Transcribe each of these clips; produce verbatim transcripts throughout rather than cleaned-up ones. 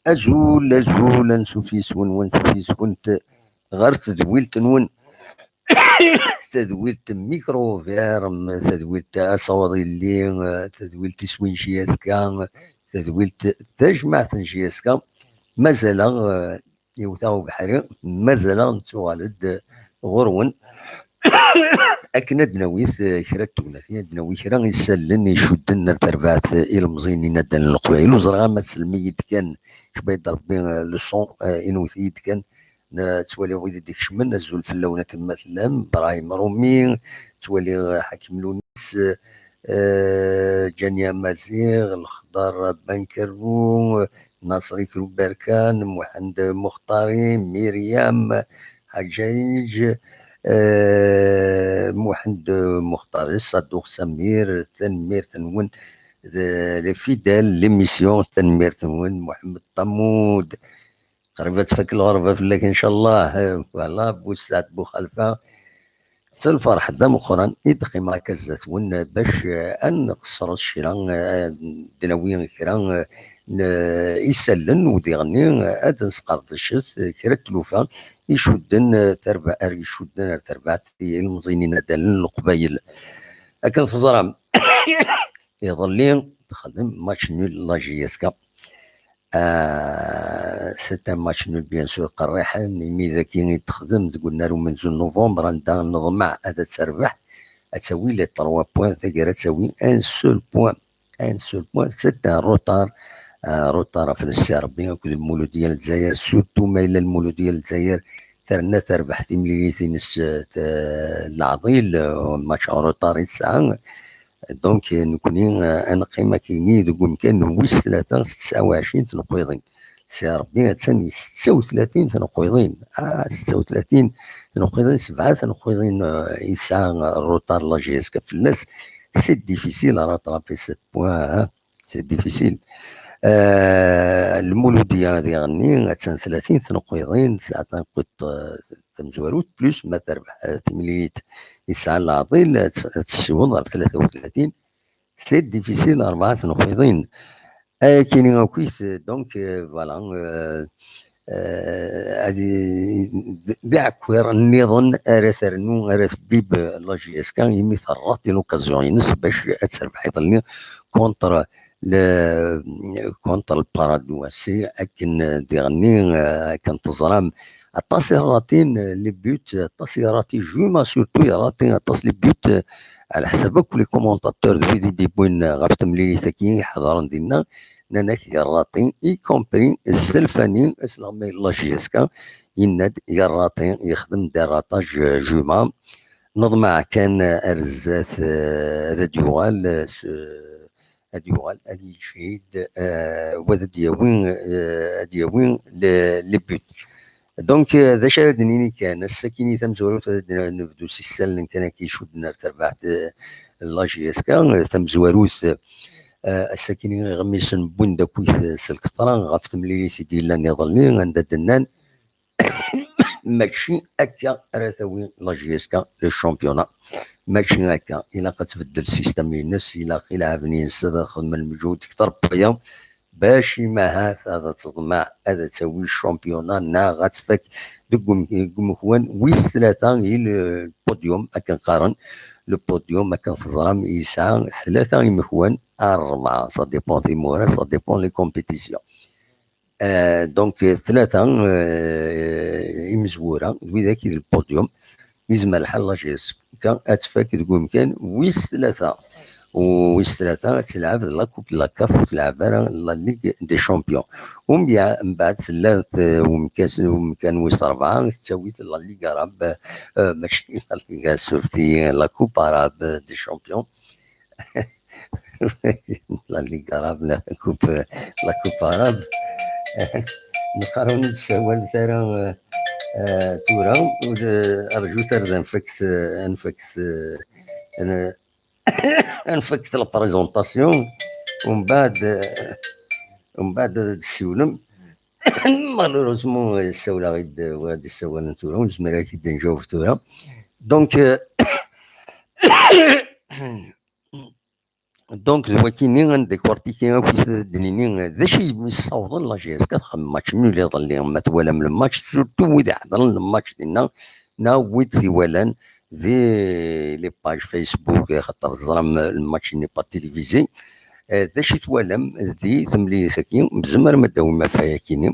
Azul, azul, ansuf yes-wen, wansuf yes-went ɣer tedwilt-nwen, tadwilt Micro Ouvert, tadwilt Asawaḍ Illi, tadwilt Iswi n J S K, tadwilt Tajmaɛt n J S K. Mazal-aɣ, eh, iwet-aɣ ubeḥri, mazal-aɣ nettuɣal-d ɣur-wen akken ad d-nawi, eh, kra n tegnatin, ad d-nawi kra n isallen icudden ar terbaɛt, eh, ilemẓiyen inaddalen n Leqbayel. Ur ẓriɣ ama tsellem-iyi-d kan, cbayed Rebbi, eh, le son, eh, inwet-iyi-d kan. Nettwali wid i d-ikecmen, azul fell-awen akken ma tellam. Brahim Rumi, ttwaliɣ, eh, Ḥakim Lunis, eh, Ǧani Amaziɣ, Lexdar Bankerru, Naṣri Kruberkan, Muḥend Muxtari, Miryam Ḥaǧayiǧ, eh, Muḥend Muxtari, Saduq Samir, tanemmirt-nwen. De, les fidèles, l'émission, tanemmirt-nwen. Muḥemmed Ṭamud, qrib ad tfak lɣerba fell-ak, ncallah. Eh, voilà, Bussaɛd Buxalfa, s lferḥ d ameqqran i d-qqimeɣ akka zdat-wen, bac, eh, ad nqeṣṣer s kra, eh, ad d-nawi kra, eh, n, eh, isallen, u diɣenni, eh, ad nesqerdec, eh, kra n tlufa icudden, eh, tarba-, ar icudden ar terbaɛt i ilemẓiyen inaddalen n Leqbayel. Akken teẓram, iḍelli texdem match nul la J S K. Ah, c'est un match nul, bien sûr, qerriḥen, imi d aki i d-texdem deg unnar umenzu n novembre, anda neḍmeɛ ad terbeḥ, ad tawi les trois points, taggara ad tawi un seul point, un seul point, c'est un retard, un retard ɣef lessi Rebbi akked Lmuludiya n Lezzayer, surtout ma yella Lmuludiya n Lezzayer terna terbeḥ timlilit-ines, eh, leɛḍil, eh, match en retard i tesɛa. Donc, eh, nekkni, eh, ad neqqim akkenni deg umkan n wis tlata s tesɛa u ɛecrin tneqqiḍin. Si Rebbi attan di setta u tlatin tneqqiḍin. Ah, setta u tlatin tneqqiḍin, sebɛa tneqqiḍin, eh, i tesɛa rrutar la J S K fell-as. C'est difficile à rattraper sept points, hein. C'est difficile. Eh, Lmuludiya diɣenni attan tlatin tneqqiḍin, tesɛa tanqiḍt, eh, tamezwarut, plus ma terbeḥ, eh, timlilit i tesɛa leɛḍil, ad tt-, ad tessiweḍ ɣer tlata u tlatin. C'est difficile, rebɛa tneqqiḍin. Ayakini akkit, donc, euh, voilà, euh, euh, ad i-, d, d aɛekkiṛ nniḍen ara ternu, ara tbib la J S K, imi terra l'occasion-ines bac ad terbeḥ iḍelli contre le, contre le Paradou. C'est akken diɣenni, euh, akken teẓram, aṭas i ratin, euh, les buts, aṭas i ratin Juma, surtout i ratin aṭas les buts, euh, ɛla ḥsab akk les commentateurs d wid i d-yewwin ɣef temlilit-agi, ḥedṛen dinna, nnan-ak yerraṭi, y compris Zelfani, asleɣmay n la J S K, yenna-d yerraṭi, yexdem-d arraṭaj, euh, Juma. Neḍmeɛ kan, euh, ar zdat, euh, ad d-yuɣal, euh, s-, ad yuɣal, ad yeǧhid, euh, wa ad d-yawi, euh, ad yawi le, les buts. Donc, euh, d acu ara d-nini kan, ass-akini tamezwarut ad d-nebdu s isallen kan akka icudden ar terbaɛt, euh, la J S K, euh, tamezwarut, euh, ass-akini iɣmisen wwin-d akkit, euh, s lkeṭra ɣef temlilit i d-yellan iḍelli, anda d-nnan Mačči akka ara tawi la J S K le championnat. Mačči akka. Ilaq ad tbeddel système-ines, ilaq ileɛben-ines ad xedmen lmeǧhud kter n waya. Bac imahat ad teḍmeɛ ad tawi championnat neɣ ad tfak deg um-, deg umekwan wis tlata i le podium, akken qqaren. Le podium, akken teẓram, yesɛa tlata imekwan ar rebɛa. Ça dépend timura, ça dépend les compétitions. Euh, donc, tlata, euh, imezwura, d widak i d le podium, yezmer lḥal la J S K ad tfak deg umkan wis tlata. U wis tlata ad tleɛb la Coupe de la CAF, ur tleɛb ara la Ligue des Champions. U mya-, mbeɛd tella t-, umkan, umkan wis rebɛa, tettawi-t la Ligue arabe, euh, mačči la Ligue, surtout la Coupe arabe des Champions. La Ligue arabe, la Coupe, la Coupe arabe. Nqarun ur d-sawal ara, euh, euh, tura, u d-, rjut ar d anfakt, euh, anfakt, euh, an-, anfakt la présentation, u mbeɛd, euh, u mbeɛd ad d-ssiwlem. Malheureusement, euh, ssawleɣ-id, euh, wa d-issawalen tura, ur nezmir ad k-id-nǧaweb tura. Donc, euh, Donc, d wakini ad ndécortiquer akk, ad d-nini d acu i yessawḍen la J S K ad txedem match nul iḍelli. Ma twalam le match, surtout wid iḥeḍren le match dinna, neɣ wid t-iwalan di les pages Facebook, xaṭer teẓram le match n'est pas télévisé. Eh, d acu i twalam di temlilit-agi? Tzemrem ad d-tawim afay-akini.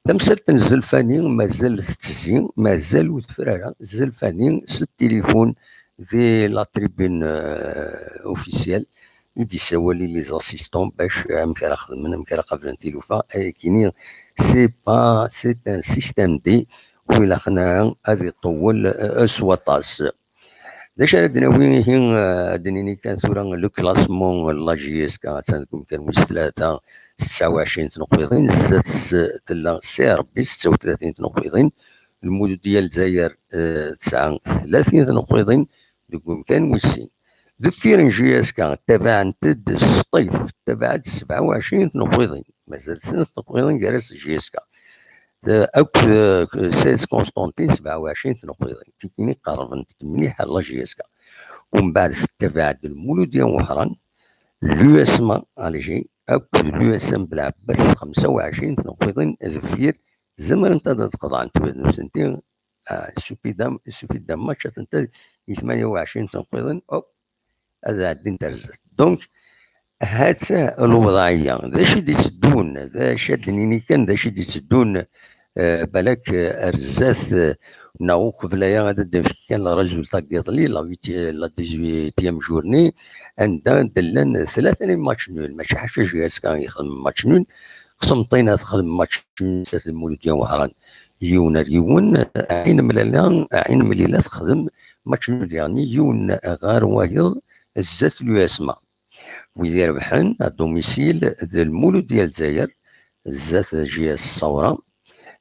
Tamsalt n Zelfani mazal tettezzi, mazal ur tefri ara. Zelfani s tilifun di la tribune, euh, officielle i d-issawal i les assistants bac amek ara xedmen, amek ara qablen tilufa. Ayakini, c'est pas, c'est un système D ur ilaqen ara ad iṭewwel, euh, s waṭas. D acu ara d-nawi ihi, euh, ad d-nini kan tura le classement n la J S K, attan deg umkan wis tlata, s tesɛa u ɛecrin tneqqiḍin, zdat-s tella C R B, setta u tlatin tneqqiḍin, Lmuludya Lezzayer, euh, tesɛa tlatin tneqqiḍin deg umkan wis sin. Deffir n J S K, tabaɛent-d Sṭif, tabaɛent-d sebɛa u ɛecrin tneqqiḍin, mazal snat tneqqiḍin gar-as d J S K. Euh, akked, euh, Seyes Constantine, sebɛa u ɛecrin tneqqiḍin. Tikini qerrbent-d mliḥ ar la J S K. Umbeɛd tettabaɛ-d Lmuludya Wehran, l'U S M A Alger, akked l'U S M Belɛebbas, xemsa u ɛecrin tneqqiḍin deffir. Zemrent ad qeḍɛent wid nutenti, ah, suffit d'un, suffit d'un match, atenta di tmanya u ɛecrin tneqqiḍin, hop, ad ɛeddint ar zdat. Donc, ha-tt-a lewḍeɛ-ya. D acu i d-itteddun? D acu ad d-nini kan, d acu i d-itteddun, euh, balak, euh, ar zdat, euh, neɣ uqbel aya ad d-nefk kan le résultat n yiḍelli, la huit-, la dix-huitième journée, anda d-llan tlata n match nul. Mačči ḥaca J S K i ixedmen match nul, Qsenṭina texdem match nul zdat Lmuludya Wehran, yiwen ar yiwen. Ɛin Mlila, Ɛin Mlila texdem match nul diɣen, yiwen ɣer wayeḍ, zdat l'U S M A. Wid irebḥen à domicile d Lmuludya Lezzayer, zdat J S Ṣawra.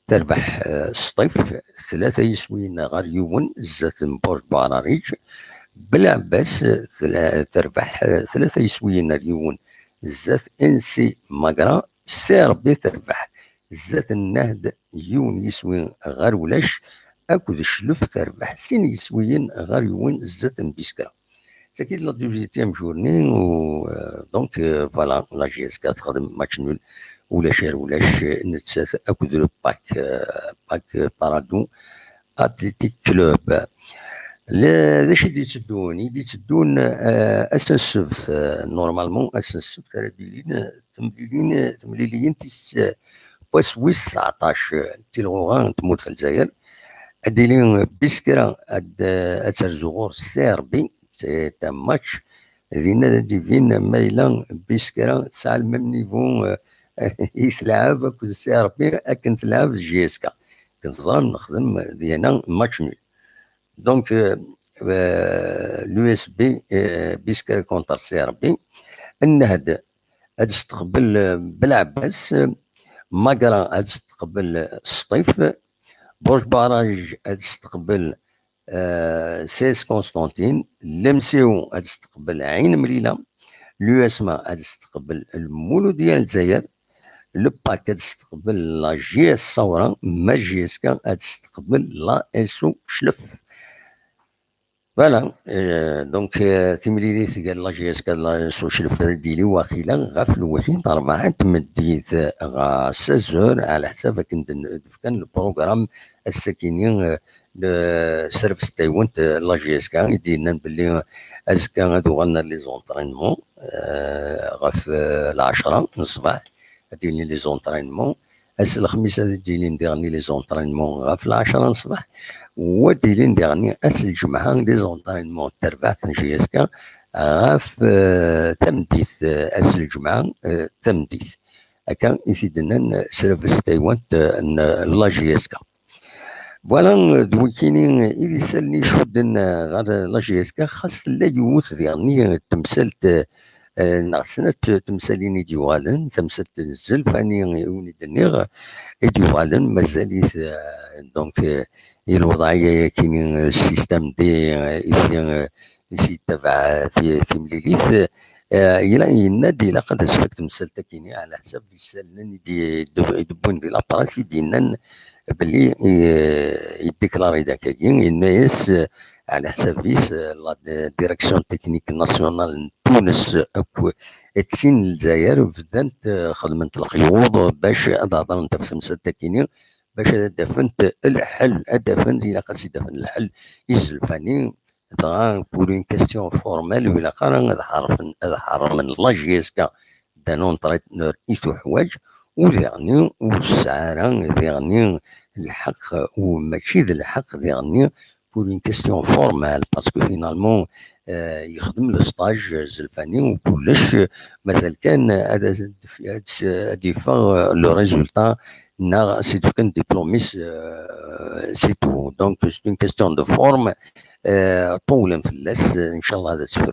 Terbeḥ, eh, Sṭif, tlata yiswiyen ɣer yiwen, zdat n Burj Buɛrariǧ. Belɛebbas, eh, tla-, terbeḥ, eh, tlata yiswiyen ɣer yiwen, zdat N C Magra. C R B terbeḥ zdat n Nahd, yiwen yiswi ɣer ulac, akked Cclef terbeḥ sin yiswiyen ɣer yiwen zdat n Biskra. Tagi d la dix-huitième journée, u, euh, donc, euh, voilà, la J S K texdem match nul, ulac ar ulac, euh, nettat akked le PAC, euh, PAC Paradou Athletic Club. Le, d acu i d-itteddun? I d-itteddun, euh, ass n ssebt, euh, normalement, ass n ssebt ara d-ilin, euh, temlilin, temliliyin tis, euh, wass wis tseɛṭac, euh, n tilɣuɣa n tmurt n Lezzayer. Ad d-tili Biskra ad, ad terzu ɣur-s C R B, c'est un match. Dinna ad d-ibin ma yella Biskra tesɛa le même niveau, euh, i tleɛɛeb akked C R B akken tleɛɛeb d J S K. Akken teẓram nexdem dina match nul. Donc, euh, euh, l'U S B, euh, Biskra contre C R B. Nnehd ad isteqbel, euh, Belɛebbas, Magra ad isteqbel, euh, Sṭif, Burj Baraj ad isteqbel, euh, C S Constantine, Lemsiw ad isteqbel Ɛin Mlila, l'U S M A ad isteqbel Lmuludya Lezzayer, le pack ad testeqbel la J S Sawra, ma J S K ad testeqbel la S O Chlef. Voilà, euh, donc, euh, timlilit gar la J S K d la S O Chlef ad d-yili waqila ɣef lwaḥid rebɛa n tmeddit ɣer seize heures, ɛla ḥsab akken d-, d-fkan le programme ass-akini, euh, le service n taywant, euh, la J S K i d-yennan belli, euh, azekka ad uɣalen ar les entraînements, euh, ɣef, euh, lɛecṛa n ṣṣbeḥ, ad d-yilin les entraînements. Ass n lexmis ad d-ilin diɣen les entraînements ɣef lɛecṛa n ṣṣbeḥ, u ad d-ilin diɣen ass n lǧemɛa les entraînements n terbaɛt n J S K ɣef, euh, tameddit, euh, ass n lǧemɛa, euh, tameddit. Akka i t-id-nnan, euh, s rrbeḥ s taywant, euh, n la J S K. Voilà, euh, d wikini, euh, i d isallen icudden, euh, ɣer la J S K, xas tella yiwet diɣen, euh, temsalt, euh, euh, neɣ snat, euh, temsalin i d-yuɣalen, tamsalt n Zelfani i wen-d-nniɣ, i d-yuɣalen, mazal-it, euh, donc, euh, i lewḍeɛ-agi, euh, système D, euh, i s-, euh, i s-yettabaɛ ti-, timlilit, euh, yella yenna-d ilaq ad as-tfak temsalt-akini, ɛla ḥsab d isallen i d-, i d-, i d-wwin di la presse i d-yennan belli, euh, yeddiklari-d akkagi, yenna-yas, euh, ɛla ḥsab-is, euh, la d-, direction technique nationale n Tunes akk d tin n Lezzayer bdant, euh, xedment lexyuḍ bac ad hedrent ɣef temsalt-akini, bac ad d-afent lḥel, ad d-afent, ilaq ad s-id-afen lḥel i Zelfani, dɣa pour une question formelle, ur ilaq ara ad ḥerfen, ad ḥermen la J S K d'un entraîneur i tuḥwaǧ, u diɣni ur tesɛi ara diɣni lḥeqq, u mačči d lḥeqq diɣni pour une question formelle, parce que finalement, euh, yexdem le stage Zelfani u kullec, mazal kan ad, ad, ad, ad yeffeɣ, euh, le résultat, neɣ s-id-fkan diplôme-is, euh, c'est tout. Donc, c'est une question de forme, euh, ṭewlen fell-as, euh, inchallah ad tefru.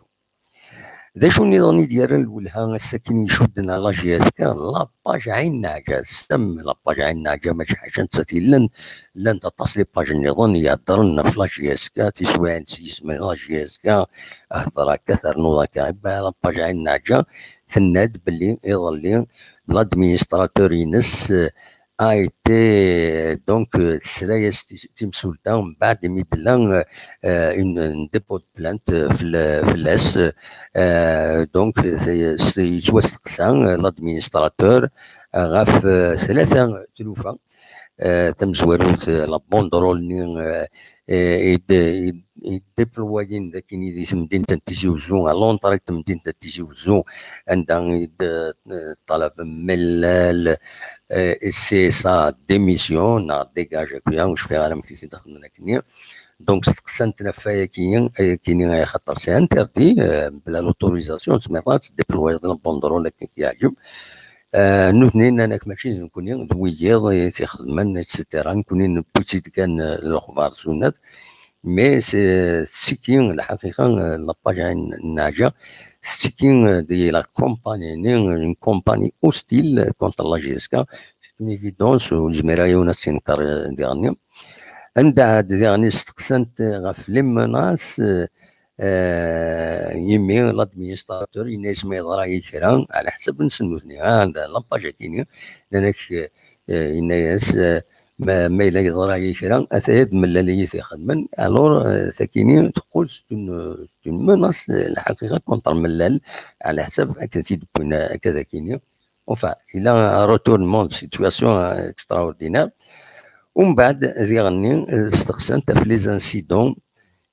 D acu nniḍen i d-yerran lwelha ass-akin icudden ar la J S K? La page Ɛin Naɛǧa, tessnem la page Ɛin Naɛǧa, mačči ḥaca nettat i yellan, llant aṭas les pages nniḍen i iheddren ɣef la J S K, tiswiɛin s yisem n la J S K, hder akka, ternuḍ akka. Bah, la page Ɛin Naɛǧa tenna-d belli iḍelli l'administrateur-ines, euh, a été, donc, euh, tesla-yas tis-, timsulta, mbeɛd imi d-tella, euh, une, une dépôt de plainte, euh, fell-, fell-as, euh, donc, euh, yettwasteqsa, euh, l'administrateur, euh, ɣef, euh, tlata tlufa, euh, tamezwarut, euh, la banderole-nni, euh, euh, i d-, i d-, i d-déployen d akken i di temdint n Tizi Uzzu, à l'entrée n temdint n Tizi Uzzu, anda i d-, euh, ṭṭalab Mellal, euh, et c'est sa démission, neɣ dégage, akk-ya, ur cfiɣ ara amek i t-id-xedmen akkenni. Donc, steqsan-ten ɣef wayagi, ayagi-nni, axaṭer c'est interdit, euh, mebla l'autorisation, ur tezmireḍ ara ad tdéployeḍ la banderole akken i k-yeɛǧeb. Euh, nutni nnan-ak mačči d nekkni, d wiyiḍ i t-ixedmen, et cetera. Nekkni newwi-tt-id kan, euh, lexbar sunat. Mais c'est, tettekki, lḥaqiqa, euh, la page Ɛin Naɛǧa, tettekki, euh, di la compagnie, une compagnie hostile contre la J S K. C'est une évidence, ur yezmir ara yiwen ad tt-yenker, euh, diɣenni. Anda ɛad diɣenni steqsan-t ɣef les menaces, euh, euh, imi l'administrateur yenna-yas ma yeḍra-yi kra, ɛla ḥsab-nsen nutni, ah, anda la page-agi-nni, nnan-ak, euh, yenna-yas, euh, ma, ma yella yeḍra-yi kra, ataya d Mellal i yi-t-ixedmen. Alors, euh, takini teqqel c'est une, c'est une menace, euh, lḥaqiqa, contre Mellal, ɛla ḥsab akken t-id-wwin akka d akini. Enfin, il a un retournement de situation, euh, extraordinaire. Umbeɛd, diɣenni, euh, steqsan-t ɣef les incidents,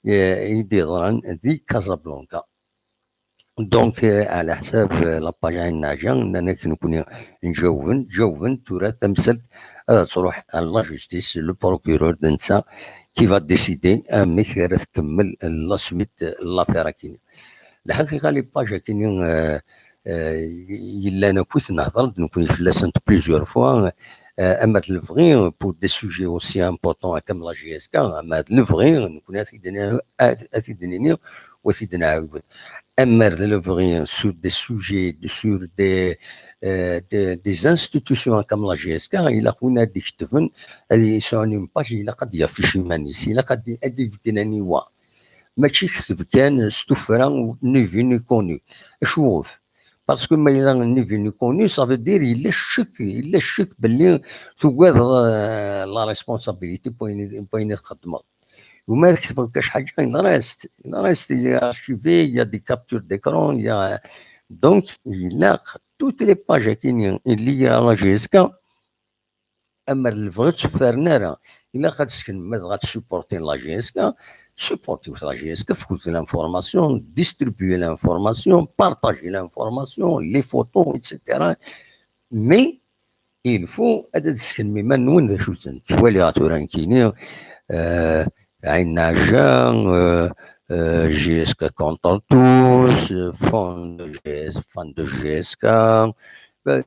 euh, i d-yeḍran di Casablanca. Donc, euh, ɛla ḥsab, euh, la page Ɛin Naɛǧa, nnan-ak nekkni njawben, jawben, tura tamsalt ad truḥ à la justice, le procureur d netta qui va décider amek ara tkemmel la suite, euh, l'affaire akini. Lḥaqiqa, les pages akini, euh, euh, yellan akkit, nehder-d nekkni fell-asent plusieurs fois, euh, ama d lebɣi pour des sujets aussi importants comme la J S K, ama d lebɣi nekkni ad t-id-, ad, ad t-id-nini u ad t-id-nɛawed. Ama d lebɣi sur des sujets, sur des, euh, des, des institutions comme la J S K, ilaq win ad d-iketben, ad yesɛun une page, ilaq ad d-yaffic iman-is, ilaq ad d-, ad d-ibeggen aniwa. Mačči kteb kan s tuffra ni vu ni connu. Acuɣef? Parce que ma yella nni venu connu, ça veut dire yella ccek, yella ccek belli tugadeḍ, euh, la responsabilité n wayen i txeddmeḍ. Uma ad ketbeɣ kac ḥaǧa, il reste, il reste, il est archivé, il y a des captures d'écran, il y a, donc, il a toutes les pages qui sont liées à la G S K. Amer lebɣi ur tt-ffren ara. Ilaq ad tesken, ma dɣa ad supporter la G S K, supporter la G S K, fkut l'information, distribuer l'information, partager l'information, les photos, et cetera. Mais il faut ad tesken iman-nwen d acu-ten. Ttwaliɣ tura nekkini, euh, Ayen Naɛja, euh, euh, G S K contre tous, euh, fan de G S, fan de G S K, euh,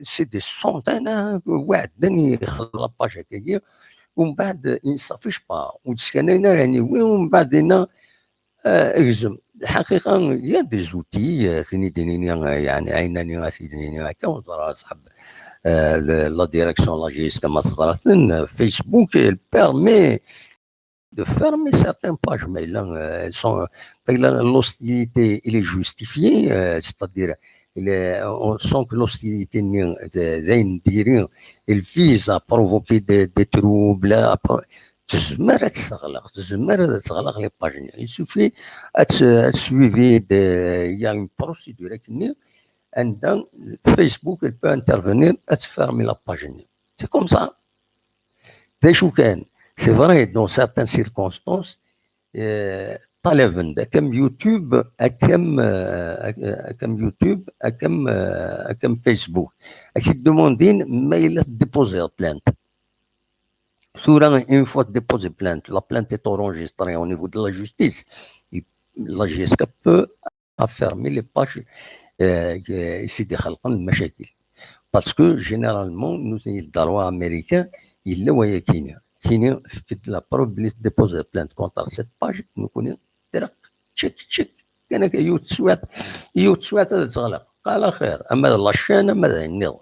c'est des centaines, hein, وعدني يخلى la page هكايا، ومن بعد il ne s'affiche pas، وتسكنين يعني وي، ومن بعد هنا، آه، اجزم. الحقيقة، il y a des outils، آه، ثاني دينيني، آه، يعني عيناني غاسي دينيني هكا، وزرا صاحب، آه، ل-، la direction la G S كما صدرت، آه، Facebook، il permet de fermer certaines pages, mais là, euh, elles sont, mais là, l'hostilité, il est justifié, euh, c'est-à-dire, il est, on sent que l'hostilité, euh, de, de, il vise à provoquer des, des troubles, à pro-, تزمر تسغلق، تزمر تسغلق les pages. Il suffit de, de suivre des, il y a une procédure qui, عندها Facebook, elle peut intervenir, elle ferme la page. C'est comme ça. D acu kan, c'est vrai, dans certaines circonstances, euh, طلبا, comme YouTube, comme, euh, comme YouTube, comme, euh, comme Facebook. Ad k-demandin ma yella tdéposer plainte. Tura, une fois déposé plainte, la plainte est enregistrée au niveau de la justice. Et la G S K peut fermer les pages, euh, i s-d-ixelqen lmacakil. Parce que, généralement, nutni, le droit américain, yella waya kini. Kini, fket la preuve belli tdéposer plainte contre cette page, nekkni, direct, tchik, tchik. Kan akka, yiwet teswiɛt, yiwet teswiɛt ad tt-ɣleq. Ala xir, ama d la chaîne, ama d ayen nniḍen.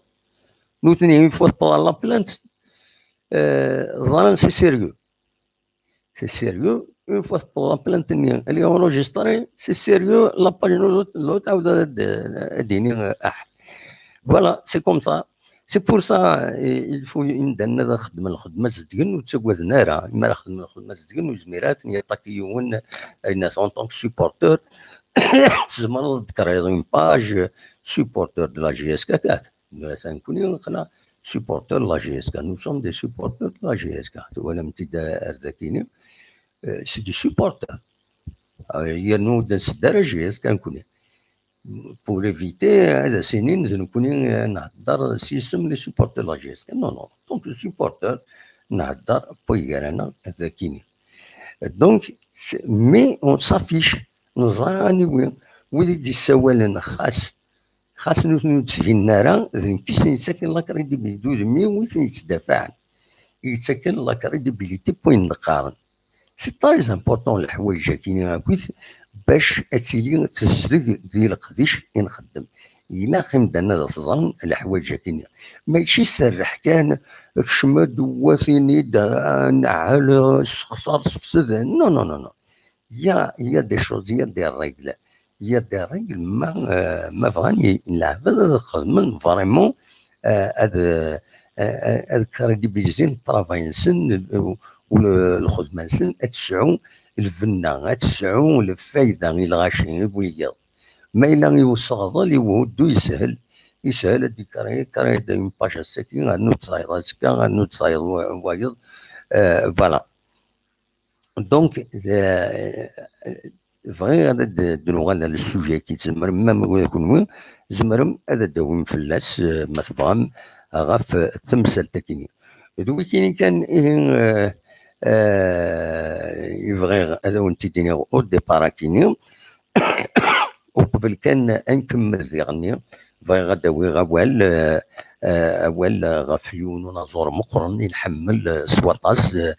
Nutni, une fois tewweḍ la plainte, euh, ẓran c'est sérieux. C'est sérieux. Une fois tewweḍ la plainte-nni, elle est enregistrée, c'est sérieux, la page n l'autre, l'autre, ad, ad, ad d-yini, euh, ah. Voilà, c'est comme ça. C'est pour ça, euh, il faut imdanen ad xedmen lxedma zedgen, ur ttagaden ara. Mi ara xedmen lxedma zedgen, ur yezmir ara ad ten-yaṭaki yiwen, euh, en tant que supporter. Tzemreḍ ad d-créer une page, euh, supporter de la G S K quatre. Nous, c'est un, supporter de la G S K. Nous sommes des supporters de la G S K. Twalam-t-id ar dakini, euh, c'est des supporters. Euh, yernu ur d-nsedd ara G S K nekkni. Pour éviter, euh, ad as-inin d nekkni, euh, nhedder s yisem les supporters de la G S K. Non, non. Donc, le supporter, nhedder n wagar-aneɣ dakini. Donc, c'est, mais on s'affiche. Neẓra aniwi, wid i d-yessawalen, xas, xas nutni ur d-ttbinen ara, d nekk i sen-yettaken la crédibilité, d udem-iw i ten-yettdafaɛen, i yettaken la crédibilité n wayen d-qqaren. C'est très important leḥwayeǧ-agi-nni akkit bac ad tili tezdeg di leqdic i nxeddem. Ilaq imdanen ad ẓren leḥwayeǧ-agi-nni. Mačči serreḥ kan, kcem-d, wa tini-d, ah, nɛel, sexṣer, sefsed. Non, non, non, non. Il y a, il y a des choses, il y a des règles. Il y a des règles, ma, euh, ma bɣan i, i leɛbad ad xedmen vraiment, euh, ad, euh, euh, ad crédibiliser le travail-nsen, euh, u le-, lxedma-nsen, ad tesɛu lbenna, ad tesɛu lfayda i lɣaci, i wiyaḍ. Ma yella i useɣḍel, i uhuddu, yeshel, yeshel ad d-ikrayed, ikrayed une page ass-agi, rnu tesɛiḍ azekka, rnu tesɛiḍ wa-, wayeḍ, euh, voilà. Donc, euh, bɣiɣ ad d-, d-nuɣal ar le sujet-agi, tzemrem, ma, ma kenwi, tzemrem ad d-tawim fell-as, euh, ma tebɣam, ɣef, euh, temsalt-agi-nni. D wikini kan, ihi, euh, euh, i bɣiɣ ad awen-t-id-iniɣ au départ akini. Uqbel kan ad nkemmel diɣenni, bɣiɣ ad d-awiɣ awal, euh, euh, awal, euh, ɣef yiwen unaẓur meqqren i nḥemmel, euh, s waṭas, euh,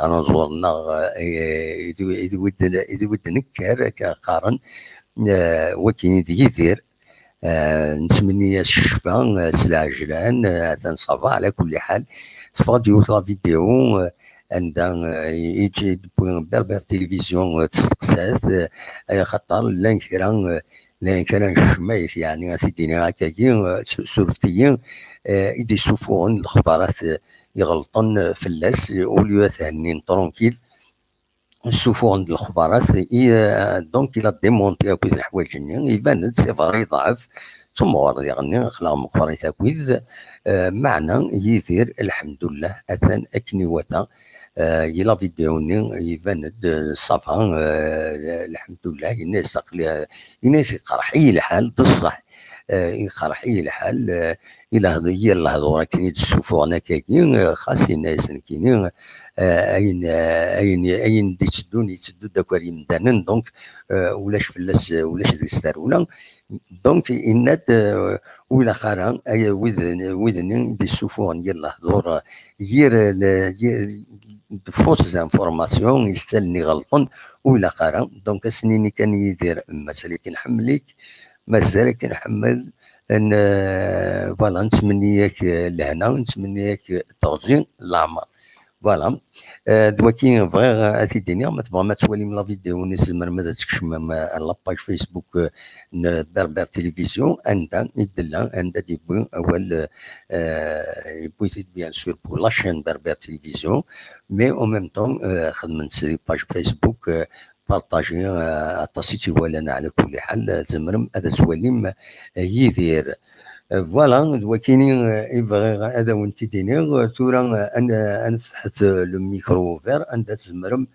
anaẓur-nneɣ, euh, i, i, i, i d-iwid-, i d-iwid-, nekker, akka qqaren, euh, wakin i d Yidir. Euh, nettmenni-as ccfa, euh, s lɛejlan, euh, atan ça va, ɛla kulli ḥal. Teffeɣ-d yiwet la vidéo, euh, anda, euh, i, i d-tewwi Berbère Télévision, euh, testeqsa-t, euh, axaṭer llan kra, euh, Llan kra n ccmayt, yeɛni, ad t-id-iniɣ akkagi, eh, s-, surfet-iyi, eh, i d-isufuɣen lexbarat, eh, iɣelṭen, eh, fell-as, eh, au lieu ad t-hennin tranquille, ssufuɣen-d lexbarat, i, eh, donc, il a démenti akked leḥwayeǧ-nni, iban-d, c'est vrai, yeḍɛef, temɣer diɣenni, aql-aɣ meqqrit akked, eh, meɛna Yidir, lḥemdullah, atan akken iwata, eh, i la vidéo-nni, iban-d, eh, ça va, eh, lḥemdullah, yenna-yas aql-i, yenna-yas iqerḥ-iyi lḥal, d ṣṣeḥ, eh, iqerḥ-iyi lḥal, eh, i lehd-, yir lehdur akken i d-ssufuɣen akkagi, eh, xas yenna-yas nekkini, eh, ayen, eh, ayen, ayen d-itteddun, yetteddu-d akk ar yimdanen, donc, eh, ulac fell-as, ulac deg-s tarewla. Donc, yenna-d, eh, ur ilaq ara, ay, wid, wid-nni i d-issufuɣen yir lehdur, eh, yir, eh, yir, de fausses informations, isalen iɣelṭen, ur ilaq ara. Donc, ad s-nini kan i Yidir, mazal-ik nḥemmel-ik, mazal-ik nḥemmel, n, eh, voilà, nettmenni-yak, eh, lehna, nettmenni-yak, eh, teɣzi, leɛmer. Voilà. Eh, d waki bɣiɣ, eh, ad t-id-iniɣ, ma tebɣam ad twalim la vidéo-nni, tzemrem ad tkecmem, eh, ar la page Facebook, eh, n Berbère Télévision, anda i d-tella, anda d-yewwi awal, eh, yewwi-t-id, bien sûr, pour la chaîne Berbère Télévision, mais en même temps, eh, xedmen-tt di page Facebook, eh, partager, eh, aṭas i tt-iwalan, ɛla kulli ḥal, eh, tzemrem ad as-walim, eh, Yidir. Eh, voilà, d wakini, eh, i bɣiɣ ad awen-t-id-iniɣ. Eh, tura, eh, ad n-, ad nefteḥet, eh, le micro ouvert, anda tzemrem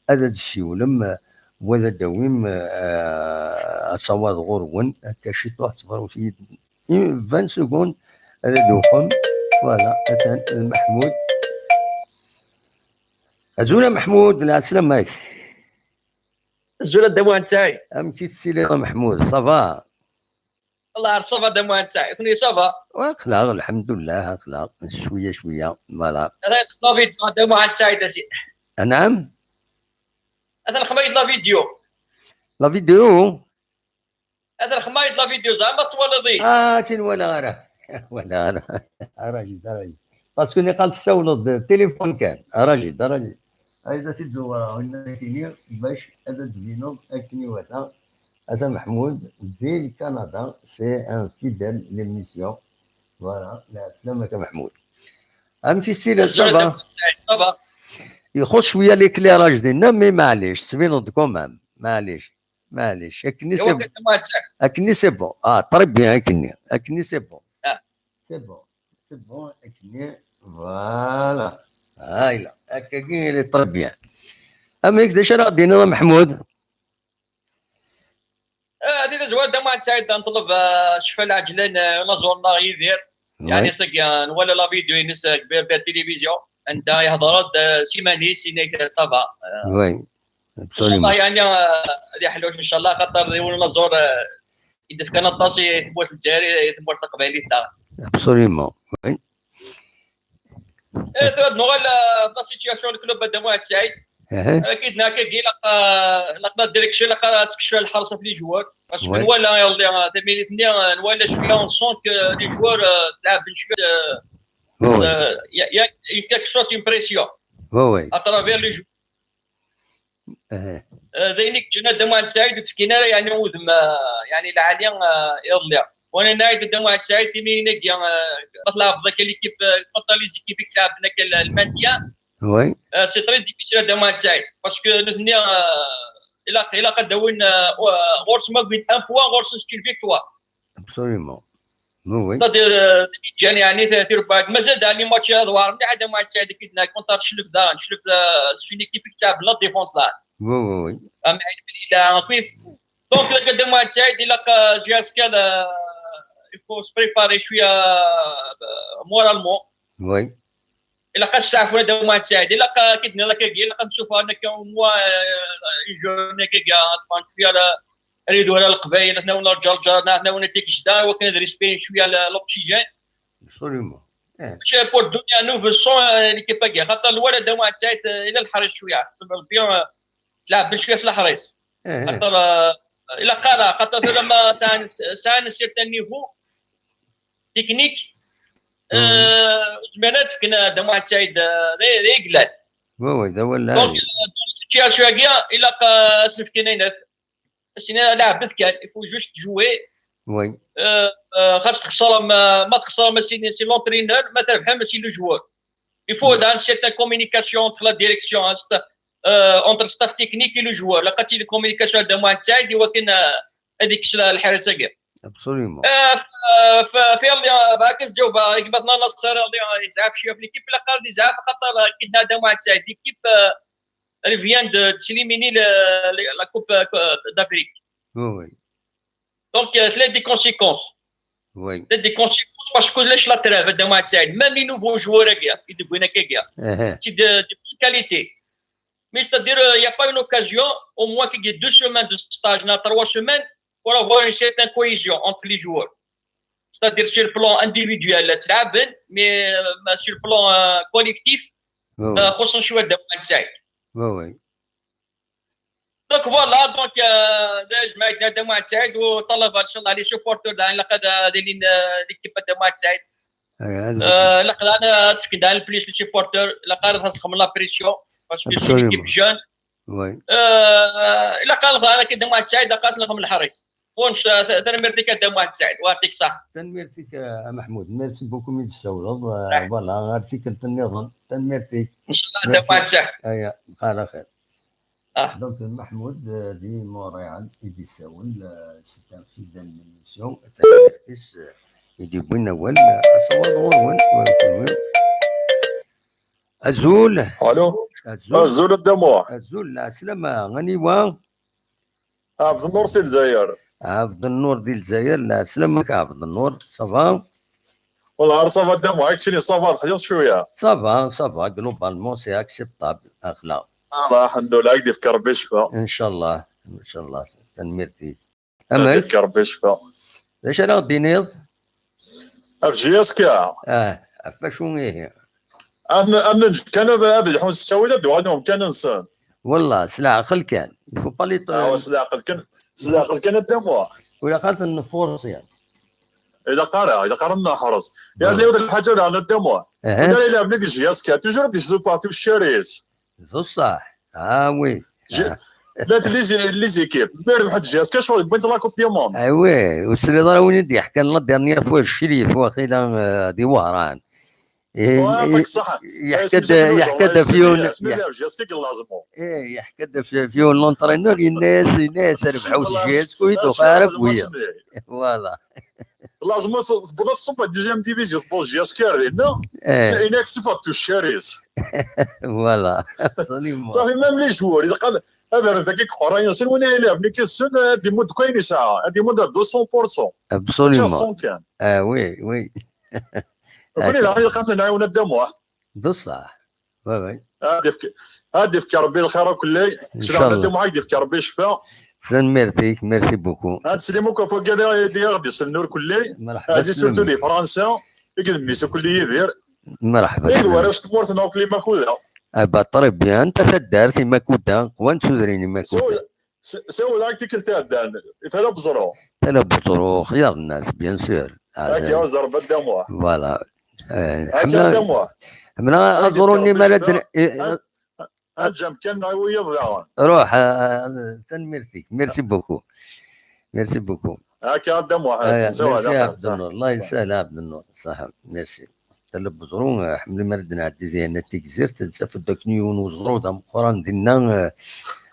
ad d-tessiwlem, eh, wa ad d-tawim, eh, ad tawaḍ ɣur-wen, akka ciṭuḥ tebrumt-iyi-d. I vingt secondes, ad d-tufem. Voilà, atan d Maḥmud. Azul a Maḥmud, lɛeslama-k. Azul a Dda Muḥend Saɛid. Amek i tettiliḍ a Maḥmud, ça va? Wallah, ça va a Dda Muḥend Saɛid. Kunwi ça va? Aql-aɣ, lḥemdullah, aql-aɣ, cwiya, cwiya, voilà. Atan xedmeɣ la vidéo a Dda Muḥend Saɛid, a sidi. Anɛam? Atan xedmeɣ la vidéo. La vidéo? Atan xedmeɣ la vidéo, zeɛma twalaḍ-iyi? Ah, ur tt-walaɣ ara. Walaɣ ara. Arajid, arajid. Parce que niqal tessawleḍ d téléphone kan. Arajid, arajid. Ay, ad t-id-ẓewreɣ, win ara k-iniɣ, bac ad d-tbineḍ akken iwata. Ata Meḥmud, di Canada, c'est un fidèle de l'émission. Voilà, lɛeslama-k a Meḥmud. Amek i tettiliḍ, ça va? Ça va. Ixuṣ cwiya l'éclairage dinna, mais maɛlic, tettbineḍ-d quand même. Maɛlic, maɛlic. Akkenni c'est bon. Akkenni c'est bon. Ah, très bien, akkenni. Akkenni c'est bon. Ah. C'est bon. C'est bon, akkenni. Voilà. Ayla, akkagi, il est très bien. Amek, d acu ara ɣ-d-tiniḍ a Meḥmud? Ah, di tazwara, Dda Muḥend Saɛid, ad nṭleb, ah, ccfa lɛeǧlan, ah, unaẓur-nneɣ Yidir. Oui. Yeɛni, seg, ah, nwala la vidéo-ines, ah, deg Berbère Télévision, anda ihder-d, ah, s iman-is, yenna-k, ah, ça va. Ah, oui, absolument. Inchallah, yeɛni, ah, ad iḥlu, inchallah, xaṭer d yiwen unaẓur, ah, i d-ifkan aṭas i tmurt n Lezzayer, i tmurt taqbaylit daɣen. Absolument, oui. Eh, tura ad nuɣal, eh, la situation n club Dda Muḥend Saɛid. Aha. Eh, kid-nni akkagi, ilaq, eh, ilaq la direction, ilaq ad tekcef lḥerṣ ɣef les joueurs. Parce que, ouais, nwala iḍelli, eh, tamilit-nni, eh, nwala cwiya, on sent que les joueurs, eh, ttlaɛben cwiya, eh, ouais, eh, il y a, il y a une quelque sorte une pression, ouais, ouais, à travers les joueurs. Eh. Eh, d ayen i yeǧǧan a Dda Muḥend Saɛid ur d-fkin ara, yeɛni, udem, eh, yeɛni, lɛali, eh, iḍelli. Wa nnan-ak-d a Dda Muḥend Saɛid, timirin-agi, eh, ma tleɛbeḍ akka l'équipe, eh, contre les équipes i ittɛaben akka l-, le maintien, oui, eh, c'est très difficile a Dda Muḥend Saɛid. Parce que nutni, eh, ilaq, ilaq ad d-awin, eh, ɣur-sen ma wwin un point, ɣur-sen c'est une victoire. Absolument. Oui, oui. Ṭad, eh, d-iǧǧan, yeɛni, t-, tirebbaɛt. Mazal daɣen les matchs ad ḍewren mliḥ, a Dda Muḥend Saɛid, akked-nni contre Ccleb daɣen. Ccleb, eh, c'est une équipe i ittɛaben la défense daɣen. Oui, oui, oui. Am Ɛli Belila, akkit. Donc, a Dda Muḥend Saɛid, ilaq, eh, jusqu'à la, il faut se préparer cwiya, eh, moralement. Oui. Ilaq ad steɛfun a Dda Muḥend Saɛid. Ilaq, eh, akked-nni, ilaq ad, ilaq ad ssufɣen akka au moins, eh, une journée akka, ad ṭṭfen cwiya la, ad idurar Leqbayel, ad ten-awin Lǧerǧer, ad ten-awin Tikejda, i wakken ad respirent cwiya la, l'oxygène. Absolument. Eh. Mačči pour donner un nouveau sang, euh, l'équipe-agi. Xaṭer nwala a Dda Muḥend Saɛid, euh, yella leḥris cwiya. Ḥseb Rebbi, euh, tlɛeb cwiya s leḥris. Eh, eh. Xaṭer, euh, ilaq ara, xaṭer tura ma sɛan, sɛan un certain niveau technique, mm, euh, ur zmiren ad fken, euh, a Dda Muḥend Saɛid, euh, d, d ayeglal. Oui, oui, d awal. Donc, euh, dans la situation-agi, ilaq, euh, ad sen-fken ayen Asini, laɛbet kan, il faut juste jouer. Oui. Euh, euh, xas txesrem, euh, ma txesrem, asini, c'est l'entraîneur, ma trebḥem, c'est le joueur. Il faut une certaine communication entre la direction, hein, sta- euh, entre le staff technique et le joueur. La qualité de communication de Mohamed Saïd, il faut qu'il y ait, euh, هذيك الحارس هكا. Absolument. آه، ف- ف- في اللي باكس جوبا يقبضنا نصر اللي يزعف شويه في ليكيب، لا قال يزعف خاطر كي نادى مع تسعه ليكيب، آه، اللي فيان دو تسليميني ل- ل- لا كوب، آه، دافريك. Oui, oui. Donc, euh, il y a des conséquences. Oui. Il y a des conséquences parce que ليش لا ترى هذا مع تسعه، même les nouveaux joueurs هكا يدبونا هكا. اها. C'est de, de bonne qualité. Mais c'est-à-dire, euh, il n'y a pas une occasion, au moins qu'il y ait deux semaines de stage, là, trois semaines, pour avoir une certaine cohésion entre les joueurs. C'est-à-dire sur le plan individuel, تلعبن، mais, euh, mais sur le plan, euh, collectif, Oui, oui. euh, خصوصا شويه دابا تسعه. Oui, oui. Donc voilà, donc, euh, جماعة دابا تسعه وطلب ان شاء الله les supporters، لان لقد هذه لين، آه، l'équipe دابا تسعه. أي، هذا آه، لقد انا تفكد على plus les supporters، لقد خاصكم la pression parce que c'est une Absolument. équipe jeune. Oui. آه، الا قال انا كي دموع تسعه، قالت لكم الحريص. ونش تنميرتك دموع تسعه، ويعطيك الصحه. تنميرتك، آه، محمود، merci beaucoup من السولض. آه، voilà، غير تيكلت النظام. تنميرتك. ان شاء الله دموع تسعه. ايا، بقى على خير. آه. Donc محمود، آه، دي مونريال يدي ساول، آه، c'est un fidèle de l'émission. تنميرتس، آه، يدي بوين اول، آه، اصور غور وين، وين، وين. ازول. الو. ازول. ازول الدموع. ازول، العسلامة، غنيوة. عبد النور سي الجزائر. عبد النور ديال الجزائر، العسلامة عبد النور، ça va؟ والله ça va الدموع، actually ça va، تحيص شويه. Ça va، ça va، globalement c'est acceptable، اخلا. الله الحمد لله، هاك ديفك ربي شفا. ان شاء الله، ان شاء الله. تنميرتي. امك؟ ديفك ربي شفا. اش راه دينيض؟ اف جي اس كا. اه، عفا شو ايه؟ انا انا كان هذا هذا يحوس الساوي لا دوغانهم كان انسان. والله سلا عقل كان، il faut pas les اه سلا عقل كان، سلا عقل كان الدموع. ولا قالت النفورس يعني. اذا قرا اذا قرا النحرس يا آه. زي هذا الحاجه على الدموع. اها. اذا الا بنادي جي اس كا توجور دي سو بارتي الشريس. بصح. اه oui. جي- لا لي زي- لي زيكيب مير واحد جي اس كا شغل بنت لا كوب دي موند. اه oui، والسلي ضرا وين يدي حكى لنا dernière fois الشريف واخيلا، آه، دي وهران. إيه، ويعطيك الصحة. يحكى د- يحكى د فيون. بسم الله جي اس كا لازمو. ايه، يحكى د في فيون l'entraîneur، الناس الناس ربحوا جي اس كو يدو خارج ويا. Voilà. لازم تبدا تصب دوزيام ديفيزيون بوز جي اس كا هنا. ايه. سي انك صفات الشريس. Voilà. Absolument. صافي ميم لي جوار اذا قال هذا ذاك قرا ياسين وين يلعب ملي كيسون هادي مود كاين ساعه هادي مود مية في المية. Absolument. صون كان. اه oui oui. كون اذا غادي قام نعاون الدموع. بصح. Oui oui. هادي فك هادي فك ربي الخير كلي. إن شاء الله. الدموع هادي فك ربي الشفاء. تنميرتيك، merci beaucoup. هاد سليمو كفو كذا دي غادي سنور كلي. مرحبا هادي سورتو سلمي. دي فرنسا. يقدم ميسو كل يدير. مرحبا ايوا سلمي. راه شتمورت نوكلي ماكودا. ابا طري بيان، انت تدارت ماكودا، قوان تدريني ماكودا. سول سول هاك تيكل تاع الدان. فلا بزرو. تلا بطرو خيار الناس bien sûr. هاك يا زرب الدموع. Voilà. آه، هاك حمنا الدموع. حمنا هاك ازوروني الدموع. مالا دري. إيه، هاك جام كان ويا ضاون. روح، آه، تنميرتيك، merci beaucoup. Merci beaucoup. هاك الدموع. آه، سوا merci هذا. عبد النور، الله يسهل عبد النور، صح، merci. تلا بزرو، آه، حمل مرد نعدي زي هنا تيكزيرت، نسافر داك نيون وزرو دا مقران دينا، آه،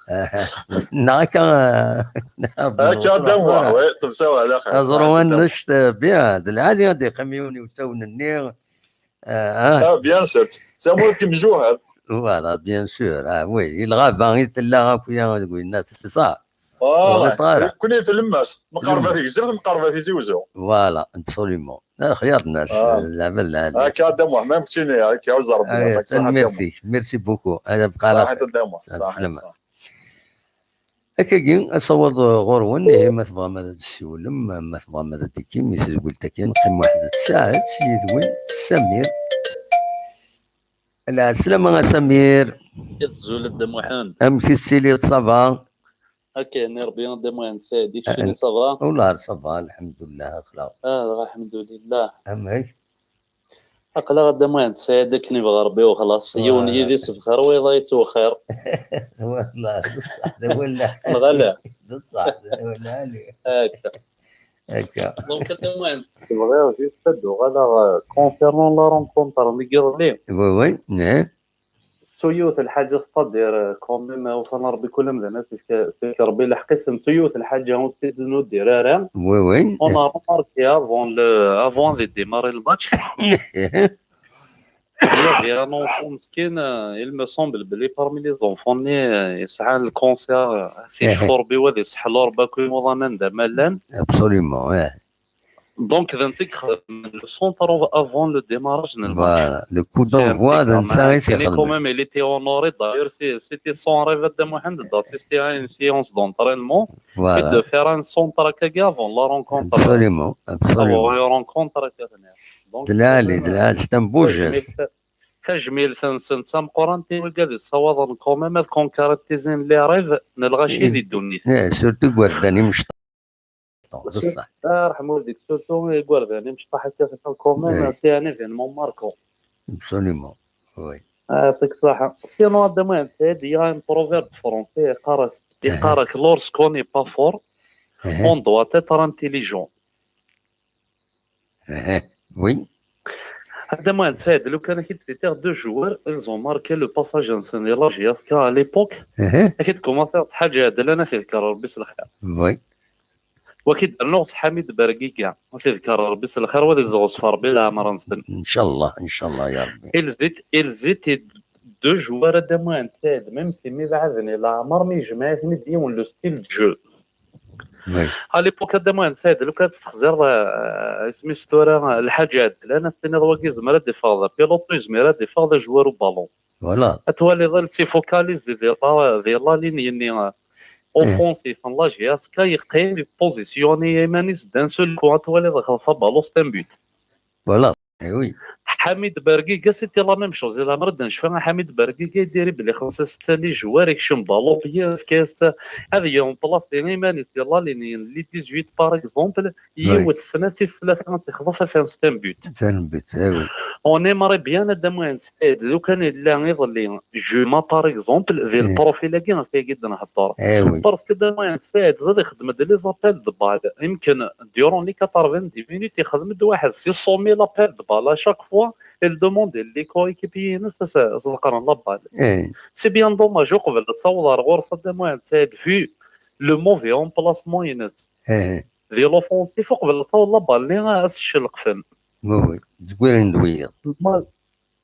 آه، ناكا، آه، عبد النور، هاك الدموع. آه. وي، طب سوا هذا خير. ازرو نشت بيان، العالي هادي خميوني وتاون النير. آه، آه. اه بيان سير. سامو كيم جوهر. Voilà, bien sûr. اه oui، الغابة غير تلا هاكويا، نقول لنا c'est ça. فوالا. ولا طالع. كوني في الماس مقربه في جزيره مقربه في زوزو. Voilà, absolument. آه، خيار الناس، آه. زعما لا. هاك الدموع ما يمكنش هاك يا زرب. آه، يعطيك الصحة الدموع. merci, merci beaucoup. هذا بقى على صحة خير. الدموع. السلامة. صحة. هكاكي اصوض غورون، إيه، ما تبغى ما تسولم، ما تبغى ما تكي، مي سي قلت كي نقيم واحد الساعة، سيد وين؟ سمير. العسلامة سمير. كتزول الدم وحند. أم كي تسيلي صافا؟ هكا نير بيان دم وحند سعيد، ديك أه، شيني صافا؟ والله صافا، الحمد لله، أخلا. اه الحمد لله. أمك؟ Aql-aɣ a Dda Muḥend Saɛid akken yebɣa Ṛebbi wexlaṣ. Yiwen yid-i s bxir, wayeḍ yettwexxir. Wallah, d ṣṣeḥ, d awal lɛali. Neɣ ala? D ṣṣeḥ, d awal lɛali. Akka. Akka. Donc a Dda Muḥend, bɣiɣ juste ad d-uɣaleɣ, euh, concernant la rencontre n yiḍelli. Oui, oui, nɛam. Tettu yiwet lḥaǧa, c'est-à-dire, euh, quand même, euh, ufan Ṛebbi kul amdan ad s-yefk, s-yefk Ṛebbi lḥeqq-is, tettu yiwet lḥaǧa ur s-id-nuddir ara. Oui, oui. On a remarqué avant le, avant de démarrer le match, il y avait un enfant meskin, euh, il me semble, belli parmi les enfants-nni, euh, yesɛan le cancer, euh, ad t-yecfu Ṛebbi, ad iseḥlu Ṛebbi akk imuḍan anda ma llan. Absolument, ouais. Donc, d netta i ixedmen le centre avant le démarrage n le match. Voilà, le coup d'envoi, d netta i Quand t-ixedmen. Même, il était honoré. D'ailleurs, c'est- c'était son rêve, a Dda Muḥend, d'assister à une séance d'entraînement et de Voilà, faire un centre akkagi avant la rencontre. absolument, absolument. Avant une rencontre akkagi. Donc, D lɛali, quand d même, lɛali, c'est un beau geste. tajmilt, tajmilt-nsen d tameqqrant i wigad yessawaḍen quand même ad concrétiser les rêves n lɣaci di ddunit. Eh, surtout igerdan imecṭaḥ. D ṣṣeḥ. Ah, ṛḥem walidek, surtout igerdan imecṭaḥ akka, quand même, Oui. C'est un événement marquant. Absolument. Oui. Ah, يعطيك الصحة. Sinon, a Dda Muḥend Saɛid, il y a un proverbe français, yeqqar-ak, lorsqu'on n'est pas fort, Eh, on doit être intelligent. eh, oui. A Dda Muḥend Saɛid, لو كان كي تفيتيغ deux joueurs, ils ont marqué le passage نسن di la J S K à l'époque. Eh, Ad k-id-commencer ḥaǧa iɛedlan, ad t-iḍker Ṛebbi s lxir. oui. Wa k-id-rnuɣ s Ḥamid Bergiga, ad t-iḍker Ṛebbi s lxir, wa ad izɣeṣ f Ṛebbi leɛmer-nsen. Inchallah, inchallah, ya Ṛebbi. Ils étaient, ils étaient deux joueurs, a Dda Muḥend Saɛid, même si mmi baɛden i leɛmer, mi yejmeɛ-iten-id yiwen le style de jeu. Oui. À l'époque, a Dda Muḥend Saɛid, لو كان تستخزر, euh, اسمي ستورة, euh, الحاجة عدل, أنا ستني ضواقي زمرة دي فاضة, بيلوتو زمرة دي فاضة, joueur au ballon. Voilà. Atuwali ضل سي فوكاليزي دي لا, دي لا ليني ني, euh, offensif, la J S K, يقيم يبوزيسيوني يمانيس d'un seul coup, atuwali ضل خلفا بالو, c'est un but. Voilà. Eh oui. Ḥamid Bergiga, c'était la même chose. Il a مرد نشفى Ḥamid Bergiga, يدير بلي خمسة ستة les joueurs يكشم بالو بيا في كاس, هذه يوم بلاصتي يمانيس ديال la ligne, les dix-huit par exemple, يوت سنة في ثلاثة تخضف ثان ستان بوت. ثان بوت, eh oui. On aimerait bien a Dda Muḥend Saɛid, لو كان يلا يظلي جوما par exemple, ذي البروفيل كي كي جدا نهضر. Eh oui. Parce que a Dda Muḥend Saɛid زاد يخدم دي les appels de balle. يمكن durant les quatre-vingt-dix minutes يخدم واحد six cent mille appels de balle. À chaque fois, il demande les coéquipiers ينس صدقنا la balle. Eh. C'est bien dommage, قبل تصور غور صدام واحد سعيد, vu le mauvais emplacement ينس. Eh. ذي l'offensive قبل تصور la balle ني اس الشلقفن. Oui, oui. Zwiren d wiyaḍ.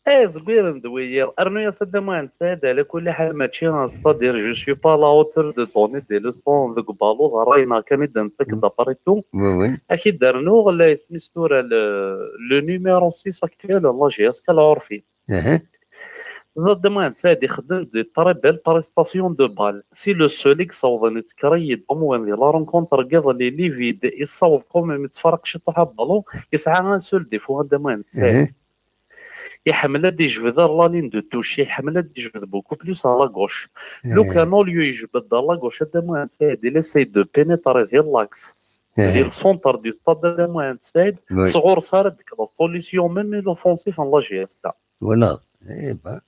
ايه, زوير ندوير. ارنو يا صدام واحد سعيد, على كل حال ماشي, c'est-à-dire, je suis pas à la hauteur de donner des leçons ذوك بالو, ضرينا كان يدن تك d'après tout. Oui, oui. اكيد ارنو غلا اسمي ستورة le, le numéro six actuel, la J S K العرفي. Eh. صدام واحد سعيد يخدم des très belles prestations de balle. C'est le seul يصوض يتكري يضم وين ذي la rencontre قبل les livide يصوض قوم يتفرق شي طوحة بالو, يسعى un seul défaut صدام واحد سعيد. Eh. يحمل ad يجبد la ligne de touche, يحمل ad يجبد beaucoup plus à la gauche. لو كان au lieu يجبد à la gauche, صدام واحد سعيد, il essaye de pénétrer ذي l'axe. ذي le centre du stade, صدام واحد سعيد, Oui. صغور صار ديك la solution même l'offensive en la J S K. Voilà. Eh ben.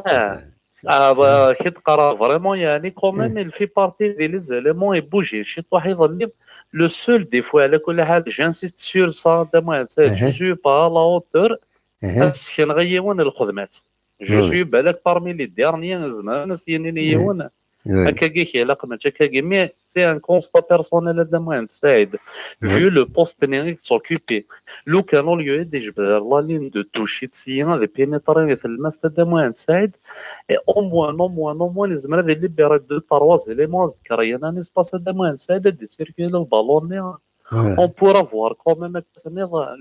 اه. هذا كي تقرا vraiment, يعني, quand même, il fait partie des les éléments يبوجي شي طوح يظل. Le seul défaut, على كل حال, j'insiste sur ça, صدام واحد سعيد, je suis pas à la hauteur. Eh. Asken غيون الخدمات. Je suis بالك parmi les derniers زمان سينين يون. Oui. هكاكي كي علاقة ماشي هكاكي, mais c'est un constat personnel, صدام واحد سعيد. Vu le poste ني s'occuper. لو كان au lieu يجبد la ligne de touche يتسيي غادي pénétrer في الماس, صدام واحد سعيد, et au moins, au moins, au moins, يزمر غادي libérer deux, trois éléments, ذكر انا espace, صدام واحد سعيد, غادي circuler le ballon ني. On pourra voir quand même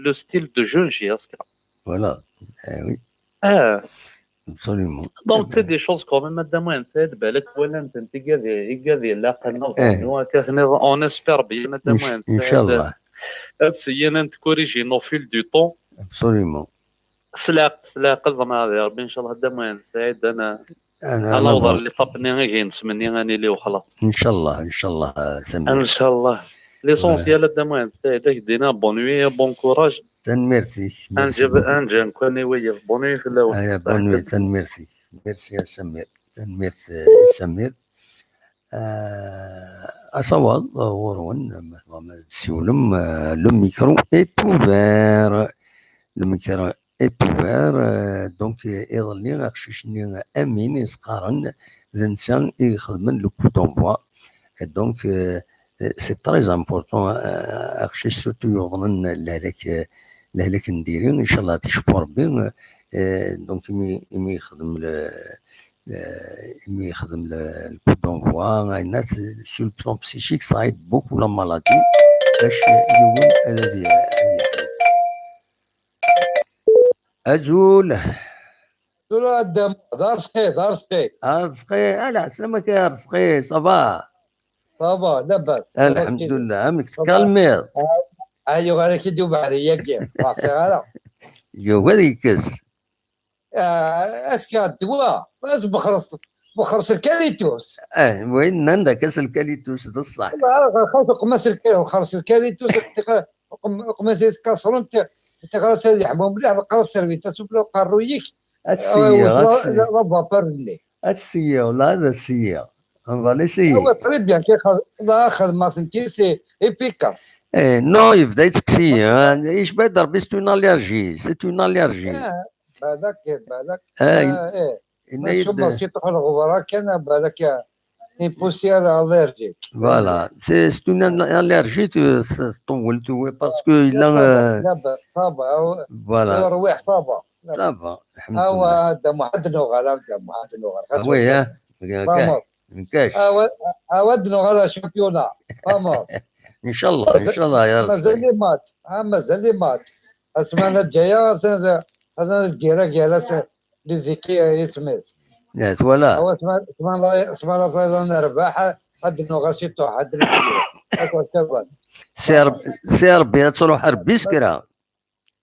le style de jeu J S K. Voilà. Eh oui. اه. Absolument. Donc, c'est des choses quand même, صدام واحد سعيد, بالك ولا انت, انت قاعد, قاعد لا قلنا, on espère bien, صدام واحد سعيد. Inchallah. Essayons de corriger nos fils du temps. Absolument. سلاق, سلاق, الضمان هذا يا ربي, ان شاء الله, صدام واحد سعيد, انا, انا انا وضع اللي فابني غير نتمني غاني لي وخلاص. Inchallah, inchallah, Samir. ان شاء الله. L'essentiel, صدام واحد سعيد, دينا bonne nuit, bon courage. Tanemmirt-ik. Merci beaucoup. Anǧa nekkni wiyaḍ. Bonne nuit fell-awen. Aya, bonne nuit. Tanemmirt-ik. Merci a Samir. Tanemmirt, eh, i Samir. Eh, asawaḍ, eh, ɣur-wen, ma tebɣam ad tessiwlem, eh, le micro est ouvert. Le micro est ouvert. Eh, donc, eh, iḍelli, aqcic-nni Amin i s-qqaren, d netta i ixedmen le coup d'envoi. Et donc, eh, c'est très important, eh, aqcic surtout yuḍnen lehlak, eh, lehlak n diri, inchallah ad t-icfu Rebbi, eh, donc imi, imi yexdem le, eh, imi yexdem le, le coup d'envoi, ayna, sur le plan psychique, ça aide beaucoup la maladie, bac yiwen ad, ad y-, ad yeḥlu. Azul. Tura a Dda Muḥ, d Arezqi, d Arezqi. Arezqi, ala, selamek a Arezqi, ça va? Ça va, labas. Alḥemdulillah, amek ça va? Tekkalmiḍ? Ah, ah, yuɣal-ak-id ubeɛri-agi, ur ɛṣiɣ ara. Yugi ad yekkes. Ah, efk-aɣ ddwa, ad tbexxreḍ, tbexxreḍ lkalitus. Eh, wayen nnan d akka s lkalitus, d ṣṣeḥ. Xas uqmas lka-, xers lkalitus, uqm-, uqmas yesqaṣren, ti-, tiɣras ad yeḥmu mliḥ, teqra servit, asufla uqerruy-ik, ad seyyeɣ, ah, ad la, seyyeɣ. La, la vapeur-nni. Ad seyyeɣ, la ad seyyeɣ. On va l'essayer. Ah ouais, très bien, kif xa-, la xedmeɣ-ten-id, c'est efficace. Eh, non, yebda yettkeksi, ah, yecba-d Rebbi, c'est une allergie, c'est une allergie. Ah, balak, balak. Ah, ah, eh. Yenna-yi-d, ma ciṭuḥ lɣebra kan, balak, une poussière allergique. Voilà, c'est, c'est une allergie, tu, c'est, تطول, tu vois, parce que il a, ça va, euh, ça va, ça va. Voilà. Rwiḥ, ça va. Ça va, الحمد لله. Ah ouais, a Dda Muḥ, ad nuɣal, a Dda Muḥ, ad nuɣal. Ah oui, hein. Vamos. Nkac. Awa, awa ad nuɣal ɣer championnat. Vamos. Inchallah, mazal, inchallah, ya Rebbi. Mazal les matchs. Ah, mazal les matchs. Asmana ǧaya, asmana gira, gira, les équipes, isem-is. Ya, twala. Awa, asmana, asmana, asmana, asmana nerbeḥ, ad nuɣal ciṭuḥ, ad nečči. Awa, inchallah. Si Rebbi, si Rebbi, ad truḥ ar bis kra.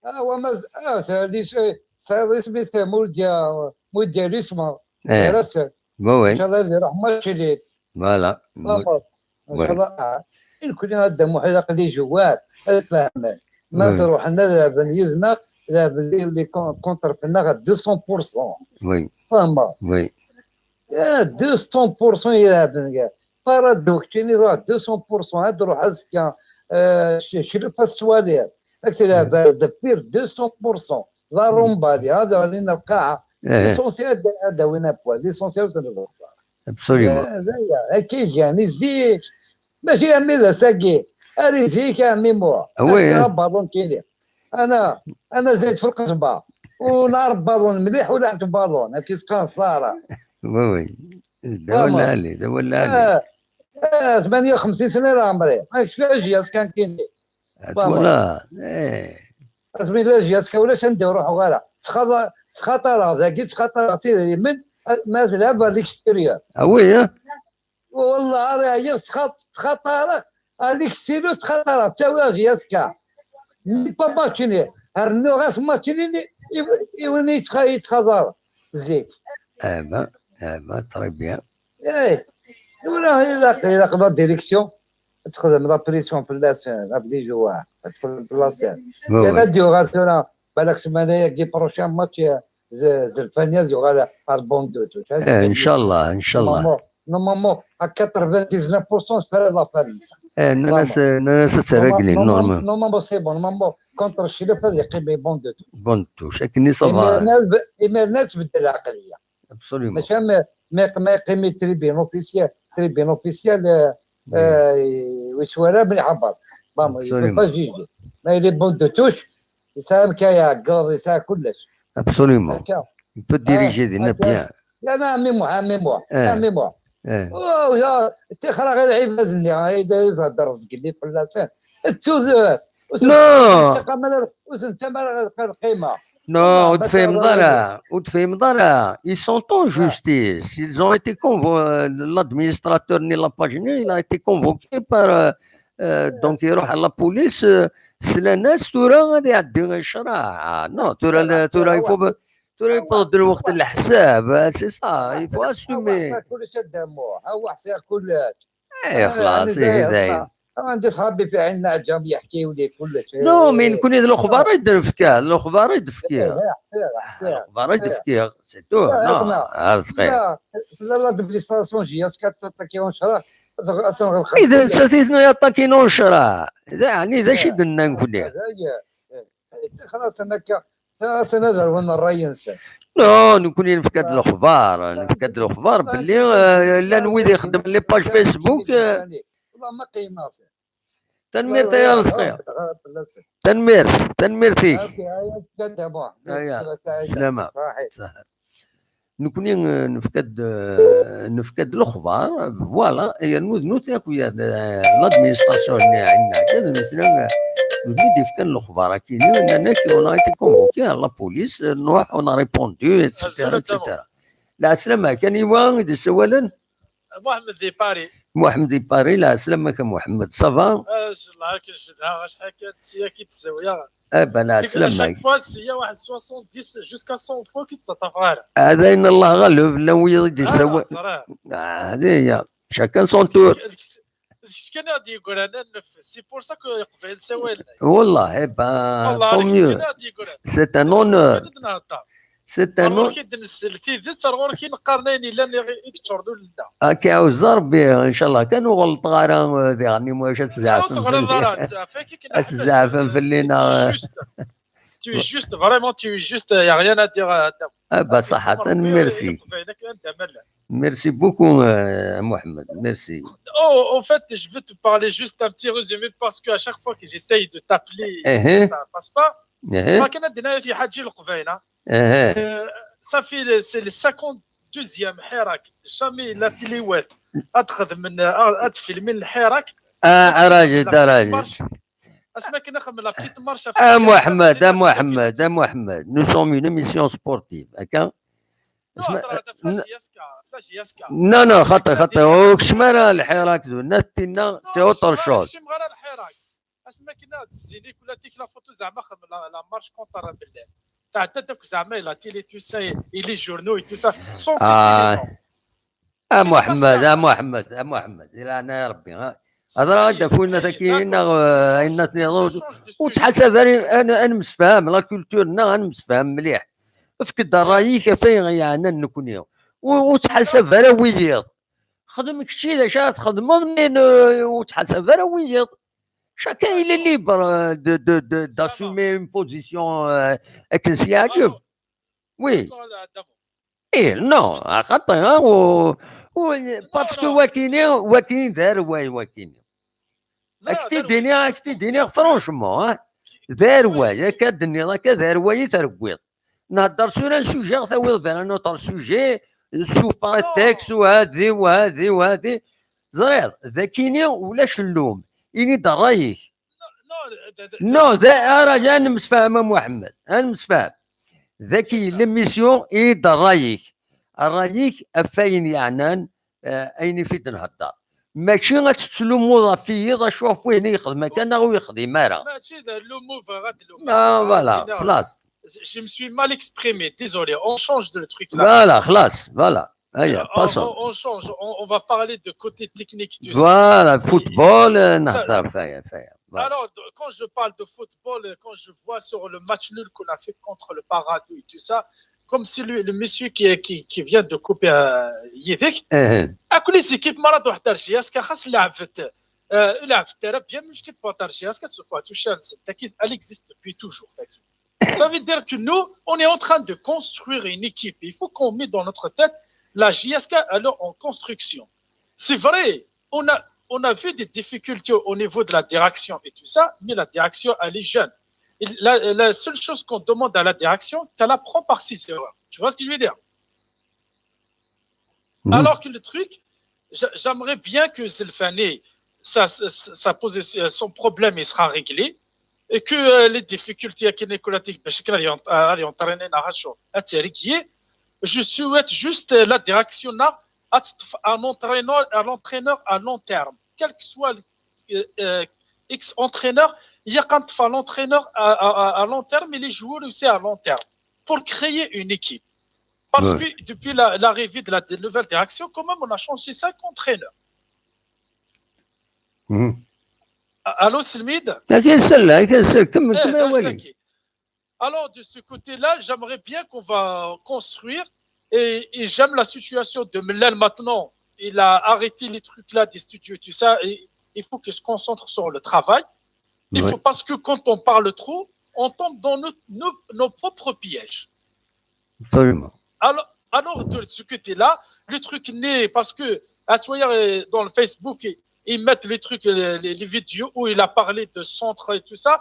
Ah, wa ma z-, ah, s-, li s-, eh, tesɛiḍ isem-is, eh, Muldia, Muldia Lisma. Eh. Gar-asen. Oui, oui. Inchallah ad iruḥ match-nni. Voilà. Vamos. Oui. Inchallah, ah. I nekkni a Dda Muḥ, aql-i jewwar, ad tfehmem. Ma oui. Truḥen ad lɛeben yid-neɣ, lɛeben li, li con-, contre-fenneɣ à deux cents pour cent. Oui. Fehmeḍ? Oui. Ah, deux cents pour cent i lɛeben. Para d wakeččini, truḥ deux cents pour cent, ad truḥ azekka, eh, c-, clef ad s-twaliḍ. Ad k-telɛeb ar deffir deux cents pour cent. D arumbali, ad ɣlin lqaɛa. Eh. L'essentiel ad, ad d-awin apwal. L'essentiel ad ten-ḍefren. Absolument. Eh, d aya, akka i gan i zik. Mačči armi d ass-agi. Ar i zik, a ɛemmi Muḥ. Ah oui, hein. Abalun kini. Ana, ana زايد في القصبة. ونعرف بالون مليح ولعبت بالون. هاكي سكان صارة. Oui, oui. D awal lɛali, d awal lɛali. Ah, ah, ثمانية وخمسين سنة راه عمري. ما كفاش يا سكان كيني. Voilà. Eh. Asmi la jiyaska ulac anda ur ruḥeɣ ara. Ttxaḍ-, ttxaṭareɣ dagi, ttxaṭareɣ s idrimen, ma telɛeb à l'extérieur. Ah oui, hein? Wallah, ara ɛyiɣ, ttxaṭ-, ttxaṭareɣ à l'extérieur, ttxaṭareɣ, ttawiɣ jiyaska. Mi pa match-nni, rnuɣ-as match-nni i, i win yettxa-, yettxaḍaren zik. Eh ben, eh ben, très bien. Eh, tura ilaq, ilaq la direction. Ad texdem la pression fell-asen, ɣef les joueurs, ad texdem fell-asen. Oui, oui. Ad yuɣal tura, balak ssmana-agi prochain match, eh, z-, Zelfani ad yuɣal ɣer banc de touche. Eh, inchallah, inchallah. Normalement, normalement, à quatre-vingt-dix-neuf pour cent tefra la Fransa. Eh, nnan-as, nnan-as ad tt-rreglen, normalement. Normalement, c'est bon, normalement, contre Cclif ad yeqqim banc de touche. Banc de touche, akken i ça va. Imiren ad, imiren ad tbeddel lɛeqliya. Absolument. Maca ma, ma, ma yeqqim tribune officielle, tribune officielle, euh, oui. Euh, ur yettwara mliḥ abaḍ. Bon, il peut pas juger. Mais il est bon de touche, yesɛa amek ara iɛeggeḍ, yesɛa kullec. Absolument. Akka. Il peut diriger des bien. Ah, yerna ɛemmi Muḥ, ɛemmi Muḥ, eh. Ɛemmi Muḥ. Eh. Oh, ya, ṭixer ɣer lɛibad-nni, ay d izhedder zgelli fell-asen. Ttu-, non. Ur sen-ttam ara lqima. Non, ur tefhimeḍ ara, ur tefhimeḍ ara. Ils sont en justice. Ils ont été convo-, euh, l'administrateur ni la page ni, il a été convoqué par, euh, euh, donc, iruḥ ɣer la police, euh, slan-as tura ad iɛeddi ccṛeɛ. Non, tura, tura, il faut, tura yewweḍ-d lweqt n leḥsab, c'est ça, il faut assumer. Kullec a Dda Muḥ, awa ḥsiɣ kullec. Eh, xlaṣ, ihi dayen. عندي صحابي في عين العجم يحكيوا لي كلش. Non, mais nekkni d lexbar ay d-nefka, d lexbar ay d-fkiɣ. احسير احسير Lexbar ay d-fkiɣ, c'est tout. Non, ar sxir. لا لا دبليستاسيون جي اس كات تاكي اون شرا اصلا غلخ إذا نساتيتنا يا طاكينو شرا. إذا يعني ذا شي دنا نكوني. خلاص انا كا خلاص انا دار وانا الراي نسى Non, nekkni nefka-d lexbar, nefka-d lexbar belli, euh, llan wid ixeddmen les pages Facebook, euh, والله ما قيم ناصر tanemmirt ay ar sxir. Tanemmirt, tanemmirt-ik. اوكي هاي قدها بون هيا، سلامة. صحيح Nekkni, euh, nefka-d, euh, nefka-d lexbar, voilà, yernu d nutni akk ya, euh, l'administration-nni n Ɛin Ɛǧaj, nutni, euh, nutni d-yefkan lexbar akini, nnan-ak, on a été convoqué à la police, euh, nruḥ, on a répondu, et cetera, et cetera. Lɛeslama, kan iwa i d-issawalen? Mohamed di Paris. Mohamed di Paris, lɛeslama-k a Mohamed, ça va? Acellah, akken cedhaɣ acḥal kan sya ki tzawiya. Eh ben, lɛeslama-k. Chaque fois, sya واحد soixante-dix jusqu'à cent fois ki tettaṭṭaf ɣer. Hada ayen Allah ɣaleb, llan wiyaḍ i d-yessawal. Ah, hadi ya. Chacun son tour. D kečč kan ad yeggran a nnefs. C'est pour ça que Leqbayel ssawalen. Wallah, eh ben, tant mieux. C'est un honneur. C'est un honneur. Ɣur-k i d-nsel tidet, ar ɣur-k i neqqaren ayen yellan i yeččuren ul-nneɣ. Ad k-iɛuzz Rebbi, incallah. Kan ur ɣelṭeɣ ara, eh, diɣen i wacu ad tzeɛfem fell-i. Ad tzeɛfem fell-i neɣ? Tu es juste, vraiment, tu es juste, il n'y a rien à dire. Ah bah, صح, tanemmirt-ik. Merci beaucoup, euh, Mohamed. Merci. Oh, en fait, je veux te parler juste un petit résumé parce qu'à chaque fois que j'essaye de t'appeler, ça ne passe pas. لكن عندنا في حاجة القبيلة. Euh, ça fait le, c'est le cinquante-deuxième حراك. Jamais la télé ouest. أتخذ من أتفيلمين الحراك. Ah, راجل، راجل. اسمع كي نخدم la petite marche. Ah, Mohamed, ah, Mohamed, ah, Mohamed. Nous sommes une émission sportive, d'accord? Non, non, خطي خطي. وكش مرة الحراك دو نتنا c'est autre chose. اسمع كنا الزينيك ولا ديك la photo زعما خدم la marche contre بالله. تعدى دوك زعما la télé tout ça et les journaux et tout ça. Ah, Mohamed, ah, Mohamed, ah, Mohamed, يلعن يا ربي. هضره غدا فوينا ثكينا، عينا تنيضوز. وتحسب أنا، أنا مسفهم la culture، نا، أنا مسفهم مليح. افكد رايك فين يعنى نكوني. وتحسب على ويليض. خدم كشي إذا شاء تخدم من، وتحسب على ويليض. Chacun il est libre, euh, de, de, de, d'assumer une position, euh, avec un siège. Oui. Eh, non, خطي, ها, و, و, parce que wakini, wakini d arway, wakini. Ak-t-id-iniɣ, ak-t-id-iniɣ, franchement, ها. D arway, akka d-nniɣ, akka d arway i trewwiḍ. Nhedder sur un sujet, tawiḍ vers un autre sujet, sous prétexte, u hadi, u hadi, u hadi. Ẓriɣ, d akini ulac llum. Ini-d ṛṛay-ik. Non, d, ara, ad nemsefham a Muḥemmed, ad nemsefham. Daki l'émission i d ṛṛay-ik. Ṛṛay-ik ɣef wayen yeɛnan, eh, ayen i fi d-nhedder. Mačči ad tettlummuḍ ɣef yiḍ, acu ɣef wihin i yexdem akka neɣ ur yexdim ara. Mačči d llummu bɣiɣ ad lummeɣ. Ah, voilà, xlas. Je me suis mal exprimé, désolé. On change de truc là. Voilà, xlas, voilà. Aya, passons. On, on change, on, on va parler de côté technique du. Voilà, football, euh, نهضر فيها, فيها. Voilà. Alors, quand je parle de football, quand je vois sur le match nul qu'on a fait contre le Paradou et tout ça, comme c'est le, le monsieur qui, qui, qui vient de couper, euh, يدك. اكو les équipes مرات واحد تاع J S K خاص لعبت, euh, لعبت ترى bien مش كي تبطل J S K تشوفها تشال, elle existe depuis toujours. Ça veut dire que nous, on est en train de construire une équipe. Il faut qu'on mette dans notre tête la J S K, elle est en construction. C'est vrai, on a, on a vu des difficultés au niveau de la direction et tout ça, mais la direction, elle est jeune. Et la, la seule chose qu'on demande à la direction, qu'elle apprend par ses erreurs. Tu vois ce que je veux dire ? Alors que le truc, j'aimerais bien que Zelfani, ça, ça, ça pose, son problème, il sera réglé, et que, euh, les difficultés à Nicolas Tic, parce que là, il est en train de, je souhaite juste, euh, la direction là, à, à l'entraîneur, à l'entraîneur à long terme, quel que soit le, euh, euh, X entraîneur, il y a quand l'entraîneur à, à, à long terme et les joueurs aussi à long terme, pour créer une équipe. Parce que depuis la, l'arrivée de la, de nouvelle direction, quand même, on a changé cinq entraîneurs. Mhm. Allô, Selmid? Akken sella, akken sella, kemmel, kemmel awal-ik. Alors, de ce côté-là, j'aimerais bien qu'on va construire. Et, et j'aime la situation de Mellal maintenant. Il a arrêté les trucs là, des studios, tout ça. Et il faut qu'il se concentre sur le travail. Il faut, parce que quand on parle trop, on tombe dans nos, nos, nos propres pièges. Absolument. Alors, alors, de ce côté-là, le truc naît parce que, à, tu vois, euh, dans le Facebook, ils, ils mettent les trucs, les, les, les vidéos où il a parlé de centre et tout ça.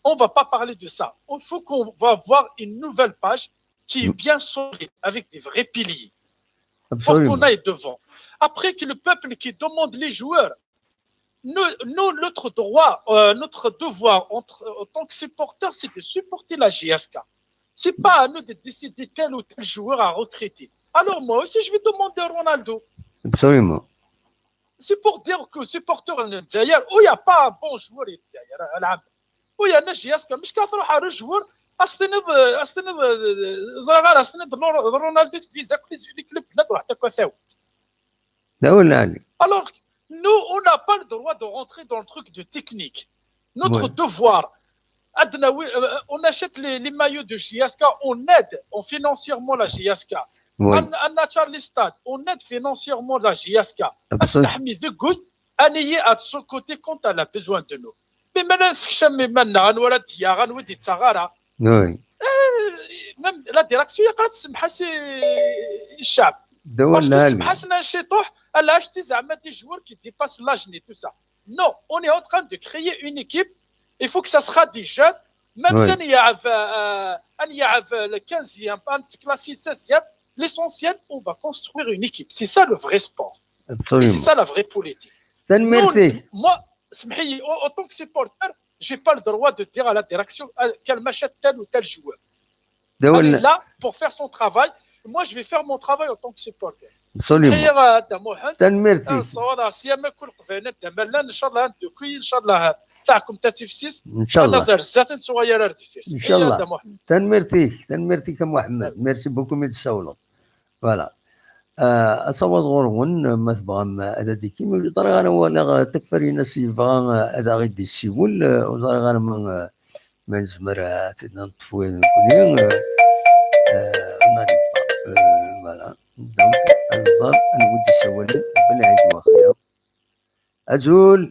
On va pas parler de ça. Il faut qu'on va avoir une nouvelle page qui est bien solide, avec des vrais piliers. Pour qu'on Absolument. aille devant. Après que le peuple qui demande les joueurs, nous, nous, notre droit, euh, notre devoir entre, en tant que supporters, c'est de supporter la J S K. C'est pas à nous de décider tel ou tel joueur à recruter. Alors moi aussi, je vais demander Ronaldo. Absolument. C'est pour dire que supporter n Lezzayer, où il n'y a pas un bon joueur n Lezzayer, où il y a un J S K, mais je suis un joueur, أصلًا، أصلًا، زرغار، أصلًا، رونالدو في زاك لي كلوب بلاد واحد هكا ساوي. لا ولا علي. Alors, nous, on n'a pas le droit de rentrer dans le truc de technique. Notre Ouais. Devoir, عندنا, oui, euh, on achète les, les maillots de J S K, on aide, on financièrement la J S K. Oui. On, on achète les stades, on aide financièrement la J S K. Absolument. Aslahmi deg wul, on est à son côté quand elle a besoin de nous. Mais maintenant, c'est que je me mène, on va dire, on va dire, ça va. Oui. Même la direction, il y a quand même, c'est, c'est cher. لا Parce ولا que علي. c'est Hassan Chitoh, elle a acheté زعما des joueurs qui dépassent l'âge et tout ça. Non, on est en train de créer une équipe. Il faut que ça sera des jeunes. Même Oui. si on y a, euh, on y a, euh, le quinzième, un petit classique seizième, l'essentiel, on va construire une équipe. C'est ça le vrai sport. Et c'est Absolument. Ça la vraie politique. Tanemmirt-ik. Nous, moi, اسمحي لي, en, en tant que supporter, j'ai pas le droit de dire à la direction, euh, qu'elle m'achète tel ou tel joueur. لا Elle est ولا. Là pour faire son travail. Moi, je vais faire mon travail en tant que supporter. Absolument. هي غا دا محمد. Tanemmirt-ik. صوره سيما كل قبيله دملا ان شاء الله ندوكي ان شاء الله تاعكم تاع تفسيس. ان شاء الله. زرزات نتوغيا راه ديفيرس. ان شاء الله. دا محمد. Tanemmirt-ik, tanemmirt-ik a Muḥemmed. Merci beaucoup, mi d-tsawleḍ. Voilà. Ah, asawaḍ ɣur-wen, ma tebɣam ad d-ikim, ur ẓriɣ ara walaɣ Takfarinas yebɣa ad aɣ-id-yessiwel, ur ẓriɣ ara ma, ma nezmer ad t-id-neṭṭef win nekkni. Ah, on arrive pas. Ah, voilà. Donc, ad nẓer anwa i d-isawalen, belɛid waxya. Azul.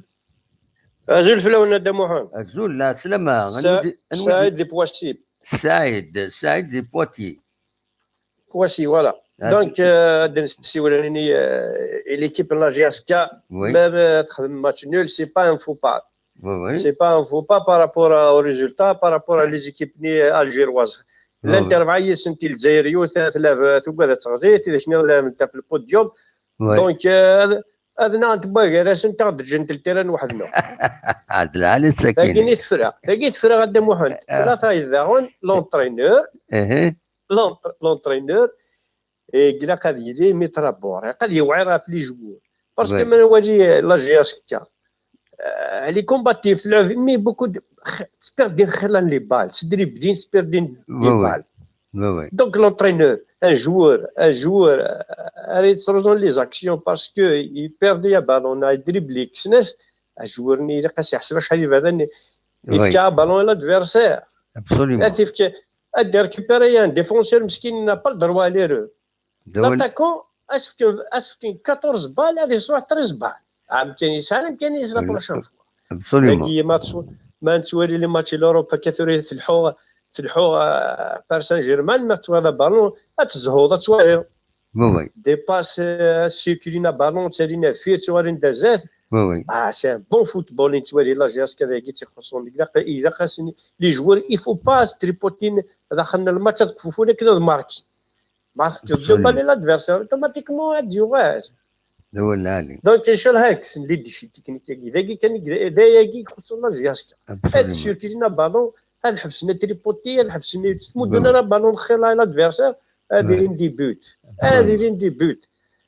Azul fell-awen a Dda Muḥend. Azul, la slama. Sa- Saɛid di Poissy. Saɛid, Saɛid di Poitiers. Poissy, voilà. Donc, euh, ad nessiwel i, euh, i l'équipe n la J S K, Oui. Même, euh, txedmem match nul, c'est pas un faux pas. Oui, oui. C'est pas un faux pas par rapport à- au résultat, par rapport à les équipes ni algéroises. Oui, L'Inter, oui. Lɛib yid-sent i Lezzayer, tugad ad teɣli, tidak-nni lɛibent ɣef le podium. Oui. Donc, euh, ad nɛent n wagar-asent, ad ɣ-d-ǧǧent ltiran weḥd-neɣ. Ɛad lɛali sakin. Tagi i tefra, tagi i tefra a Dda Muḥend. Ah. Tlata yid daɣen, l'entraîneur, Ehe. l'entra- l'entraîneur, eh, ilaq ad yili mi trabor, ad yewɛir ɣef les joueurs. Parce que Oui. ma nwali, eh, la J S K, eh, elle est combative, tleɛɛeb, mais beaucoup de, tperdin xilla n les balles, tdriblin, tperdin Oui, les oui. Balles. Oui, oui. Donc l'entraîneur, un joueur, un joueur, euh, elle est dans les actions parce que il perd un ballon, il dribble, un joueur, il est cassé, c'est pas il va donner. Il Oui. fait un ballon à l'adversaire. Absolument. Ad t-yefk, ad d-récupérer un défenseur, meskin, il n'a pas le droit à l'erreur. D awal- L'attaquant, est-ce que, est-ce que quatorze balles, elle est soit treize balles. Ah, amkan yesɛa, amkan yesɛa la Voilà. Prochaine fois. Absolument. Dagi, ma tsu-, ma nettwali les matchs n l'Europe, akka tura telḥu, telḥu, euh, Paris Saint-Germain, ma twala ballon, ad tezhuḍ, ad twaliḍ. Oui, oui. Des passes, euh, circulin ballon, ttalin deffir, ttwalin d azat. Oui, oui. Ah, c'est un bon football, nettwali la J S K dagi, ttixuṣṣun. Ilaq, ilaq asen, les joueurs, il faut pas se tripoter daxel n le match, ad kfufun akken ad marquer. Ma tefkiḍ deux Absolument. balles à l'adversaire, automatiquement, ad yuɣal. D awal lɛali. Donc, ncallah, kksen les déchets techniques-agi. Dagi kan, d ayagi i ixuṣṣen la J S K. Ad Absolument. circulin ballon, ad ḥebsen ad tripoter, ad ḥebsen ad tmuddun Oui. Ara ballon xilla à l'adversaire, ad Oui. ilin des buts. Ad Absolument. Ilin des buts.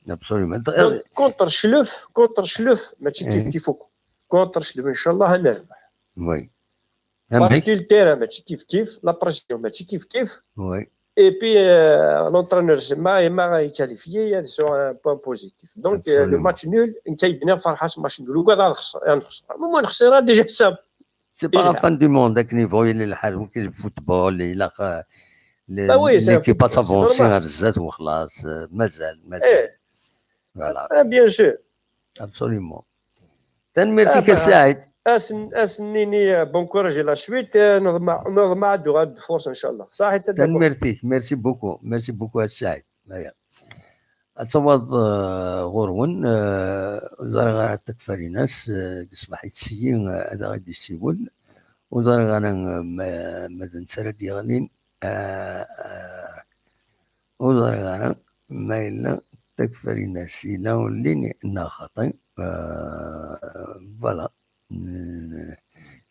Absolument. Donc, contre Chlef, contre Chlef, mačči kif Mhm. kif akk. Contre Chlef, ncallah, ad nerbeḥ. Oui. Parce Amek? Que le terrain, mačči kif kif, la pression, mačči kif kif. Oui. Et puis, euh, l'entraîneur, c'est ma, et ma est qualifié, il y a sur un point positif. Donc, euh, le match nul, une qualité de فرحة, ce match nul. Ou quoi, ça, ça, ça. Moi, on sera déjà ça. C'est pas la fin du monde, avec niveau, il est le football, il a, l'équipe a avancé, مازال، مازال. Voilà. Ah, bien sûr. Absolument. Tanemmirt-ik a Saɛid. Asen-nini, bon courage et la suite. Neḍmeɛ ad d-tfurṣ, ncallah. Saɛid. Tanemmirt-ik. Merci beaucoup. Merci beaucoup a Saɛid. Ad tawaḍ ɣur-wen, ur ẓriɣ ara Takfarinas, deg ṣṣbeḥ-is syi ad aɣ-d-isiwel. Ur ẓriɣ ara ma d netta ara d-yeɣlin. Ur ẓriɣ ara ma yella Takfarinas yella ur llin neɣ xaṭi. Voilà.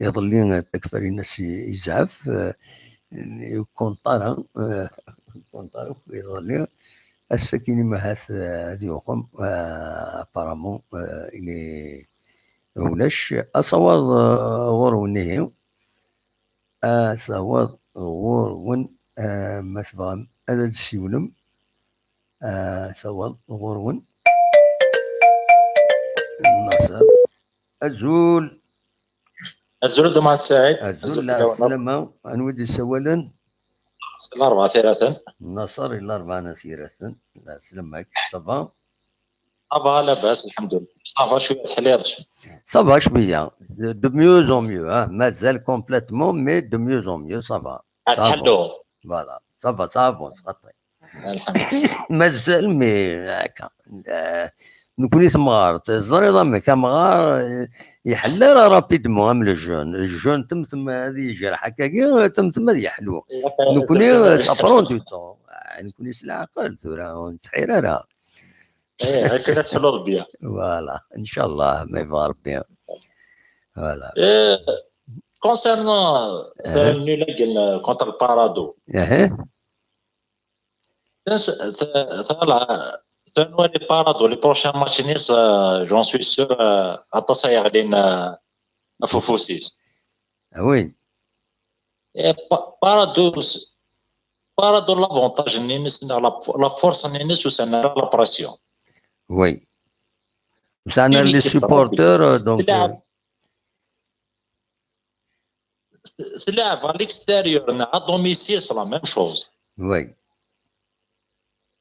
Iḍelli Takfarinas izɛef, ur kunṭara, ur kunṭara akk iḍelli. Ass-agi ahat ad yuɣem, apparemment, ili ulac. Ad tawaḍ ɣur-wen ihi. Ad tawaḍ ɣur-wen, ma tebɣam ad d-tessiwlem. Ad tawaḍ ɣur-wen. Naṣer. Azul. Azul a Dda Mɛad Saɛid. Azul, lɛeslama. Anwa i d-isawalen? Si Larebɛa Tiraten. Naṣer i Larebɛa n At Yiraten. Lɛeslama-k, ça va? Ça va, labas, lḥemdulillah. Ça va, cwiya teḥliḍ. Ça va, cwiya. De mieux en mieux, hein. Mazal complètement, mais de mieux en mieux, ça va. Ad tḥelluḍ. Voilà, ça va, ça avance, xaṭi. Lḥemdulillah. Mazal, mais akka. Nekkni tamɣart, teẓriḍ amek amɣar iḥella ara rapidement am le jeune. Le jeune temtem ad yejreḥ akkagi, temtem ad yeḥlu. Nekkni, ça prend du temps. Nekkni s leɛqel tura, ur nettḥir ara. Eh, akken ad tḥluḍ bien. Voilà, ncallah, ma yebɣa Rebbi. Voilà. Concernant le nul contre le Parado. Tanwali Parado, les prochains matchs-nni, j'en suis sûr, aṭas ay yeɣlin ɣef ufus-is. Ah oui. Parado, Parado, l'avantage-nni-ines, la force-nni-ines, ur sɛin ara la pression. Oui. Ur sɛin ara les supporters, donc. Tlaɛb à l'extérieur, à domicile, c'est la même chose. Oui.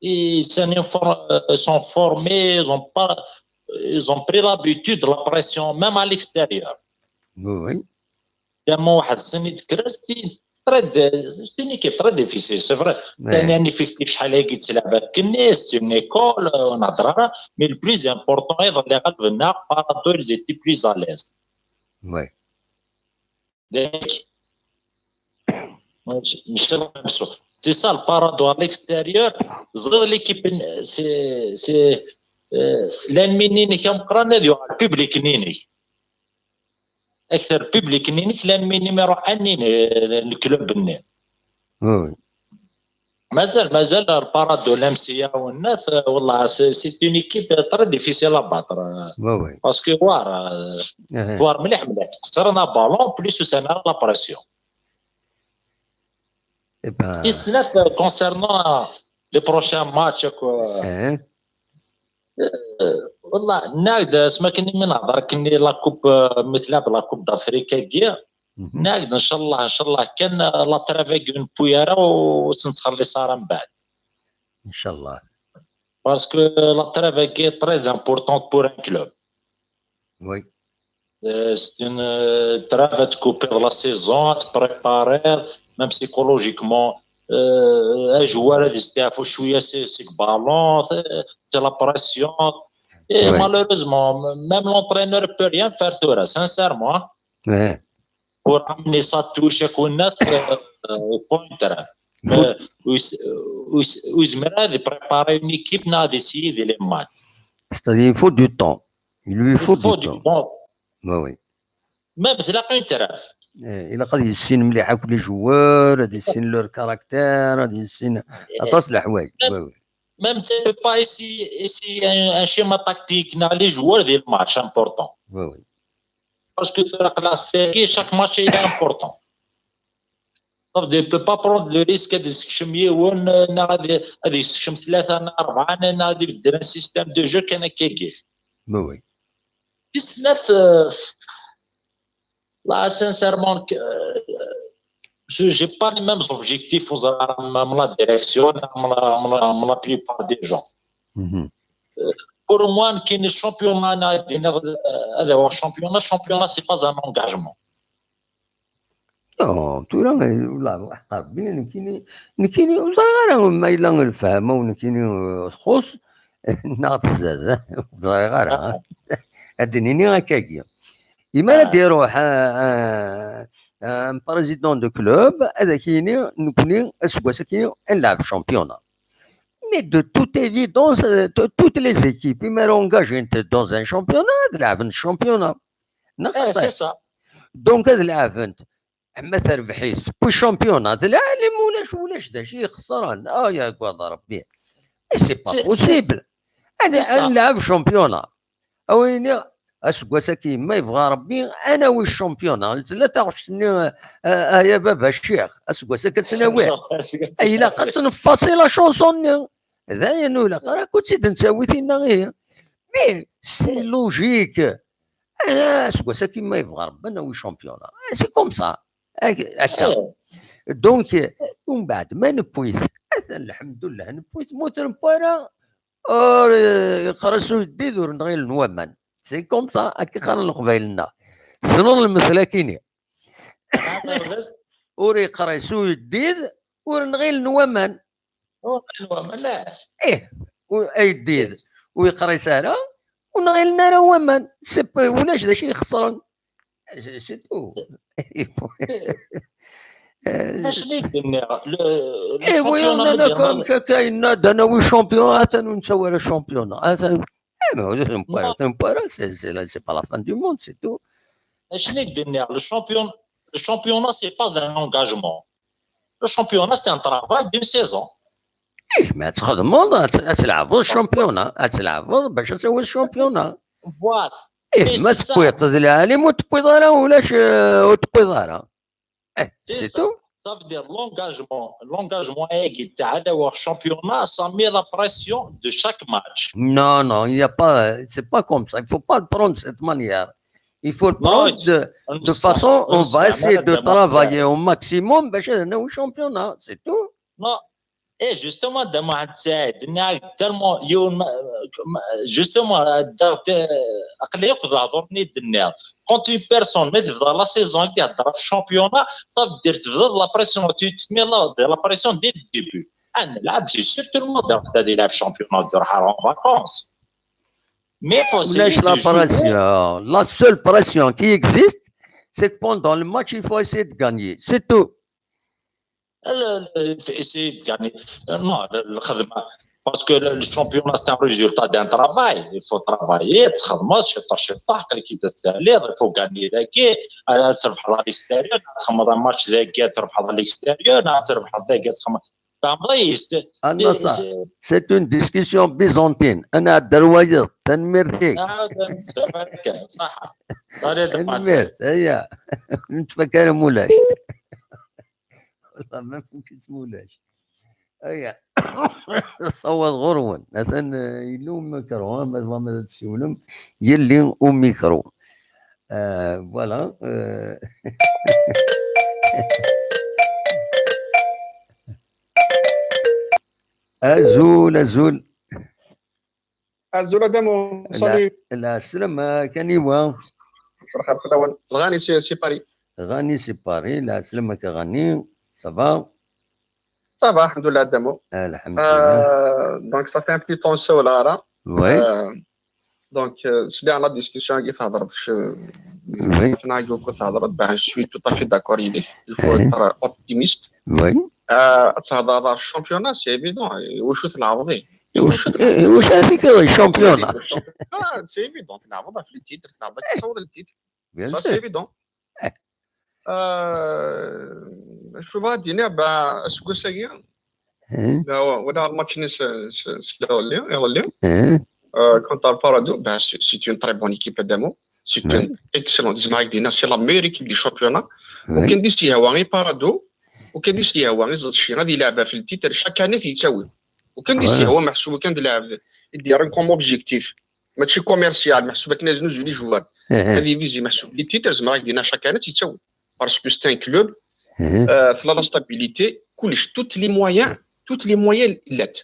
Ils sont formés, ils ont pas, ils ont pris l'habitude de la pression, même à l'extérieur. Oui, oui. Tellement واحد السن يتكرس، c'est une équipe très difficile, c'est vrai. ثاني un effectif شحال هاكي تلعب هاك الناس، c'est une école، ونهضر راه، mais le plus important، ايضا اللي غلبنا، Parado, ils étaient plus à l'aise. Oui. C'est ça, le Parado à l'extérieur. C'est l'équipe, c'est, c'est, l'ennemi-nni-inek ameqqran, il y aura le public-nni-inek. أكثر public-nni-inek, l'ennemi numéro un-nni-inek, le club-nni. Oui. مازال، مازال Parado لمسية والناس، والله c'est une équipe très difficile à battre. Oui, oui. Parce que voir، voir مليح مليح، تخسر un ballon، plus c'est la pression. Eh ben. Concernant les prochains matchs, quoi. والله ناقد اسمع كني من هضر كني la coupe، مثل la coupe d'Afrique كي ناقد ان شاء الله، ان شاء الله كان la trêve ينبوي راه وتنتخلص راه من بعد. ان شاء الله. Parce que la trêve est très importante pour un club. Oui. C'est une trêve à couper la saison, à te préparer, même psychologiquement. Un joueur a dit c'est شوية, c'est le ballon, c'est la pression. Et malheureusement, même l'entraîneur ne peut rien faire, sincèrement. Pour amener ça touche, il faut une trêve. ويزمر هذه préparer une équipe, ناض essayer les matchs. C'est-à-dire, il faut du temps. Il lui faut du temps. Bon. Oui, oui. Même تلاقى une trêve. Il a يسين مليح كل joueur, يسين leur caractère, يسين aṭas n leḥwayeǧ. Oui, oui. Même tu ne peux pas essayer, essayer un, un schéma tactique, les joueurs des matchs importants. Oui, oui. Parce que la classe, chaque match est important. Ça veut dire, tu peux pas prendre le risque ad yessekcem yiwen, euh, neɣ ad, ad yessekcem tlata neɣ rebɛa, neɣ ad ibeddel un système de jeu kan akkagi. Mais oui. Tis snat, euh, là, sincèrement, euh, je j'ai pas les mêmes objectifs, ur ẓriɣ ara, am la direction, am la, am la, am la plupart des gens. Mhm. Pour moi, nekkini championnat, neɣ ad iniɣ, euh, ad awiɣ championnat, championnat, c'est pas un engagement. Non, tura, eh, wallah, ḥqa Rebbi, nekkini, nekkini, ur ẓriɣ ara ma yella lefhama-w nekkini, eh, txuṣṣ, neɣ tzad, ur ẓriɣ ara. Ad d-nini akkagi. Imi ara Ah. d-iruḥ, eh, eh, un président de club, ad ak-yini, nekkni, aseggas-agi, ad nlɛeb championnat. Mais de toute évidence, euh, t-, toutes les équipes, imi ara engagent dans un championnat, ad lɛebent championnat. Neɣ Eh, xaṭi? C'est ça. Donc, ad lɛebent. Ma terbeḥ-it, puis championnat d lɛali, ma ulac, ulac d acu yexṣren. Ah, ya gwad Rebbi. Mais c'est pas C'est- possible. Ad, c'est ça. ad nlɛeb championnat. Awi-ni, aseggas-agi, ma yebɣa Rebbi, ad nawi championnat. Tella taɣect-nni, ah, ah, ya baba ccix, aseggas-agi ad tt-nawi. Ilaq ad tt-neffaṣi la chanson-nni. D ayen ur ilaq ara akk ad tt-id-nettawi tinna ihi. Mais c'est logique. Ah, aseggas-agi ma yebɣa Rebbi ad nawi championnat. Ah, c'est comme ça. Ak-, akka. Donc, umbeɛd ma newwi-t, atan lḥemdullah newwi-t, ma ur t-newwi ara, ur, yeqqar-as uyeddid ur nɣilen waman. C'est comme ça, akka qqaren Leqbayel-nneɣ. Tessneḍ lmetla-kini? Ur yeqqar-as uyeddid ur nɣilen waman. Ur nɣilen waman, ah. Ih, u-, ayeddid ur yeqqar-as ara ur nɣilen ara waman. C'est pas, ulac d acu yexṣren. C'est, c'est tout. Acu i d-nniɣ? Le, le Eh oui, on championnat en a moderne. Comme quelqu'un, il a donné oui champion, atan ur nettawi ara championnat. Atan, eh, mais on ne peut pas, c'est, c'est la, c'est pas la fin du monde, c'est tout. Acu i d-nniɣ? Le champion, le championnat, c'est pas un engagement. Le championnat, c'est un travail d'une saison. Eh, mais ad txedmeḍ, ad, ad tleɛbeḍ championnat, ad tleɛbeḍ bac ad tawiḍ championnat. Voilà. Eh, Mais ma c'est ça. tewwiḍ d lɛali, ma ur tewwiḍ ara, ulac, eh, ur tewwiḍ ara. Eh, C'est c'est ça. Tout. Ça veut dire l'engagement, l'engagement agi تاع هذا هو championnat, ça met la pression de chaque match. Non, non, il n'y a pas, c'est pas comme ça. Il faut pas le prendre de cette manière. Il faut le Non, prendre de, de façon, on va essayer de travailler au maximum, باش ناوي championnat, c'est tout. Non. Et justement, Dama Saïd, tellement, justement, quand une personne met de la saison qui a de championnat, ça veut dire de la pression, tu te mets là, de la pression dès le début. Ah, là, c'est sûr, tout le monde a dit le championnat de en vacances. Mais faut essayer la pression. La seule pression qui existe, c'est que pendant le match, il faut essayer de gagner. C'est tout. Essayer de gagner. Non, le, le, parce que le, le championnat, c'est un résultat d'un travail. Il faut travailler, il faut gagner, il faut à l'extérieur, il faut un match, il faut à l'extérieur, c'est une discussion byzantine. أنا عاد روايض تنميرتي. تنميرت، هيا. نتفكر مولاش. والله ما فهمت اسمه ولاش. ايا. صوت غرون مثلا يلو ميكرو، ما تبغى ما تسولم يلي او ميكرو. آه، voilà. آه. ازول، ازول. ازول ادمو. Salut. العسلامة كنيوة. مرحبا في الاول. غاني سي سي باري. غاني سي باري، العسلامة كغاني. Ça va؟ Ça va, الحمد لله ادمو. الحمد لله. Donc ça fait un petit temps نسول راه. Oui. Donc c'est dans la discussion كي تهضر داكشي. Oui. انا جو كنت تهضر، ben je suis tout à fait d'accord avec. Il faut être optimiste. Oui. تهضر في الشامبيونات، c'est évident. واش تلعبضي؟ واش واش هذيك الشامبيونات؟ C'est évident، تلعبضها في les titres، تلعبضها تصور les titres. Bien sûr. C'est évident. شوف غادي نلعب اسكوساكيا. ولا الماتش نيس اللي يولي كونتر بارادو، c'est une très bonne équipe ادمو. C'est une excellente، زعما هكا دينا c'est la meilleure équipe du championnat. وكان ديستي هو غير بارادو. Ukan i s-yehwa iẓeḍ cci, ad yelɛeb ɣef le titre, chaque année ad t-yettawi. Ukan i s-yehwa meḥsub ukan d lɛebd i d-yerran comme objectif. Mačči commercial, meḥsub akken ad yeznuzu les joueurs. Ad yvizi meḥsub les titres, zemreɣ ad k-d-iniɣ chaque année ad t-yettawi. Parce que c'est un club, euh, tella la stabilité, kullec, toutes les moyens, toutes les moyens llant.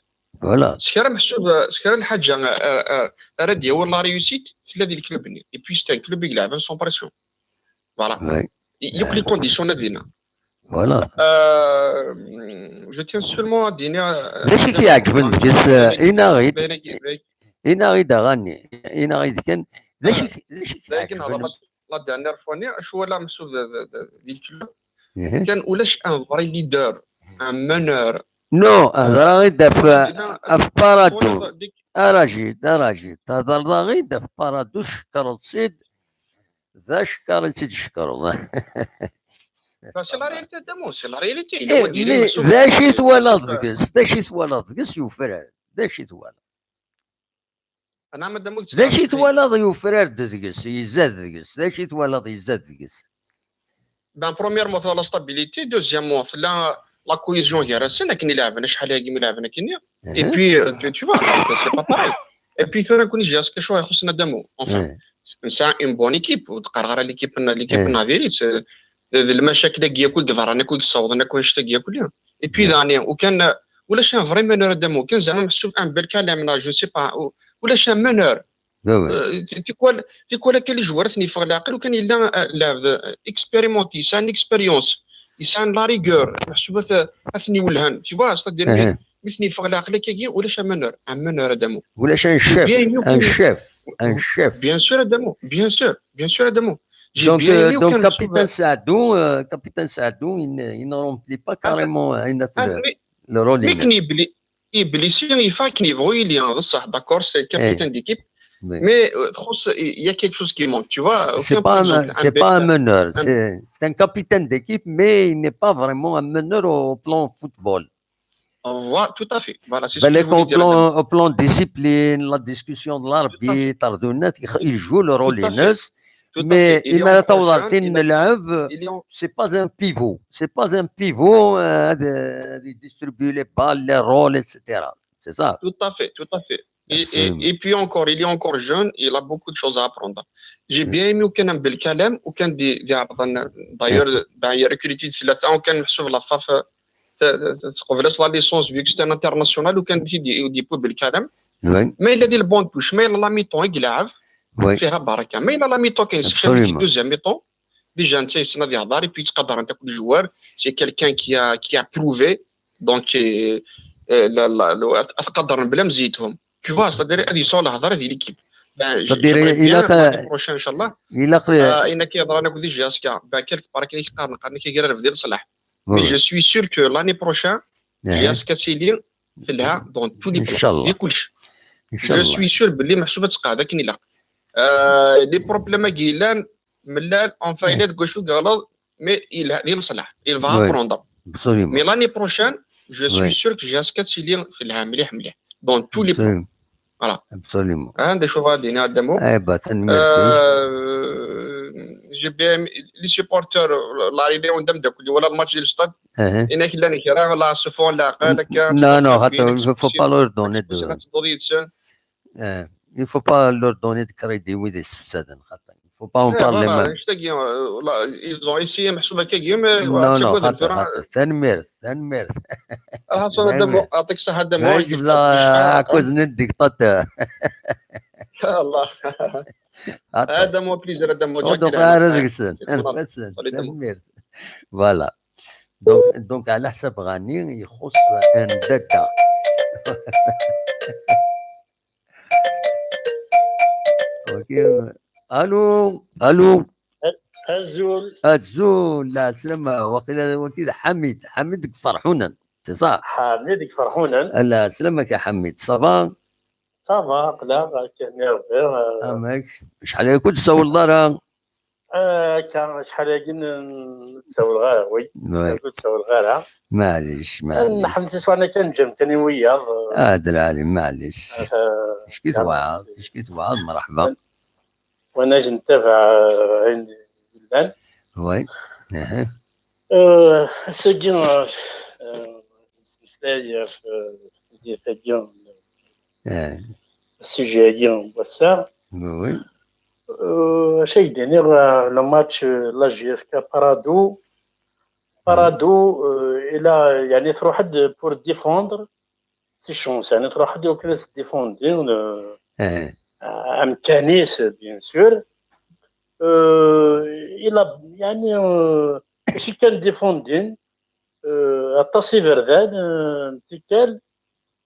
Voilà. S kra meḥsub, s kra lḥaǧa, euh, euh, ara d-yawi la réussite, tella di le club-nni. Et puis c'est un club i ilɛeben sans pression. Voilà. Yakk les conditions-nni dinna. Voilà. Euh, je tiens seulement à dire, euh, d acu i k-iɛeǧben deg-s? Inaɣ-id, inaɣ-id a Ɣani, inaɣ-id kan. D acu i k-iɛeǧben? La dernière fois-nni, acu wala meḥsub di le club, kan ulac un vrai leader, un meneur. Non, hedreɣ-id ɣef, ɣef Paradou. Arajid, arajid. Thedreḍ-aɣ-id ɣef Paradou, tcekkreḍ-tt-id. D acekkeṛ i tt-id-tcekkreḍ. C'est la réalité, Adamo, c'est la réalité. D acu i twalaḍ deg-s? D acu i twalaḍ deg-s yufrar? D acu i twalaḍ? D acu i twalaḍ yufrar-d deg-s, yezza-d deg-s? D acu i twalaḍ yezza-d deg-s? Ben, premièrement, tella la stabilité. Deuxièmement, tella la cohésion gar-asen, akken i leɛben acḥal-agi mi leɛben akkenni. Et puis, euh, tu, tu vois, donc, c'est pas pareil. Et puis, tura nekkni J S K acu ixuṣṣen, Adamo? Enfin, nesɛa une bonne équipe, ur d-qqareɣ ara l'équipe n, l'équipe n Nadiri, c'est, d, d lmacakil-agi akk i yeḍran, akk i yessawḍen, akk annect-agi akk-nni. Et puis, daɣen, ukan, euh, ulac un vrai meneur, Adamo, kan zeɛma meḥsub un Belkacem, neɣ je ne sais pas, u-, ulac un meneur. Euh, ti-, tikwal, tikwal akka les joueurs ad ten-yeffeɣ leɛqel, ukan yella, euh, lɛebd, euh, expérimenté, yesɛa une expérience, yesɛa la rigueur, meḥsub ad, ad ten-iwellhen, tu vois, c'est-à-dire, mi, mi ten-yeffeɣ leɛqel akkagi, ulac un meneur, un meneur, Adamo. Ulac un chef, un chef, un chef. Bien sûr, Adamo, bien sûr, bien sûr, Adamo. Donc, euh, donc, capitaine Saadou, euh, capitaine Saadou, il ne, il ne remplit pas carrément, euh, le, le rôle. Yebli, yebli si, il faut qu'il évolue, il est en, d'accord, c'est capitaine d'équipe. Mais, euh, txuṣṣ, il y a quelque chose qui manque, tu vois. C'est pas un, c'est pas un meneur, c'est, c'est un capitaine d'équipe, mais il n'est pas vraiment un meneur au, au plan football. Voilà, tout à fait. Voilà, c'est ce que je voulais dire. Au plan, au plan discipline, la discussion de l'arbitre, il, il joue le rôle, mais il est en, c'est pas un pivot. C'est pas un pivot, euh, de, de distribuer les balles, les rôles, et cetera. C'est ça. Tout à fait, tout à fait. Et, et, et puis encore, il est encore jeune, il a beaucoup de choses à apprendre. J'ai bien aimé ukan Belkacem, ukan di, di, d'ailleurs, ben, il a recruté ثلاثة, ukan meḥsub la FAF, euh, euh, euh, la licence, vu que c'est un international, ukan di, di, di Belkacem. Mais il a des bonnes touches, mais il a la mi-temps, il a fait baraka. Mais il a la mi-temps, qui est deuxième mi-temps. Déjà, netta yessen ad yehḍer, et puis yettqadar-it akk les joueurs. C'est quelqu'un qui a, qui a prouvé. Donc, euh, euh, la, la, la, ad, ad qadren bla mzeythum. Tu vois, c'est-à-dire, ad yesɛu lehḍer di l'équipe. Ben, c'est-à-dire, j'aimerais bien, l'année prochaine, inchallah, euh, ayen akka yeḍran akk di J S K, ben, quelque part, akken i k-qqaren, qqaren-ak agrared di leṣlaḥ. Mais je suis sûr que l'année prochaine, J S K ad tili telha dans tous les points. Inchallah. Di kullec. Je suis sûr belli meḥsub ad tqeɛɛed akken ilaq. Euh, les problèmes-agi yellan, mellal, enfin, yella deg wacu yeɣleḍ, mais yelha, di leṣlaḥ, il va apprendre. Absolument. Mais l'année prochaine, je suis sûr que J S K ad tili telha mliḥ, mliḥ. Dans tous les points. Voilà. Absolument. Ah, d acu bɣiɣ ad d-iniɣ, Adamo. Eh ben, tanemmirt. Euh, j'ai bien aimé les supporters, la réunion d ameddakel, wala le match di le stade. Inak llan kra, la sufun, la qal, akka. Non, non, il faut pas leur donner de, euh, il faut pas leur donner de crédit, wid yessefsaden, xaṭer. Faut pas en parler même. Ils ont essayé, meḥsub akkagi, mais non, non, xaṭer, xaṭer. Tanemmirt, tanemmirt. Aɛekkaz n dictateur. Inchallah. Adamo, plaisir, Adamo. Donc, ara deg-sen. Tanemmirt. Voilà. Donc, donc, ɛla ḥsab Ɣani, ixuṣṣ un dada. Ok. Allô, allô. Azul. Azul, lɛeslama, waqila wagi d Ḥamid, Ḥamid deg Ferḥunan, c'est ça? Ḥamid deg Ferḥunan. Lɛeslama-k a Ḥamid, ça va? Ça va, aql-aɣ, akka, nniɣ, euh, amek? Acḥal aya ur d-tsawleḍ ara? Ah, akka, acḥal-agi n-, n-, ur d-ssawleɣ ara, oui. Ur d-ssawleɣ ara. Maɛlic, maɛlic. Nḥemmel tiswaɛin akka, neǧǧem kan i wiyaḍ, eh. Ah, d lɛali, maɛlic. Ah, ticki tewɛeḍ, ticki tewɛeḍ, mreḥba. Wana ntabaɛ, eh, ayen yellan. Oui. Aha. Eh, Ass-agi, euh, euh, nettmeslay ɣef, euh, tagi, euh, sujet-agi n wass-a. Oui. Euh, acu ay d-iniɣ, euh, le match, euh, la J S K Parado. Parado, euh, il a, يعني, تروح pour défendre ses chances, يعني, تروح يمكن défendre, euh, أمكانيس, bien sûr. Euh, il a, يعني, euh, ماشي كان défendre, euh, aṭas iberdan, euh, n tikkal,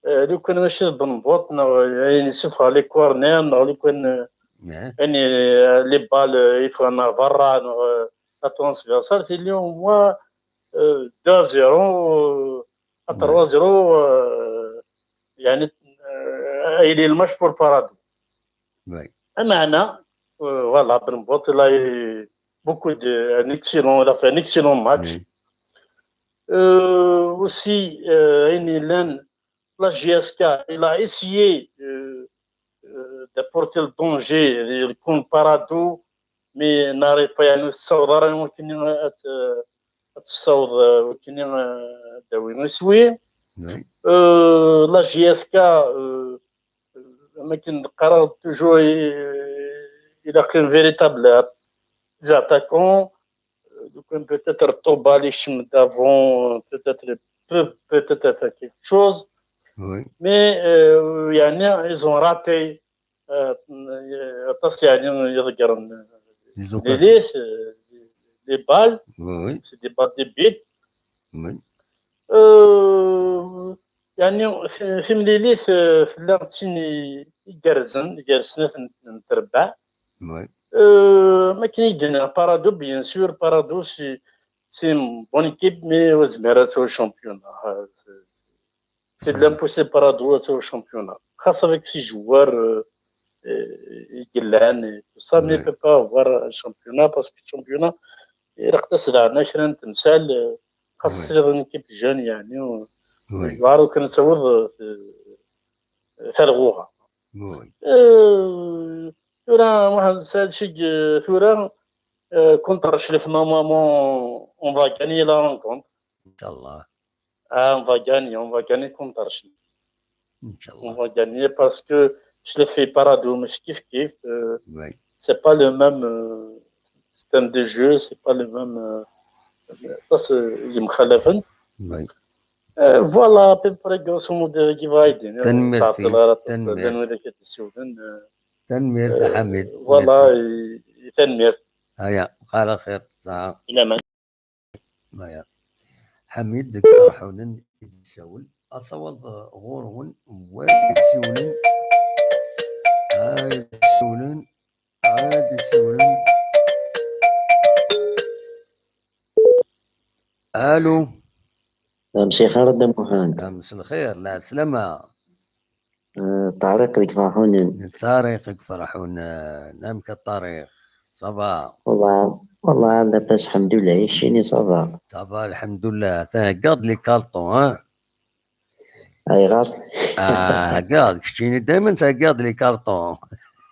euh, lukan mačči d Benbuṭ, neɣ ayen yessufeɣ les corners, neɣ lukan, euh, يعني, euh, les balles, euh, yeffɣen ɣer berra, neɣ, euh, la transversale, tili au moins, euh, deux à zéro, euh, trois zéro, euh, يعني, euh, il est le match pour Parado. Ameɛna, euh, voilà, Benbuṭ, il a eu beaucoup de, un excellent, il a fait un excellent match. Euh, aussi, euh, ayen yellan, la J S K, il a essayé, euh, euh, d'apporter le danger, le compte Parado, mais n'arrive pas, يعني, ur tessaweḍ ara wakken ad, euh, ad tessaweḍ, euh, wakken, euh, ad d-tawi iswi. Euh, la J S K, euh, euh, am akken d-qqareɣ toujours, i-, ilaq un véritable attaquant. Euh, donc, peut-être Tobal d'avant, euh, peut-être peut, peut-être faire quelque chose. Mais, euh, يعني, ils ont raté, euh, aṭas, يعني, iḍeggren, les, euh, les balles. C'est des balles de but. Euh, يعني, ti-, timlilit, euh, tella d tin i-, igerrzen gar snat n, n trebbaɛ. Euh, ma akken i d-nniɣ, Parado, bien sûr, Parado, c'est, c'est une bonne équipe, mais ur tezmir ad tawi championnat. Euh, c'est, c'est de l'impossible, Parado ad tawi championnat. Xas avec ses joueurs, euh, euh, i yellan et tout ça, mais il peut pas avoir un championnat parce que le championnat, ilaq ad as-d-ɛna kra n temsal, euh, xas tesliḍ une équipe jeune, يعني, u-, yewɛer ur kan ad tawiḍ, euh, talɣuɣa. Euh, tura, Mohamed Saad, cig, euh, tura, euh, contre Chlif, normalement, on va gagner la rencontre. Ah, on va gagner, on va gagner contre Chlif. On va gagner parce que Chlif et Parado, mais kif kif, euh, c'est pas le même, euh, système de jeu, c'est pas le même, euh, ça, c'est, il me خالف. Euh, voilà, à peu près, grosso modo, qui va aider. Tanemmirt-ik, tanemmirt. Tanemmirt a Ḥamid. Voilà, tanemmirt. Aya, bqa ɛla xir. Aya. Ḥamid deg Ferḥunen i d-yessawel. Asawaḍ, uh, ɣur-wen, wid d-yessiwlen. Ay, d-yessiwlen. Ay, d-yessiwlen. Allô. Mselxir a Dda Muḥend. Mselxir, lɛeslama. Euh, Ṭariq deg Ferḥunen. Ṭariq deg Ferḥunen. Amek a Ṭariq? Ça va? Wallah, wallah, labas, lḥemdullah. Keččini, ça va? Ça va, lḥemdullah. Theggaḍ les cartons, ha? Ayɣer? Ah, theggaḍ. Keččini daymen theggaḍ les cartons.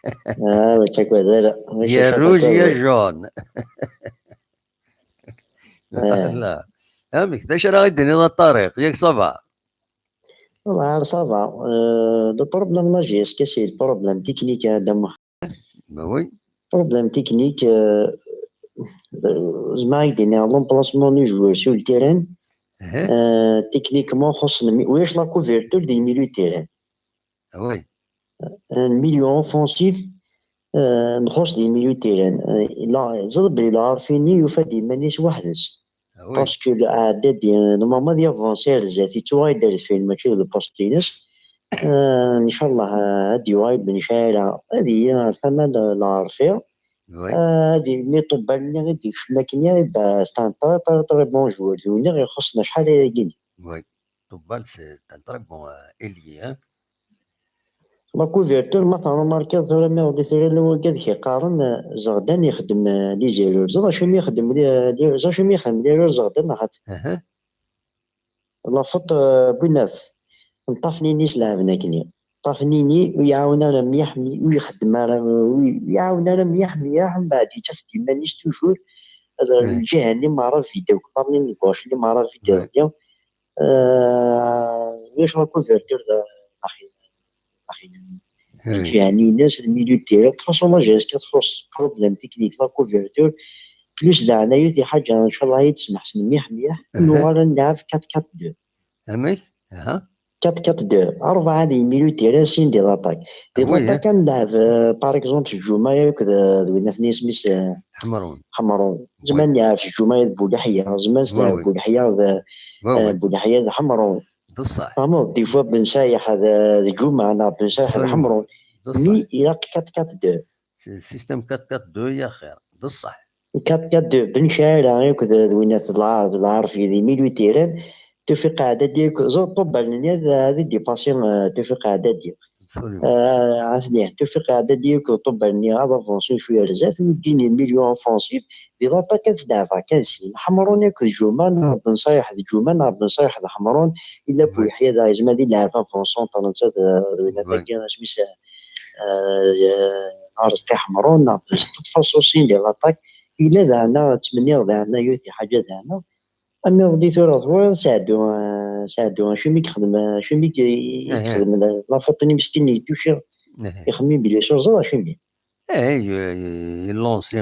Ah, ur ttagad ara. Ya rouge, ya jaune. Ah. Amek, d acu ara ɣ-d-tiniḍ a Ṭariq? Yak ça va? Wallah, ça va. Euh, le problème là, j'ai, est-ce que c'est le problème technique, hein, de moi? Ben oui. Problème technique, euh, euh, زعما هاك دينا l'emplacement du joueur sur le terrain. Euh, techniquement, خصنا مي-، وياش la couverture des milieux de terrain. Ah oui. Un milieu offensif, euh, نخص des milieux de terrain. Euh, لا، زاد بلي لا عارفيني يفاد يمانيس وحدس. Ah oui. Parce que le, عداد، normalement، ad yavansi ar zdat, yettuɣal-d ar deffir, mačči d le poste-ines. Euh, ncallah, euh, ad d-yuɣal Ben Chaɛira, ad yili ar tama n Lerfiq. Oui. Euh, ad yili Ṭubbal-nni i d-ikecmen akken-nni, bah, c'est un très, très, très bon joueur. D win i ɣ-ixuṣṣen acḥal ayagi-nni. Oui. Ṭubbal, c'est un très bon, euh, ailier, hein. La couverture, ma teṛumarkiḍ tura mi ɣ-d-tura wagi ad k-iqqaren, euh, Zeɣdan ixeddem, euh, les erreurs. Ẓer acu mi ixeddem, euh, les, ẓer acu mi ixeddem les erreurs Zeɣdan, axat. La faute, euh, n winat. N Ṭafnini s lɛebn akkenni. Ṭafnini ur iɛawen ara mliḥ, mi-, ur ixeddem ara, ur iɛawen ara mliḥ, mliḥ, mbeɛd yettaf-d iman-is toujours. lǧiha-nni meɛrabiya, deg uḍar-nni n gauche-nni meɛrabiya. Ulac la couverture d axi lǧiha-nni-ines, le milieu de terrain. De toute façon, la G S K txuṣṣ problème technique, la couverture. Plus daɛna yiwet lḥaǧa, ncallah ad yi-d-tsemḥem mliḥ mliḥ, nuɣal ad nlɛeb quatre quatre deux. Amek? Aha. quatre quatre deux. Rebɛa di milieu de terrain, sin di l'attaque. Di l'attaque ad nlɛeb, euh, par exemple, Djouma akked, euh, d winna-ten isem-is, euh, Ḥemrun. Ḥemrun. Zemren ad nlɛeb Djouma d Bouliḥya, zemren ad nlɛeb Bouliḥya d, euh, Bouliḥya d Ḥemrun. D ṣṣeḥ. Tfehmeḍ, des fois Ben Sayeḥ d, d Djouma, neɣ Ben Sayeḥ d Ḥemrun. Mi ilaq quatre quatre deux. Système quatre quatre deux ya xir. D ṣṣeḥ. quatre quatre deux, Ben Chaala akked d winna-ten Lɛareb, Lɛareb di milieu de terrain, Tewfiq Ɛdadi akked ẓer ṭubbal-nni ad, ad idipasi, euh, Tewfiq Ɛdadi. Absolument. Euh, ɛetni, Tewfiq Ɛdadi akked ṭubbal-nni ad avanṣun cwiya ar zdat, wigi-nni milieu offensif, di l'attaque ad sdeɛfeɣ kan sin. Ḥemrun akked Djouma, neɣ Ben Sayeḥ d Djouma, neɣ Ben Sayeḥ d Ḥemrun, illa Bouliḥya da, yezmer ad ilɛeb avant-centre, netta d, d winna-tagi, isem-is, euh, Arezqi Ḥemrun, neɣ Ben Sayeḥ, teṭṭef-as sin di l'attaque. Illa daɛna, ttmenniɣ daɛna, yiwet lḥaǧa daɛna. Amiḍelli tura twalaḍ Saɛdu, euh, Saɛdu, acimi i yexdem, euh, acimi i yexdem la faute-nni meskin yettucci, ixemmem belli s uẓaḍ, acimi? Eh, il lance.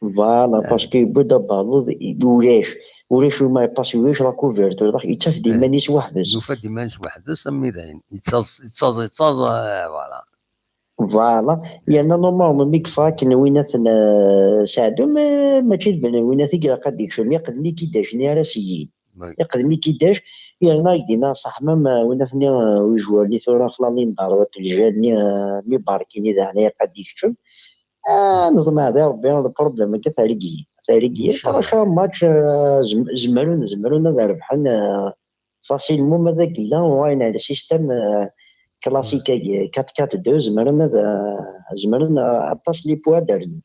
Voilà, parce que yewwi-d abaluḍ, ulac, ulac uma ipass, ulac la couverture, yettaf-d iman-is weḥd-s. Yufa-d iman-is weḥd-s, am dayen, yettaẓ, yettaẓ, yettaẓ, eh, voilà. Voilà. Yerna normalement mi yeffeɣ akken winna-ten, euh, Saɛdu, ma, mačči d ben winna-t i ilaq ad d-ikcem, yaqdem i k-id-acni ara s-yid. Yaqdem i k-id-ac, yerna i k-d-inna ṣaḥ, même, euh, winna-ten, euh, ujwar-nni tura ɣef la ligne droite, lǧiha-nni, euh, mi barkini daɛna ilaq ad d-ikcem. Ah, neḍmeɛ di Rebbi, le problème akka tarigi, tarigi. Inšallah. Prochain match, euh, zem-, zemren, zemren ad rebḥen, euh, facilement, ma d agella, wayen ar le système, euh, classique-agi, quatre quatre deux, zemren ad, euh, zemren, euh, aṭas les points ad rnun.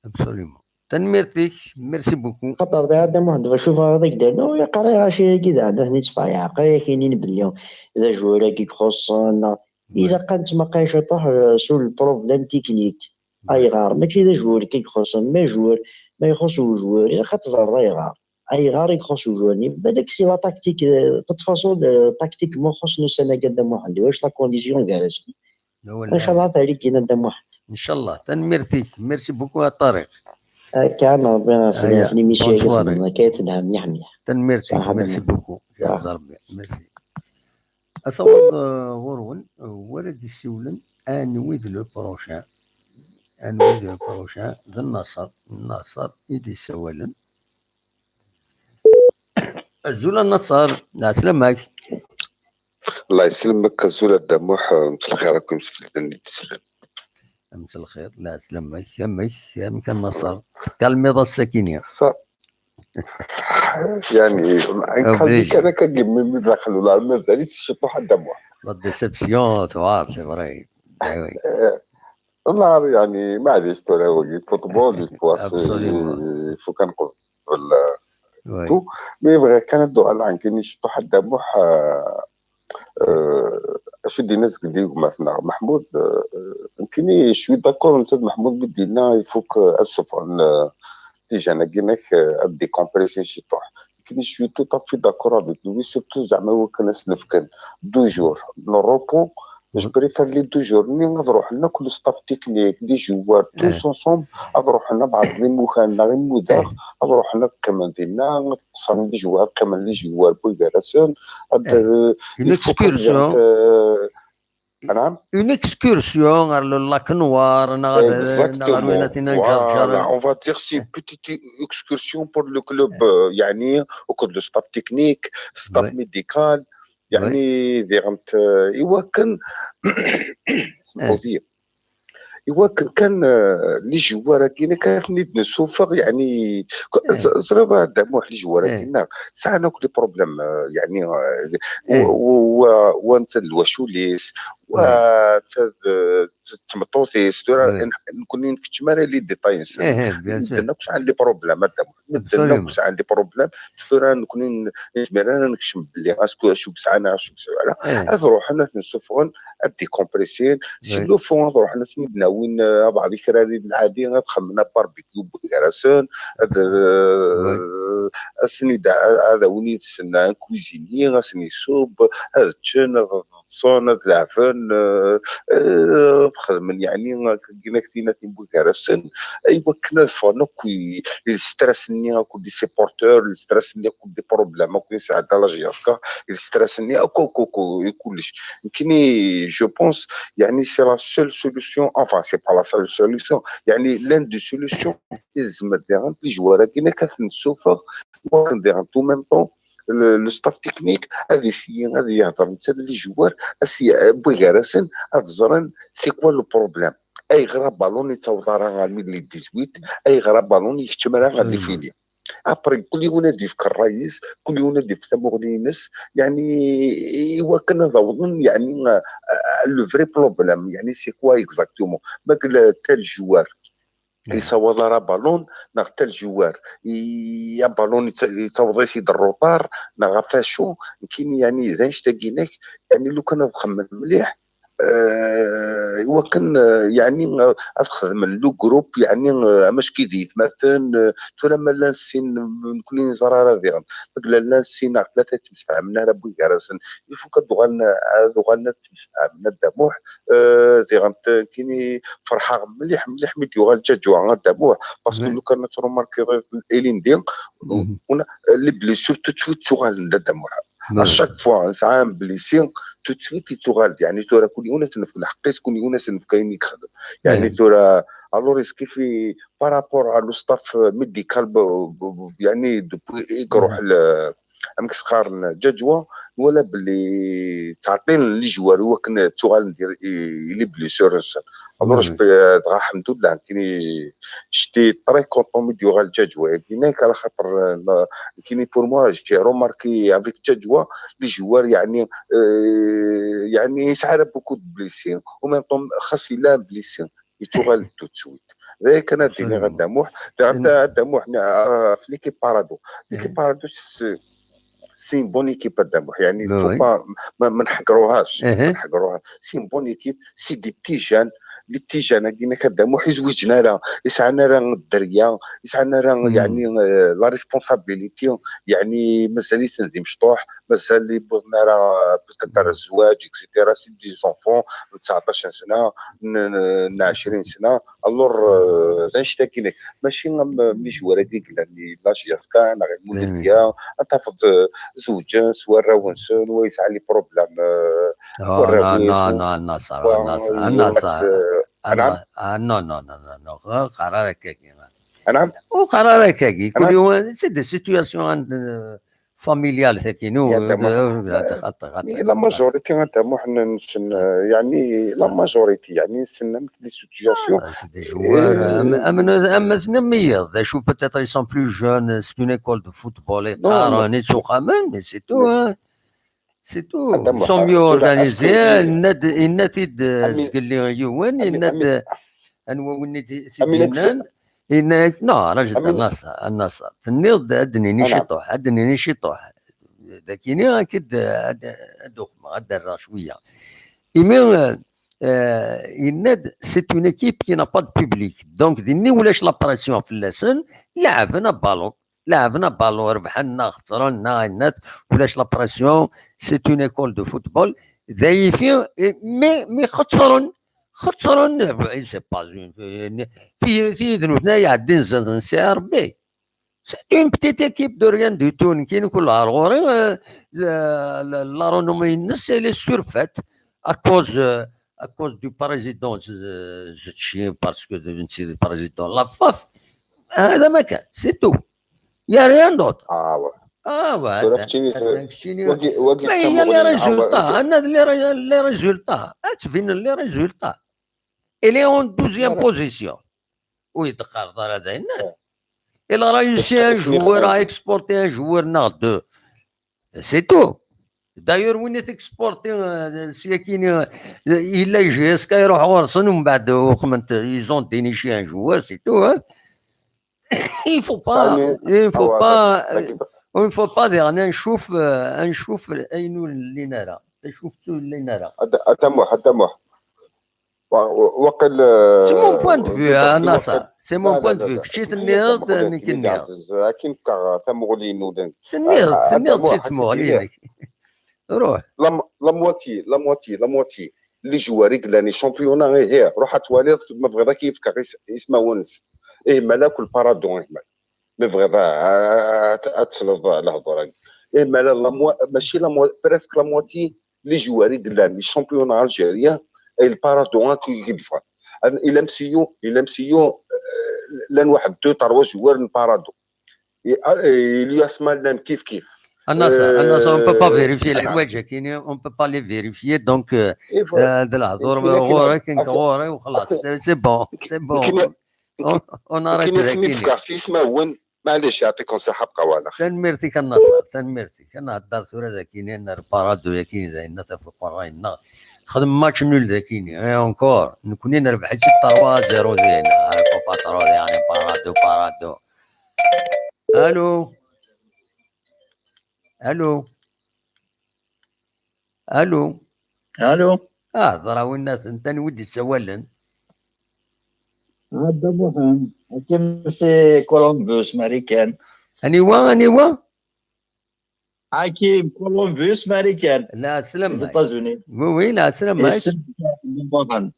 Absolument. Tanemmirt-ik, merci beaucoup. Xaṭer da Ɛedda Muḥend, bac ufaɣ ad ak-d-rnu, yeqqar-aɣ acu-agi d Ɛedda, ten-ittfeɛyeɛ, yak inin belli d ajwar-agi i ixuṣṣen, neɣ ilaq ad nettmaqay ciṭuḥ, euh, sur le problème technique. Ayɣer? Mačči d ajwar kan i ixuṣṣen, ma ajwar, ma ixuṣṣ ujwar, ilaq ad teẓreḍ ayɣer. Ayɣer i ixuṣṣ ujwar-nni? Balak si la tactique, euh, de toute façon, euh, tactiquement xuṣṣen ussan-agi Ɛedda Muḥend, ulac la condition gar-asen. Ncallah ad t-rigin Ɛedda Muḥend. Ncallah. Tanemmirt-ik. Merci beaucoup a Ṭariq. Akka, Rebbi ɣef l'émission-agi, akka i telha mliḥ mliḥ. Tanemmirt-ik. Merci beaucoup. Rebbi. Merci. Asawaḍ, euh, ɣur-wen, euh, wara d-isiwlen, anwi d le prochain? Anwi d le prochain? D Nnaṣer. Nnaṣer i d-isawalen. Azul a Nnaṣer, lɛeslama-k. Allah yeslemek, azul a Dda Muḥ, mselxir akk imsefliden i d-islen. Mselxir, lɛeslama-k, amek, amek a Nnaṣer? Tkalmiḍ ass-akini? Yani, nkalmi kan akka gimmi mi daxel, ula mazal-itt ciṭuḥ a Dda Muḥ. La déception, tewɛer, c'est vrai. Nnar, yani, maɛlic tura wagi, football, il faut, il faut kan nqbel tout. Mais bɣiɣ kan ad d-uɣaleɣ nekkini ciṭuḥ a Dda Muḥ, euh, acu d-yenna zgelli gma-tneɣ Meḥmud, euh, nekkini je suis d'accord netta d Meḥmud mi d-yenna il faut que ad ssufɣen, euh, les jeunes-agi-inek, euh, ad décompressin ciṭuḥ. Nekkini je suis tout à fait d'accord avec lui, surtout zeɛma i wakken ad s-nefken deux jours de repos. Je préfère les deux jours-nni ad ruḥen akk le staff technique, les joueurs, tous ensemble, ad ruḥen ad ɛerḍen imukan neɣ imudaɣ, ad ruḥen ad qqimen dinna, ad qeṣṣren les joueurs, ad qqimen les joueurs gar-asen, ad, euh, une excursion. Une excursion ɣer le lac Noir, neɣ ɣer winna-ten n Ǧerǧer. Voilà, on va dire c'est une petite excursion pour le club, euh, yani, akked le staff technique, staff médical, yani, diɣen, euh, i wakken, i wakken kan, euh, les joueurs-agi-inek ad ten-id-nessufeɣ, yani, ẓriɣ a Dda Muḥ, les joueurs-agi-inek sɛan akk les problèmes, euh, yani, euh, wa netta d lwaculis, wa ta d d tmeṭṭut-is. Tura nekkni nkeččem ara les détails-nsen. Medden akk sɛan les problèmes, a Dda Muḥ. Medden akk sɛan les problèmes. Tura nekkni nezmer ara nekcem belli acu sɛan, acu sɛan ara. Ad ruḥen ad ten-suffɣen, ad décompressin. Si le fond, ad ruḥen ad ten-id-nawin, eh, abeɛḍ ikraren lɛali, ad xedmen barbecue gar-asen, ad, eh, ad sen-id-, ad awin yid-sen un cuisinier, ad sen-iṣubb, ad ččen, ad ḍḍsen, ad leɛben, eh, eh, ad xedmen, yeɛni, akken akk tinatin gar-asen, i wakken ad ffɣen akk i, i stress-nni akk, les supporters, les stress-nni akk, les problèmes akk yesɛedda la J F K, les stress-nni akk, akk, akk, i kullec. Nekkini, je pense, yeɛni, c'est la seule solution, enfin, c'est pas la seule solution, yeɛni, l'une des solutions i tezmer diɣen les joueurs-agi ad ten-nessufeɣ, wakken diɣen, en même temps, le, le staff technique ad essayer ad yehder netta d les joueurs, ad s-, wway gar-asen ad ẓren c'est quoi le problème. Ayɣer aballon ur yettaweḍ ara armi d les dix-huit? Ayɣer aballon ur ikeččem ara ɣer les filets? Après, kul yiwen ad yefk ṛṛay-is, kul yiwen ad yefk tamuɣli-ines, yeɛni, i wakken ad awḍen, yeɛni, euh, le vrai problème, yeɛni, c'est quoi exactement? Ma yella tel joueur ur yessawaḍ ara aballon, neɣ tel joueur i, aballon yettaweḍ-it-id ṛṛuṭar, neɣ ɣef acu, nekkini, yeɛni, d annect-agi-inek, yeɛni, lukan ad xemmen mliḥ, eh, i wakken, eh, yeɛni, eh, ad xedmen le groupe, yeɛni, eh, amack-it d yetmaten, eh, tura ma llan sin, nekkni ur neẓri ara diɣen. Ma yella llan sin neɣ tlata ur ttemsefhamen ara wway gar-asen, il faut ad uɣalen, ad uɣalen ad ttemsefhamen, a Dda Muḥ, eh, diɣen t-, nekkini ferḥeɣ mliḥ, mliḥ mi d-yuɣal Ǧaǧwa, a Dda Muḥ, parce que lukan ad trumarkiḍ ilindi, les blessures tout de suite ttuɣalen, a Dda Muḥ. À chaque fois nesɛa un blessé, tout de suite yettuɣal-d. Yeɛni tura kul yiwen ad s-nefk lḥeqq-is, kul yiwen ad s-nefk ayen i yexdem. Yeɛni tura, alors, est-ce que fi, par rapport à le staff médical, b-, b-, b-, yeɛni depuis i iruḥ l-, amek s-qqaren, Ǧaǧwa, nwala belli ttɛeṭṭilen les joueurs i wakken ttuɣalen d i, i les blessures-nsen. Alors, je peux, euh, dɣa, alḥemdullah, nekkini, j'étais très content mi d-yuɣal Ǧaǧwa-agi-inek, ala xaṭer, euh, nekkini, pour moi, j'ai remarqué avec Ǧaǧwa, les joueurs, yeɛni, euh, yeɛni, yesɛa ara beaucoup de blessés, en même temps, xas yella blessé, yettuɣal-d tout de suite. D aya kan ad d-iniɣ, a Dda Muḥ. Daɣen, a Dda Muḥ, euh, f l'équipe Parado. L'équipe Parado, c'est, c'est une bonne équipe, a Dda Muḥ. Yeɛni, faut pas, ma, ma nḥeggruhax, ma nḥeggruhax. C'est une bonne équipe, c'est des petits jeunes. Les petits jeunes-agi-inek, a Dda Muḥ, ur zwiǧen ara, ur sɛan ara dderya, ur sɛan ara, yeɛni, euh, la responsabilité, yeɛni, mazal-iten d imecṭuḥ, mazal ur wwḍen ara, euh, peut-être ar zzwaǧ, et cetera. C'est des enfants n tseɛṭac n sna, n, n, n ɛecrin sna. Alors, euh, d annect-agi-inek. Mačči am, am les joueurs-agi yellan di la J F K neɣ i Monaco, ad tafeḍ, euh, zewǧen s warraw-nsen, wa yesɛa les problèmes, euh, warraw-is, non, non, non, non, non, non, non, non, non, non, qqar ara akkagi. Ur qqar ara akkagi. Kul yiwen, c'est des situations, euh, familiales, tagi, la majorité, a Dda Muḥ, nsen, euh, yeɛni, la majorité, yeɛni, nsen amek les situations. Ah, c'est des joueurs, euh, am, am, am, am, d acu, peut-être ils sont plus jeunes, c'est une école de football, i qqaren, i ttuqamen, mais c'est tout, hein. C'est tout. Ils sont mieux organisés. Yenna-d, yenna-t-id, euh, zgelli yiwen, yenna-d, euh, anwa win i t-yennan? Yenna-ak, non, rajel, a Naṣer, a Naṣer. Tenniḍ-d, ad d-nini ciṭuḥ, ad d-nini ciṭuḥ. Dakini, ad, ad, ad uxmeɣ, ad d-rreɣ cwiya. Imi, euh, euh, yenna-d, c'est une équipe qui n'a pas de public. Donc, dinni ulac la pression fell-asen, leɛben aballon. Leɛben aballon, rebḥen neɣ xesren neɣ yenna-t, ulac la pression, c'est une école de football. D ayifi, mais, mais xeṣren, xeṣren, c'est pas une, ti, ti d nutni iɛeddin zdat n C R B. C'est une petite équipe de rien du tout. Nekkini kul ar ɣur-i, euh, la, la, la renommée-ines, elle est surfaite à cause, euh, à cause du président, euh, Zetchi, parce que c'est le président la FAF. هذا ما كان, c'est tout. Il y a rien d'autre. Ah ouais. Ah ouais. Mais il y a les résultats. Anna les ré-, les résultats. Ad tbin les résultats. Elle est en douzième position. Ur yeqqar ara d ayen. Elle a réussi un joueur, a exporté un joueur, neɣ deux. C'est tout. D'ailleurs, win i t-exporti, euh, syakini, euh, yella J S K iruḥ ɣur-sen, umbeɛd uxment, ils ont déniché un joueur, c'est tout, hein. Il faut pas, il faut pas, euh, il faut pas dire, ad ncuff, euh, ad ncuff ayen ur llin ara. Tacuft ur llin ara. A Dda Muḥ, a Dda Muḥ. Waqil. C'est mon point de vue, a Naṣer. C'est mon point de vue. Kečč i tenniḍ, nekk nniɣ. Akken fkeɣ tamuɣli-inu. Tenniḍ, tenniḍ si tmuɣli-inek. Ruḥ. La moitié, la moitié, la moitié. Les joueurs i yellan, les championnats, ihi, ruḥ ad twaliḍ, ma tebɣiḍ ad k-yefkeɣ ismawen-nsen. Ihi, mala kul parado, ihi, mala. Ma tebɣiḍ ad tesleḍ lehdur-agi. Ihi, mala, mačči la moitié, presque la moitié, les joueurs i yellan, les championnats algériens, et le parado, i yebɣan. Il M C U, il M C U, llan waḥed deux, trois joueurs n parado. Il y a Smalem kif kif. A Naṣer, a Naṣer, on peut pas vérifier les ḥwayeǧ-agi, on peut pas les vérifier, donc, euh, d lehdur ɣur-k, nekk ɣur-i, u xlaṣ, c'est bon, c'est bon. On arrête dagi. Maɛlic, يعطيكم الصحة, بقاو على خير. Tanemmirt-ik a Naṣer, tanemmirt-ik. Ad nehder tura dagi, nerr parado-yagi, d ayen ad tafeq ṛṛay-nneɣ. Xdem match nul dagi, et encore, nekni nerbeḥ-itt trois zéro dina. Ay, faut pas trop dire, parado, parado. Allô? Allô? Allô? Allô? Ah, ẓra winna-ten, anwa i d-yessawalen? Ɛedda Muḥend, akken si Columbus, Marikan. Aniwa, aniwa? Hakim, Columbus, Marikan. Lɛeslama. États-Unis. Oui, oui, lɛeslama. Muḥend.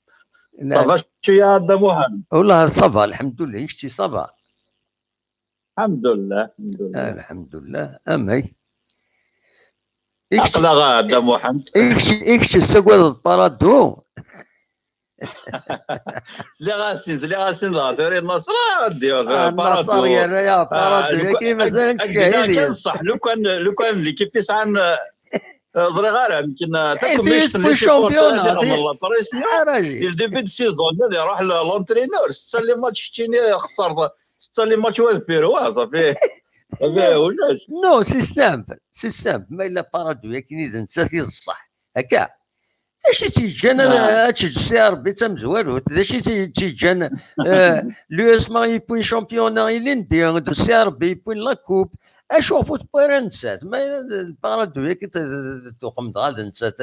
Ça va, cwiya, Ɛedda Muḥend? Wallah, ça va, lḥemdullah, i kečči, ça va? Lḥemdullah, lḥemdullah. Lḥemdullah, amek? Aql-aɣ Ɛedda Muḥend. I kečč tessagadeḍ parado? Sliɣ-asen, sliɣ-asen dɣa tura Naṣer ad d-yaɣ parado. Naṣer yerra-yaɣ parado, yagi mazal nekk kan ṣṣeḥ, lukan, lukan l'équipe yesɛan, ẓriɣ ara, yemkin takumict n les supporters, il début de saison ad iruḥ l'entraîneur, setta les matchs keččini xeṣreḍ, setta les matchs wa deffir wa, ṣafi. Ulac. Non, c'est simple, c'est simple. Ma yella parado, akken i d nettat i d ṣṣeḥ. Akka. D acu i tt-yeǧǧan ad teǧǧ C R B d tamezwarut? D acu i tt-yeǧǧan, euh, l'U S M A yewwin championnat ilindi, d C R B yewwin la coupe? Acu ɣef ur tewwi ara nettat? Ma d parado-yagi tuxem dɣa d nettat,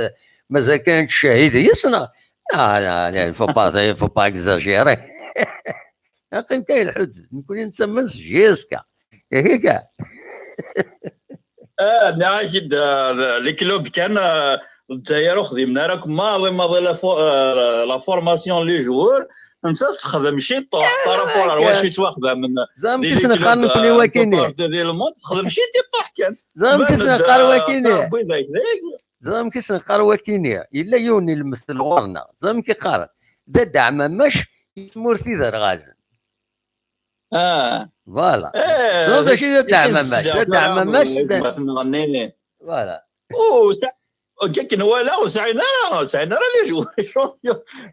mazal kan tcehhid yes-neɣ? Non, non, non, il faut pas, il faut pas exagérer. Aqim kan lḥudud, nekkni nettamen s J S K. Yahi kan. Ah, nniɣ-ak-id, ah, les clubs kan, ah, Lezzayer ur xdimen ara akk maḍi maḍi la fo-, ah, la formation n les joueurs, nettat texdem ciṭuḥ par rapport ar wacu yettwaxdamen. Ẓer amek i sen-qqaren nekkni wakini. Di lmund texdem ciṭuḥ kan. Ẓer amek i sen-qqaren wakini. Ẓer amek i sen-qqaren wakini. Yella yiwen ilmestel ɣur-neɣ. Ẓer amek i qqaren. D adeɛmamac i tmurt iderɣalen. Ah. Voilà. Tessneḍ d acu i d adeɛmamac? D adeɛmamac. Voilà. Akken wala ur sɛin ara, ur sɛin ara les joueurs.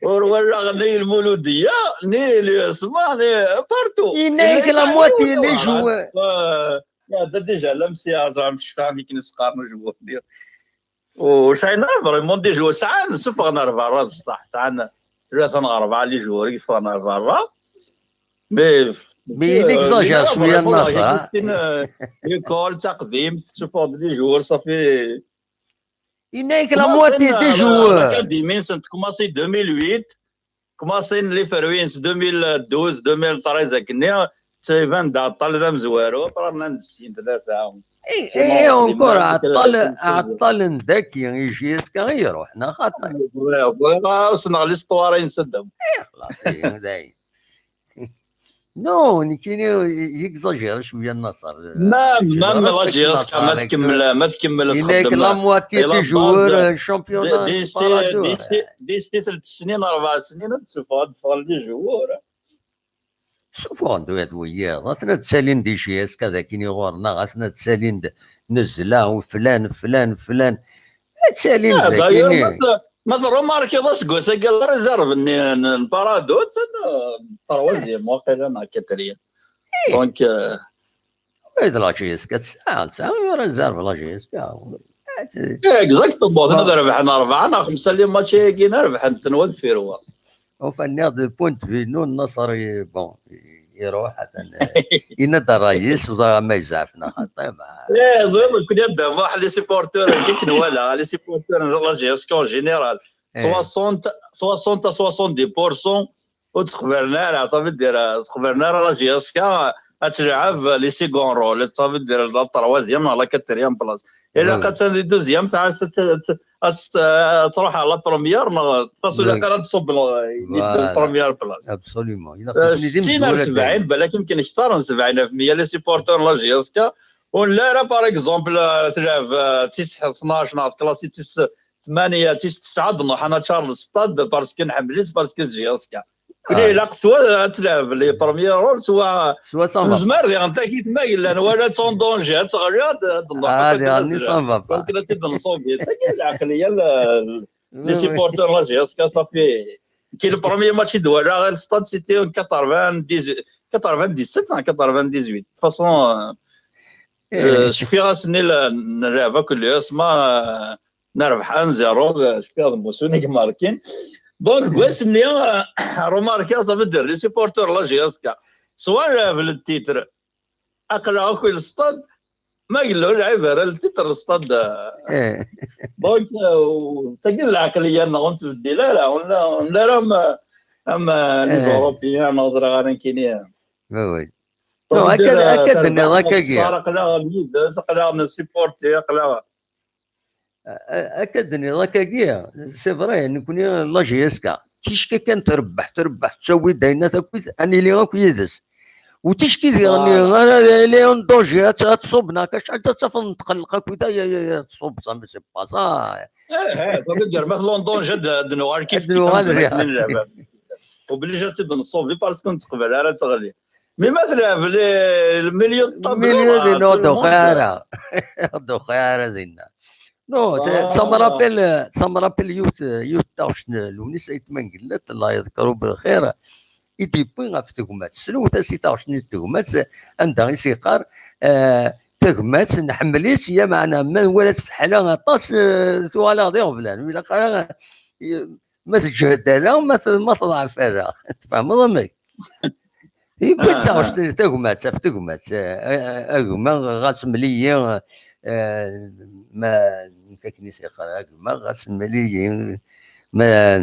Ur walaɣ ni Lmuludiya, ni l'U S M A, ni partout. Yenna-yak la moitié les joueurs. Iɛedda déjà l'A M C A, ẓer amek cfan akken i s-qqaren les joueurs. Ur sɛin ara vraiment des joueurs, sɛan, suffɣen ar berra d ṣṣeḥ, sɛan tlata neɣ rebɛa les joueurs i yeffɣen ar berra. Mais il exagère cwiya Naṣer. L'école taqdimt, suffɣen-d les joueurs, ça fait. Yenna-yak la moitié des joueurs. L'académie, c'est commencé deux mille huit. Commencé les ferwins deux mille douze, deux mille treize, akken-nni, iban-d aɛeṭṭal d amezwaru, après nnan-d sin, tlata. Et encore, aɛeṭṭal, aɛeṭṭalen daki, i J S K i iruḥ, neɣ xaṭi? Ẓriɣ, ẓriɣ, ssneɣ l'histoire-ines. Eh, xlaṣ, ihi, dayen. Non, nekkini, il exagère cwiya Naṣer. Même, même la J S K, ma tkemmel, ma tkemmel. Yenna-yak la moitié des joueurs, championnat. D'ici, d'ici tlata snin, rebɛa snin, ad d-suffɣen, ad d-ffɣen les joueurs. Suffɣen-d wiyaḍ, atna ttalin-d i J S K d akini ɣur-neɣ, atna ttalin-d Nezla, u flan, flan, flan. Ad ttalin-d d akini. Ma tṛumarkiḍ aseggas-agi la réserve-nni n Parado, d troisième waqila neɣ quatrième. Donc, oui, d la J S K, tesɛa, tesɛa réserve la J S K. Exactement, ad rebḥen rebɛa neɣ xemsa les matchs-agi, ad rebḥen-ten wa deffir wa. Enfin, nniɣ-d point de vue-inu, Nnaṣer i-, bon, iruḥ, atan, yenna-d ṛṛay-is, ur ẓriɣ ma yezɛef neɣ xaṭi, ma- Eh, ẓriɣ nekkni ad d-amuɣ les supporters, akken wala, les supporters n la J S K en général. 60, 60 à soixante-dix pour cent ur ttqebalen ara, ça veut dire, ur ttqebalen ara la J S K ad telɛeb les seconds rôles, ça veut dire la troisième neɣ la quatrième place. Ilaq ad tt-, di deuxième, ad tt-, ad tt-, ad tt-, ad truḥ à la première, neɣ parce que ilaq ara ad tṣubb la première place. Absolument. Settin ar sebɛin, balak yemken kter n sebɛin ɣef meyya les supporters n la J S K. Ur nelli ara, par exemple, ad telɛeb, euh, tis tnac neɣ tklasi tis tmanya, tis tesɛa, ad nruḥ ad neččar le stade parce que nḥemmel-itt, parce que J S K. Kni ilaq swa ad telɛeb les premiers rôles, swa nezmer diɣen takit ma yellan wala en danger ad teɣli, ad, ad nruḥ. Ah, diɣen ça va pas. Ad tt-id-nṣubi. Tagi d lɛeqliya, les supporters n la J S K, ça fait. Qui le premier match i d-walaɣ le stade, c'était en quatre-vingt-dix, quatre-vingt-dix-sept, hein, quatre-vingt-dix-huit. De toute façon, euh, euh, cfiɣ ass-nni la, nlɛeb akk l'U S M A, euh, nerbeḥ un zéro, euh, cfiɣ d Musun i imarkin. Donc, deg wass-nni, euh, remarqué, ça veut dire, les supporters n la J S K, soit lɛeb le titre, aql-aɣ akk le stade, ma yella ur lɛib ara le titre, le stade. Donc, euh, tagi d lɛeqliya-nneɣ, ur nettbeddil ara, ur nelli ara am, am, euh, les Européens, neɣ ẓriɣ ara nekkini. Oui, oui. Non, akka d-tenniḍ akkagi. Aql-aɣ yid-s, aql-aɣ nesupporti, aql-aɣ. Akka d-tenniḍ akkagi, c'est vrai, nekkni la J S K, ticki kan trebbeḥ, trebbeḥ, tettawi-d ayen akkit, ad nili akk yid-s. U ticki diɣen ara yili en danger, ad, ad tṣubb, neɣ acḥal ad tafeḍ netqelleq akkit, ay, ay, ay, ad tṣubb, ça, mais c'est pas ça. Eh, eh, ça veut dire, ma tella en danger, ad, ad nuɣal kif kif. Obligé ad tt-id-nṣubi parce que ur nettqbal ara ad teɣli. Mais ma telɛeb le milieu de tableau, milieu de, non, ur d-uqiɛ ara. Ur d-uqiɛ ara dinna. Non, ça me rappelle, ça me rappelle yiwet, yiwet taɣect n Lewnis Ayt Mengellat, Allah yeḍker u belxir, i d-yewwi ɣef tegmat. Slewt-as i taɣect-nni n tegmat, anda i s-yeqqar, eh, tagmat, nḥemmel-itt, ya meɛna, ma nwala-tt teḥla aṭas, eh, tuɣal-aɣ d iɣeblan. Ur ilaq ara, eh, ma teǧhed ara, ma t-, ma teḍɛef ara. Tfehmeḍ amek? Yewwi-d taɣect n tegmat, ɣef tegmat. Eh, eh, a gma, ɣas mel-iyi, eh, ma, akken i s-yeqqar, a gma, ɣas mel-iyi, ma,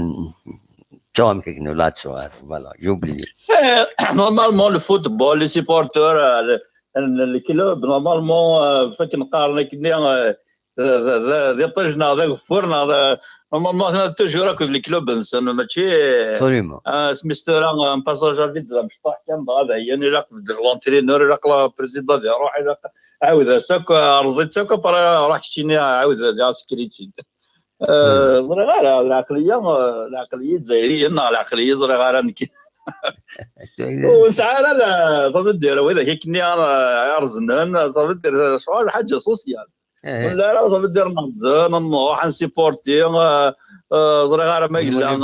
ttuɣ amek akken ula ad ttuɣ, voilà, j'ai oublié. Eh, normalement, le football, les supporters, euh, le, le club, normalement, euh, fakken qqaren akkenni, euh, d, d, d, d iṭij neɣ d ageffur neɣ d, normalement, atan toujours akked le club-nsen, mačči, Absolument. Ah, asmi s tura, un passage à vide d amecṭuḥ kan, dɣa d ayen, ilaq beddel l'entraîneur, ilaq le président ad iruḥ, ilaq ɛawed-as akk, rẓ-itt akk, après ruḥ keččini ɛawed ad iɛsker-itt-id. Eh, ẓriɣ ara, lɛeqliya, eh, lɛeqliya izzayriyen neɣ lɛeqliya ẓriɣ ara nekk. Ur nesɛi ara la, ça veut dire, widak akkenni ara ireẓnen, ça veut dire, ccɣel ḥaǧa social. Ur nelli ara, ça veut dire, neɣzen, nruḥ ad nsupporti, eh, eh, ẓriɣ ara ma yella, eh,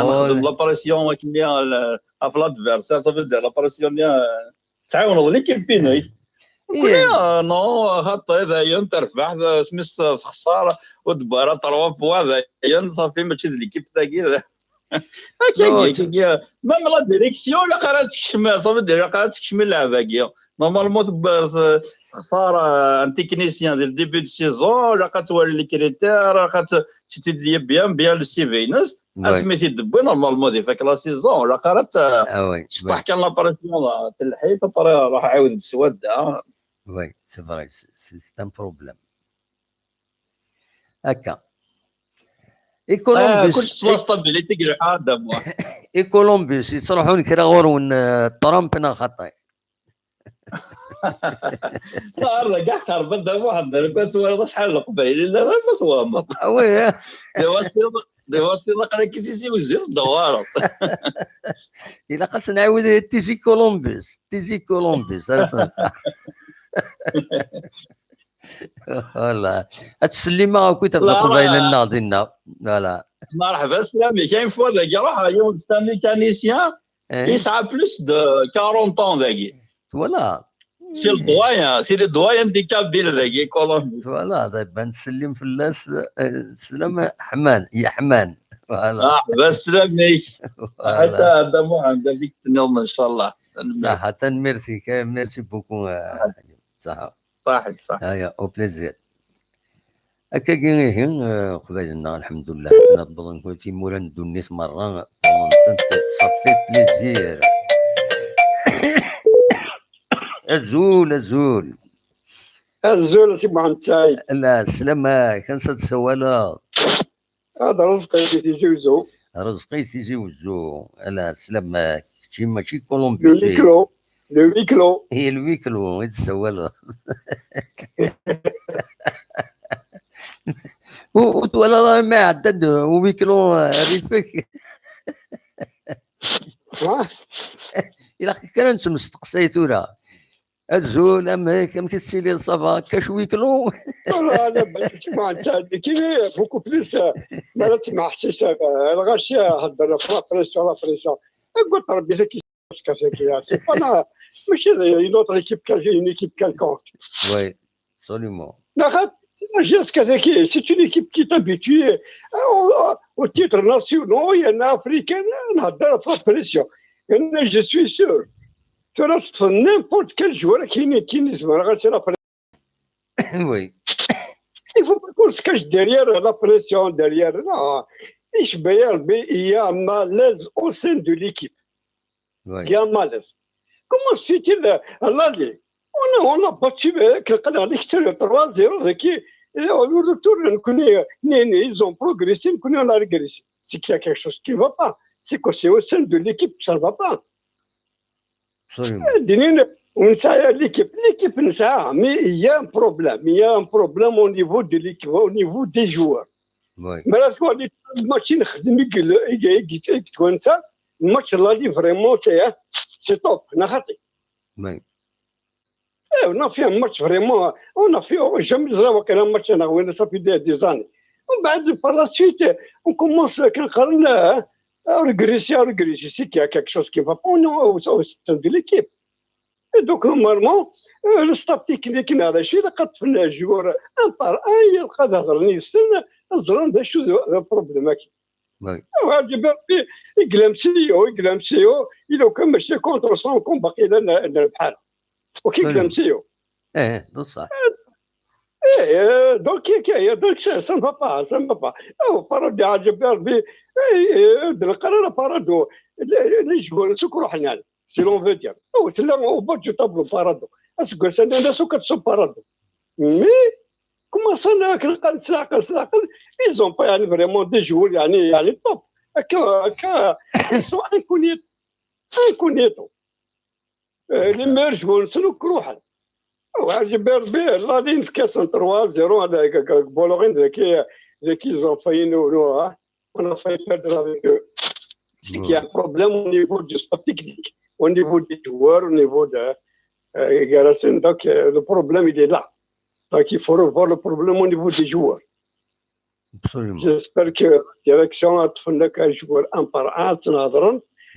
nexdem la pression akkenni, eh, ɣef l'adversaire, ça veut dire la pression-nni, eh, tɛiwneḍ l'équipe-inek. Nekkni, eh, non, xaṭi, dayen terbeḥ, asmi s-, texṣer, ur d-tewwi ara trois points, dayen, ṣafi, mačči d l'équipe-tagi, d-, akka, même la direction, ilaq ara tekcem, ça veut dire, ilaq ara tekcem i lɛeb-agi. Normalement, teb-, t-, textar, euh, un technicien dès le début de saison, ilaq ad twali les critères, ilaq ad t-, t'étudier bien, bien le C V-ines. Asmi t-id-tewwi, normalement, ad ifak la saison, ilaq ara t-, tecṭeḥ kan la pression, telḥi-t, après ruḥ ɛiwed-d s wadda. Oui, c'est vrai, c'est, c'est un problème. Akka. I Columbus, kullec s la stabilité deg lḥal d amuḥ. I Columbus, yettruḥun kra ɣur-wen, eh, Trump neɣ xaṭi? Ar dagi ḥqer Bedda Muḥend, ar kan twalaḍ acḥal n Leqbayel i llan, ma twehmeḍ. Ah oui, eh. Di wastiḍ, di wastiḍ aql-ak i Tizi Wezzu tdewwareḍ. Ilaq ad s-nɛiwed Tizi Columbus, Tizi Columbus, ara s-nefk. Voilà. Ad ttsellimeɣ akkit ɣef Leqbayel-nneɣ dinna. Voilà. Merḥba, slam-ik. Une fois dagi, ruḥ, yiwen d un mécanicien, yesɛa plus de quarante ans dagi. Voilà. C'est le doyen, c'est le doyen des Kabyles dagi, Colombie. Voilà, dɣa ban ttsellim fell-as, eh, sslam ḥman, yeḥman. Voilà. Ah, bas sslam-ik. Voilà. Ata Dda Muḥend, ad k-tenniḍ, ncallah. Ṣaḥa, tanemmirt-ik, eh, merci beaucoup, eh, ṣaḥa. Ṣaḥit, ṣaḥit. Aya, au plaisir. Akkagi ihi, eh, qbayel-nneɣ, lḥemdullah, atan ad wwḍen kul timura n ddunit merra, wwḍen-tent, ça fait plaisir. Azul, azul. Azul, a Si Muḥend Saɛid. La, sslam-ak, ansa d-tsawaleḍ? Ad Rezqi di Tizi Wezzu. Rezqi Tizi Wezzu. Ala, sslam-ak. Kečči mačči Colombie. Le huis clos. Le huis clos. Eh, le huis clos, i d-tessawaleḍ. Ur, ur twalaḍ ara ma iɛedda-d huis clos, eh, rrif-ik? Ha? Ilaq kra n tmesteqsay tura. Azul, amek, amek i tettiliḍ, ça va? Kac huis clos? Voilà, la, bah, c'est moi, ça, qui est beaucoup plus, euh, ma la tmeḥsis, euh, lɣaci, euh, hedder, la pression, la pression. Écoute, Rabbi, c'est qui, c'est qui, c'est pas là, mais c'est une autre équipe, une équipe quelconque. Oui, absolument. La, c'est la G S K, c'est qui, c'est une équipe qui est habituée, euh, au, au titre national, il y en a africain, on a de la pression. Et là, je suis sûr. Tura teṭṭfeḍ n'importe quel joueur qui n'est, qui n'est, oui. Il faut pas qu'on se cache derrière la pression, derrière. Non. Icebba-yi Rebbi, il y a un malaise au sein de l'équipe. Oui. Il y a un malaise. Comment se fait-il, euh, à l'aller? On a, on a battu, euh, que, que l'extérieur trois zéro, avec qui, et au retour, on connaît, euh, ils ont progressé, on connaît, on a régressé. C'est qu'il y a quelque chose qui ne va pas. C'est que c'est au sein de l'équipe que ça ne va pas. Absolument. Eh, d-inin, on sait l'équipe, l'équipe, on sait, mais il y a un problème. Il y a un problème au niveau de l'équipe, au niveau des joueurs. Oui. Mais là, tu vois, les matchs, le match là, il est vraiment, c'est, hein, c'est top. Oui. Eh, on a fait un match vraiment, on a fait, oh, jamais ẓriɣ wakken un match, on a, ça fait des, des années. On, bah, par la suite, on commence, euh, à regresser, à regresser. C'est qu'il y a quelque chose qui ne va pas au, au, au sein de l'équipe. Et donc, normalement, euh, le staff technique, il a un joueur un par un, il a le problème. Oui. Ǧiberbi, igla M C O, igla M C O, il est comme monsieur contre son combat, il est le bḥal. Ok, igla M C O. Eh, c'est ça. Eh, euh, donc, qui, qui, donc ça, ça ne va pas, ça ne va pas. Oh, Parado, Ǧiberbi, eh, eh, de la carrière Parado, les, les joueurs, c'est quoi, si l'on veut dire. Oh, c'est là au bas du tableau, Parado. Est-ce que c'est un Parado? Mais, comment ça, ils ont pas, يعني, vraiment des joueurs, يعني, يعني, top. Ils sont inconnus. Inconnus. Euh, les meilleurs joueurs, c'est le Croix. Ǧiberbi, la ligne, trois zéro, ils ont fait, nous, nous, hein. On a failli perdre avec eux. C'est qu'il y a un problème au niveau du staff technique, au niveau des joueurs, au niveau de, euh, Garacin. Donc, euh, le problème, il est là. Donc, il faut revoir le problème au niveau des joueurs. Absolument. J'espère que la direction a fait un joueur un par un,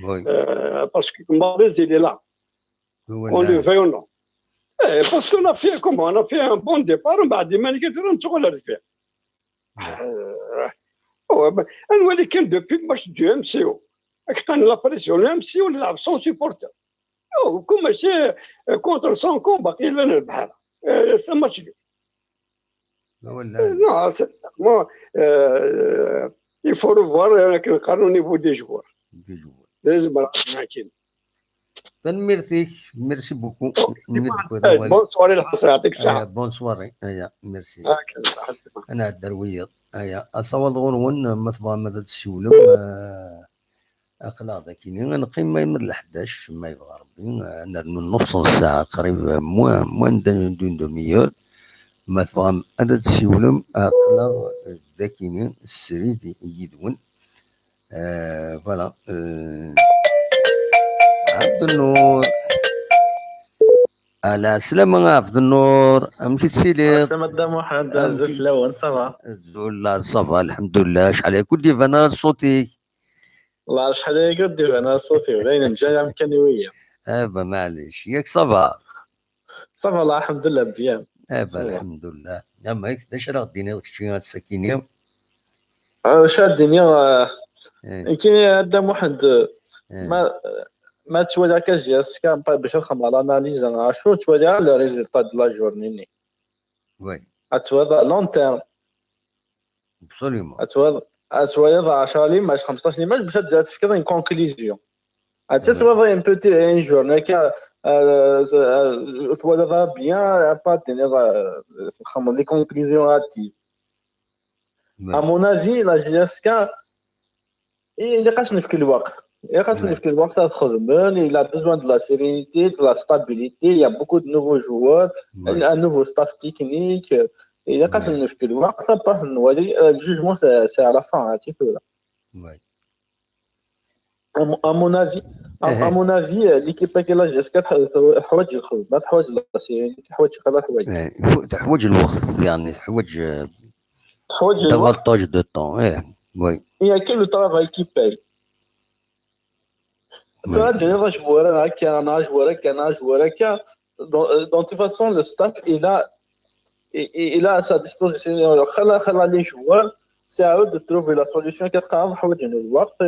oui, euh, parce que Mahrez, il est là. On le veut ou non. Eh, parce qu'on a fait, comment, on a fait un bon départ, on va dire, mais on va le faire. Euh, oh, ben, on voit les depuis le match du M C O. Avec la pression, le M C O, il a sans supporter. Oh, comme c'est, euh, contre son combat, il est le bal. Euh, c'est un match nul. Euh, non, sincèrement, euh, il faut revoir, euh, au niveau des joueurs. Des joueurs. Des joueurs, tranquille. Tanemmirt-ik, merci beaucoup. Bonne soirée, lḥaṣa, يعطيك الصحة. Bonne soirée, merci. Ad nɛeddi ar wiyaḍ. Aya, asawaḍ ɣur-wen, ma tebɣam ad tessiwlem, eh, aql-aɣ dagi, ad neqqim ma yemma d leḥdac, ma yebɣa Rebbi, eh, ad nernu nnuṣ n ssaɛa, qrib, eh, moins, moins d'une demi-heure. Ma tebɣam ad tessiwlem, aql-aɣ dagi, srid yid-wen. Euh, voilà. Euh, Ɛebdennur. Ɛla slama a Ɛebdennur. Amek i tettiliḍ? Slama Dda Muḥend, azul fell-awen, ça va? Azul, la, ça va, lḥemdullah. Acḥal aya ur d-iban ara ṣṣut-ik? Wallah, acḥal aya ur d-iban ara ṣṣut-iw. Dayen, nǧǧa amkan-iw-iyi. Ah, bah, maɛlic. Yak ça va? Ça va, alḥemdulillah, bien. Eh ben, alḥemdulillah. Ama d acu ara ɣ-d-tiniḍ kečči ass-akini? Acu ara d-iniɣ? Nekkini, a Dda Muḥend, ma ma ttwaliɣ akka JSK, bac ad xedmeɣ l'analyse, acu ttwaliɣ les résultats de la journée-nni. Oui. Ad twaliḍ à long terme. Absolument. Ad twaliḍ, ad twaliḍ ɛecṛa limac, xemseṭṭac limac, bac ad tefkeḍ une conclusion. Ad twaliḍ un petit, une journée akka, twaliḍ ara bien, après ad d-tiniḍ, txedmeḍ les conclusions hâtives. À mon avis, la JSK, ilaq ad s-nefk lweqt. Ilaq ad s-nefk lweqt ad xedmen. Il a besoin de la sérénité, de la stabilité. Il y a beaucoup de nouveaux joueurs, un nouveau staff technique. Ilaq ad s-nefk lweqt, après ad nwali. Le jugement, c'est à la fin, hein, tu sais. Oui. À mon avis, à mon avis, l'équipe-agi, la JSK, teḥwaǧ lxedma, teḥwaǧ la sérénité, teḥwaǧ xir, teḥwaǧ. Teḥwaǧ lweqt, yeɛni teḥwaǧ teḥwaǧ lweqt. Davantage de temps, eh, oui. Il y a que le travail qui paye. Tura d-tiniḍ ajewwar akka, neɣ ajewwar akka, neɣ ajewwar akka. Donc, de toute façon, le staff, il a, il a à sa disposition, xala, xala les joueurs, c'est à eux de trouver la solution. Qu'est-ce qu'on va,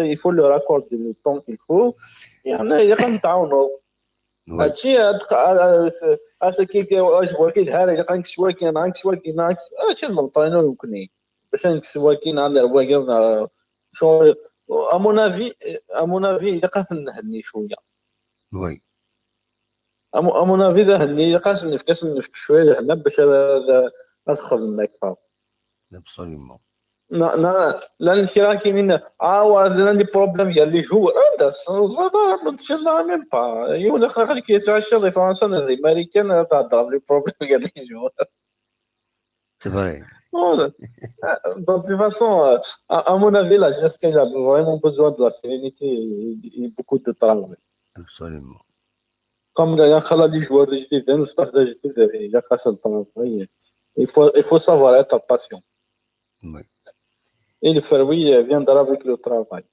il faut leur accorder le temps qu'il faut. Yeɛni, ilaq ad ten-tɛawneḍ. Mačči asaki ajewwar ki d hara, ilaq ad nekkes wagi, neɣ ad nekkes wagi, neɣ ad nekkes, mačči d l'entraîneur nekkni. Bac ad nekkes wagi, neɣ ad nerr wagi, neɣ, à mon avis, à mon avis, ilaq ad ten-nhenni cwiya. Oui. À mon avis, d ahenni, ilaq ad sen-nefk, ad sen-nefk cwiya lehna bac ad, ad, ad xedmen akteṛ. Absolument. Neɣ, neɣ llan kra kinin, ah, wa, llan des problèmes gar les joueurs. Anda teẓẓiḍ ara, ma tessineḍ ara même pas. Yiwen axxam ki yettɛici di Fransa neɣ di Marikan, ad theddreḍ les problèmes gar les joueurs. C'est vrai. Donc, de toute façon, à mon avis, la JSK, il a vraiment besoin de la sérénité et, et beaucoup de travail. Absolument. Comme d'ailleurs, les joueurs de J T V, le staff de J T V, il a cassé le travail. Il faut, il faut savoir être patient. Oui. Et le fruit viendra avec le travail.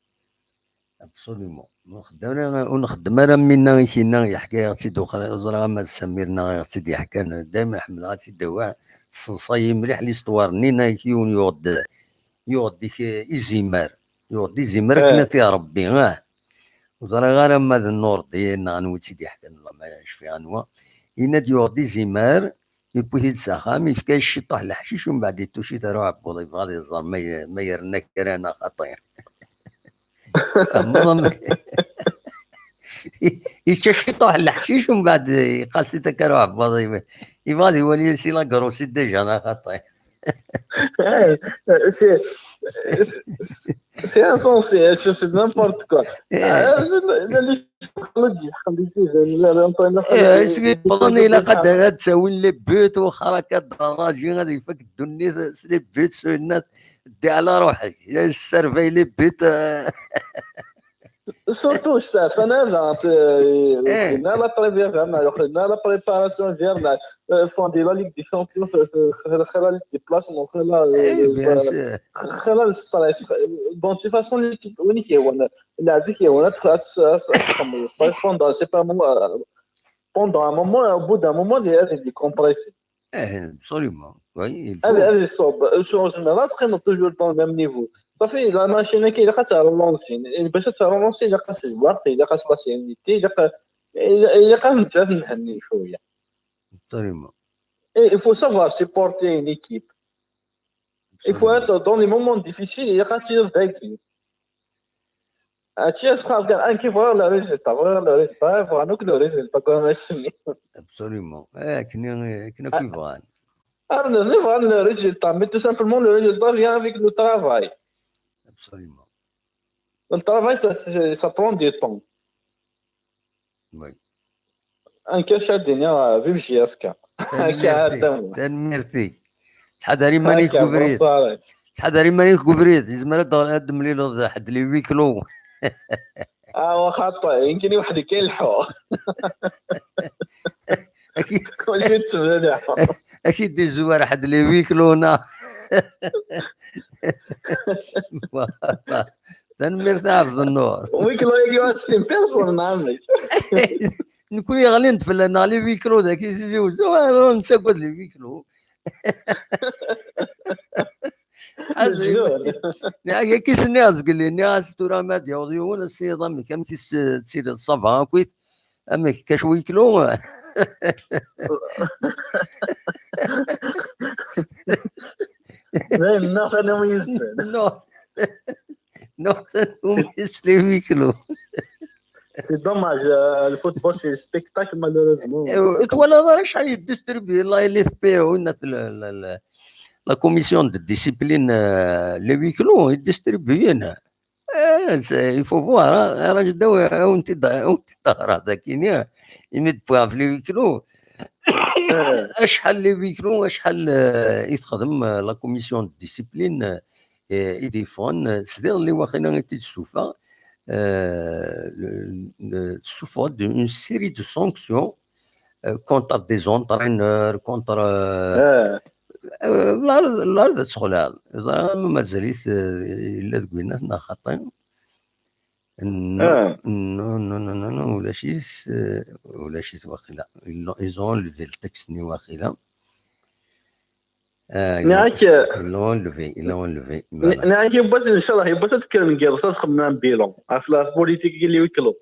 Absolument. Ur nxeddem ara, ur nxeddem ara am winna i k-yenna, yeḥka-yaɣ-tt-id uxra-, ur ẓriɣ ama d Samir neɣ i ɣ-tt-id-yeḥkan, dayma ḥemmleɣ ad tt-id-awiɣ, tesseḍsay-iyi mliḥ l'histoire-nni, nna yiwen yuɣ-d, yuɣ-d ik-, izimer, yuɣ-d izimer akken ad t-iṛebbi, ah. Ur ẓriɣ ara ma d Nurdi neɣ anwa i tt-id-yeḥkan, ma cfiɣ anwa. Yenna-d yuɣ-d izimer, yewwi-t-id s axxam, yefka-yas ciṭuḥ leḥcic, umbeɛd yettucit ar uɛebbuḍ, yebɣa ad iẓer ma y-, ma yerna kra neɣ xaṭi. Tfehmeḍ? Yečča ciṭuḥ leḥcic, umbeɛd yeqqas-it akka ar uɛebbuḍ, yebɣa ad iwali si la grossite déjà neɣ xaṭi. C'est, c'est, c'est insensé, c'est, c'est n'importe quoi. Yewwḍen ilaq ad, ad ttawin les buts, wexxer akka d raji, ad ifak ddunit s les buts, sunna, ddi ɛla ruḥek, surveille les buts. Surtout, Stéphane, là, la préparation, la, font de la Ligue des Champions, la Ligue des Places, la, la, le stress. Donc, de toute façon, pendant, c'est pas moi, pendant un moment, au bout d'un moment, il est décompressé. Absolument. Oui, il faut. Allez, allez, صوب. شو زعما راسك toujours dans le même niveau. صافي، la machine كي يلقى تاع relancer، باش تاع relancer يلقى الوقت، يلقى la sérénité، يلقى يلقى نجات نهني شويه. Absolument. Et il faut savoir supporter une équipe. Il faut être dans les moments difficiles, يلقى تصير ذكي. هادشي اش بقى كان ان كي فوار لو ريزولتا، فوار لو ريزولتا، فوار نوك لو ريزولتا كون ماشي. Absolument. اه، كنا كنا كي فوار. انا نفهم لو ريزولتا، mais tout simplement le résultat vient avec le travail. Absolument. Le travail, ça, ça prend du temps. Oui. Un cachet de vive J S K. Tanemmirt-ik. Ttḥadar iman-ik deg ubrid. Ttḥadar iman-ik deg ubrid. Yezmer ad d-, ad d-temlileḍ ḥedd les huis clos. Ah, wa xaṭi, yemkin i weḥd-k ay lḥuɣ. Mačči d tebda. Ad k-id-izwar ḥedd les huis clos-na. Tanemmirt a Ɛebd Nnur. Huis clos-agi ad s-tin personne, neɣ amek? Nekni ɣlin-d fell-aneɣ les huis clos dagi, Tizi Wezzu, ah, ur nettagad les huis clos. Ḥader. Nniɣ-ak, nniɣ-as tura ma d-yaweḍ yiwen, as-tiniḍ amek, amek i s-, tiliḍ, ça va akkit, amek, kac huis clos? Dayen, nneɣ tanumi yis-sen. Non. Non, tanumi s les huis clos. C'est dommage, euh, le football, c'est le spectacle, malheureusement. Eh, ur twalaḍ ara acḥal yeddistribuye la L F P, winna, la, la, la, la commission de discipline, euh, les huis clos, yeddistribuyen. Eh, c'est, il faut voir, hein. Ara jdaw, awen-t-id-, awen-t-id-ɣreɣ dakini, imi d-wwiɣ ɣef les huis clos. Acḥal les huis clos, acḥal, euh, i texdem, euh, la commission de discipline, euh, i d-yeffɣen, euh, sdiɣ li waqila i t-id-ssuffeɣ, euh, le, le, tessufeɣ-d une série de sanctions, euh, contre des entraîneurs, contre, euh, euh, la, la, la, mazal-it, euh, yella deg winat neɣ xaṭi. Non, non, non, non, non, ulac-it, euh, ulac-it waqila. Ils l'ont, ils ont enlevé le texte-nni waqila. Ah, ils l'ont, ils l'ont enlevé, ils l'ont enlevé. Voilà. Nniɣ-ak yiwwas, ncallah, yiwwas ad d-kkren deg yiḍes ad xedmen un bilan ɣef la politique n les huis clos.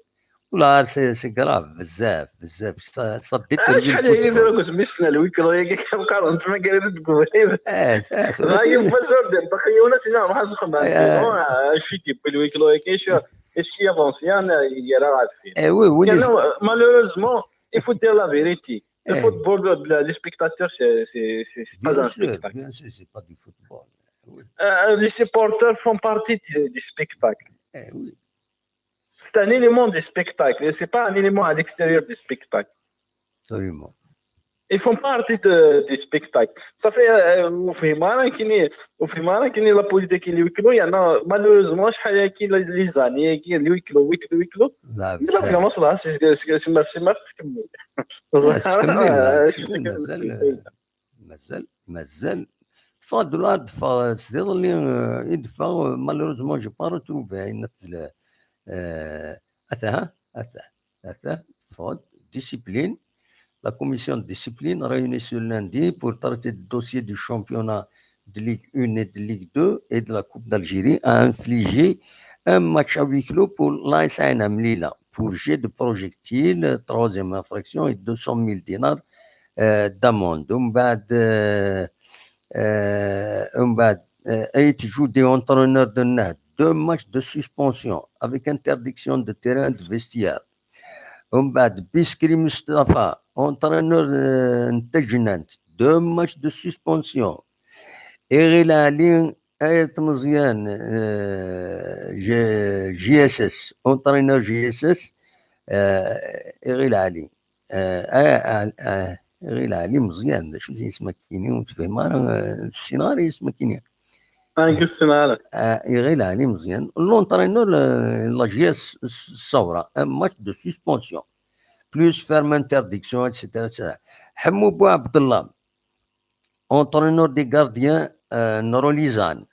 Là, c'est, c'est grave, بزاف، بزاف. Ça, ça détruit le football. Acḥal aya tura deg usmi ssneɣ les huis clos-agi, kan qqaren ttmagaren deg ubrid. Eh, ça, ça, dɣa yiwwas ur d-yenṭeq yiwen, ad s-iniɣ ruḥ ad xedmen un bilan, acu i d-yewwi les huis clos-agi, acu, est-ce qu'il avance, yerra ɣer deffir. Eh oui, oui. Malheureusement, il faut dire la vérité. Le football, le, le, les spectateurs, c'est, c'est, c'est, c'est pas un spectacle. Bien sûr, bien sûr, c'est pas du football. Oui. Euh, les supporters font partie du, du spectacle. Eh oui. C'est un élément du spectacle. C'est pas un élément à l'extérieur du spectacle. Absolument. Ils font partie de, du spectacle. Ça fait, euh, وفي مرة كاين، وفي مرة كاين la politique les huis clos، يعني malheureusement شحال كاين les années كاين les huis clos، huis clos، huis clos. لا، بزاف. C'est, c'est, c'est، مازال، مازال، مازال. Teffeɣ-d ولا تفا، sdiḍ اللي، آه، يدفع، آه، malheureusement j'ai pas retrouvé. آه، أتاها، أتاها، أتاها، تفا، discipline. La commission de discipline réunie ce lundi pour traiter le dossier du championnat de Ligue un et de Ligue deux et de la Coupe d'Algérie a infligé un match à huis clos pour l'A S N M Lila pour jet de projectile, troisième infraction et deux cent mille dinars, euh, d'amende. ومن بعد، euh, euh, ومن بعد، euh, Aït Joudé, entraîneur de Nahd, deux matchs de suspension avec interdiction de terrain, de vestiaire. ومن بعد Biskri Mustafa, entraîneur, euh, n Tajnant, deux matchs de suspension. Iɣil Ali Ayt Meẓyan, euh, G-, G S S, entraîneur G S S, euh, Iɣil Ali. Euh, euh, euh, euh, Iɣil Ali Meẓyan, d acu i d isem-agi-nni, ur tefhim ara, euh, ur ssineɣ ara isem-agi-nni. Ah, ur ssineɣ ara. Euh, Iɣil Ali Meẓyan, l'entraîneur, euh, la G S S Saoura, un match de suspension, plus ferme interdiction, et cetera, et cetera. Ḥemmu Bouabdallah, entraîneur des gardiens, euh, n Luzan.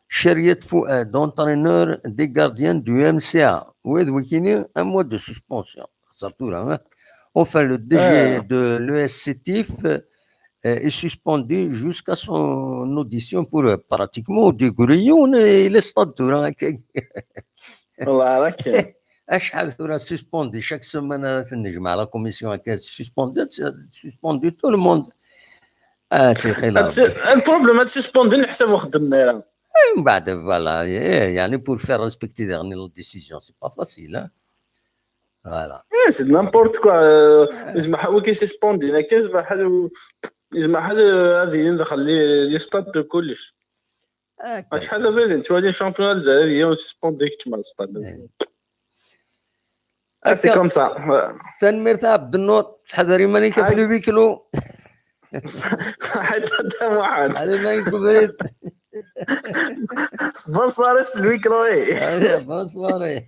Chériet Fouad, entraîneur des gardiens du M C A. Wid wikini, un mois de suspension. Xaṭer tura, hein. Enfin, le D G de l'E S Sétif, euh, est suspendu jusqu'à son audition pour, euh, pratiquement, deg uriyu, il est stade tura, hein. Wallah, raak. Acḥal tura suspendu, chaque semaine ara ten-nejmeɛ la commission akka, suspendu, suspendu tout le monde. Ah, c'est très là. Le problème, ad suspendu leḥsab ur xeddmen ara. Eh, mbeɛd, voilà, eh, يعني, pour faire respecter daɣen la décision, c'est pas facile, hein. Voilà. Eh, c'est n'importe quoi. Euh, yezmer ḥal wigi suspendin akka, yezmer ḥal, yezmer ḥal, euh, ad ilin daxel les, les stades de kullec. Acḥal abrid nettwali championnat Lezzayer ad yiwen suspendi kečč ma stade. Ah, c'est comme ça. Tanemmirt a Ɛebdennur, ttḥadar iman-ik ɣef le huis clos. Ḥader a Muḥend. Ttḥadar iman-ik ubrid. Bonsoir, c'est le huis clos, eh. Allez, bonsoir, eh.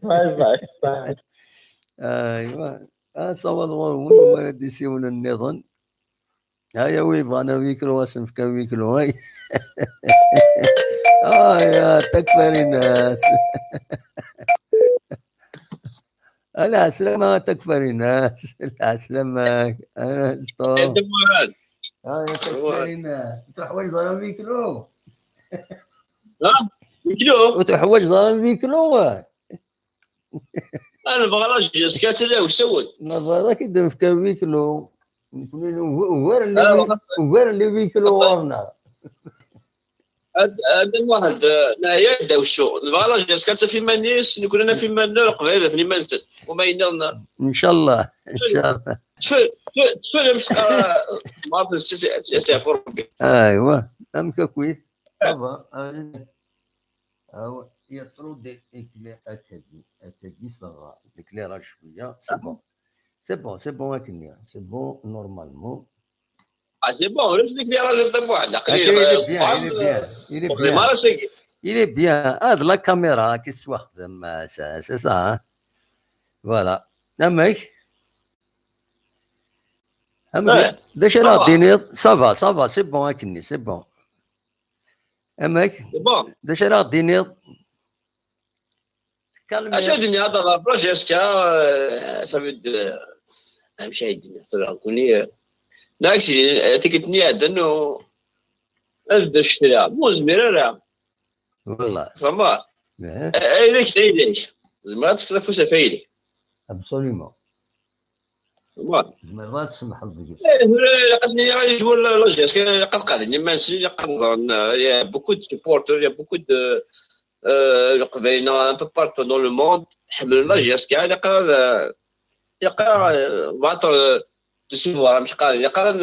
Bye bye, saɛid. Aywa. Asawaḍ ɣur-wen, wara d-isiwlen nniḍen. Aya wi yebɣan huis clos, ad sen-fkeɣ huis clos, ay. Aya, takfarinat. Ala, ɛeslama a Takfarinas. Ɛeslama. Ana Sṭo. Anta Muɛad? Ah, ya Takfarinas. Tuḥwaǧeḍ ara miklu? Ha? Miklu? Ur tuḥwaǧeḍ ara miklu? Ana bɣa la J S K ad tili usawen. Neẓra ad k-id-nefk amiklu. Nekni ugar n ugar n amiklu ɣur-neɣ. Ad Muḥend, neɛya ddaw ccu. Nebɣa la J S K ad taf iman-is, nekni naf iman-nneɣ, Leqbayel afen iman-nsen. Uma yenniḍen. Ncallah. Ncallah. Tfel, tfel, tfel, mec teqqar, ma tfel, tfel, tfel, Rebbi. Aywa, amek akkit? Ça va, allez. Ah ouais, il y a trop d'éclairs. Attends, attends, ça va. L'éclairage, je suis là. C'est bon. C'est bon, c'est bon, c'est bon, normalement. Ah, c'est bon, laisse l'éclairage de moi. Il est bien, il est bien. Il est bien. Il est bien. Ah, de la caméra, qu'est-ce que tu as, c'est ça, hein? Voilà. Amek? Amek? D acu ara ɣ-d-tiniḍ? Ça va, ça va, c'est bon, akken, c'est bon. Amek? D acu ara ɣ-d-tiniḍ? Acu ad d-iniɣ, ad ɣer projet S K, ça veut dire, amek ay d-iniɣ tura, nekkni, neɣ tikkelt-nni iɛeddan, ad d-acekriɣ, ur nezmir ara. Wallah. Tfehmeḍ? Ayla-k d ayla-k. Tzemreḍ ad tefkeḍ afus ɣef ayla-k. Absolument. Tfehmeḍ? Tzemreḍ ad tsemḥeḍ deg-s. Tura ilaq ad iniɣ i joueurs la J S K, ilaq ad qeɛden iman-nsen, ilaq ad ẓren, il y a beaucoup de supporters, il y a beaucoup de, euh, Leqbayel un peu partout dans le monde ḥemmlen la J S K, ilaq ad, ilaq ad, battre, de se voir, amek qqaren, ilaq ad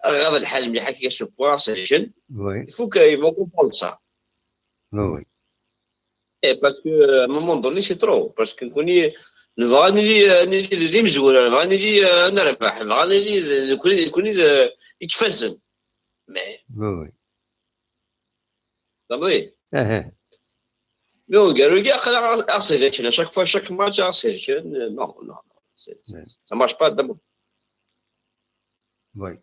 aɣ-iɣaḍ lḥal mliḥ akka ce point, c'est jeune. Oui. Il faut qu'ils vont comprendre ça. Oui, oui. Eh, parce que, euh, à un moment donné, c'est trop. Parce que nekkni nebɣa ad nili, ad nili d imezwura, nebɣa ad nili, euh, ad nerbeḥ, nebɣa ad nili d, nekkni, nekkni d, euh, i ifazen. Mais, Oui, oui. tfehmeḍ? Ah, ah. Mais aneggaru-agi, aql-aɣ ad ɣ-selken. À chaque fois, chaque match, ad ɣ-selken. Euh, non, non, non. C'est, c'est, Ouais. Ça marche pas d'abord. Oui.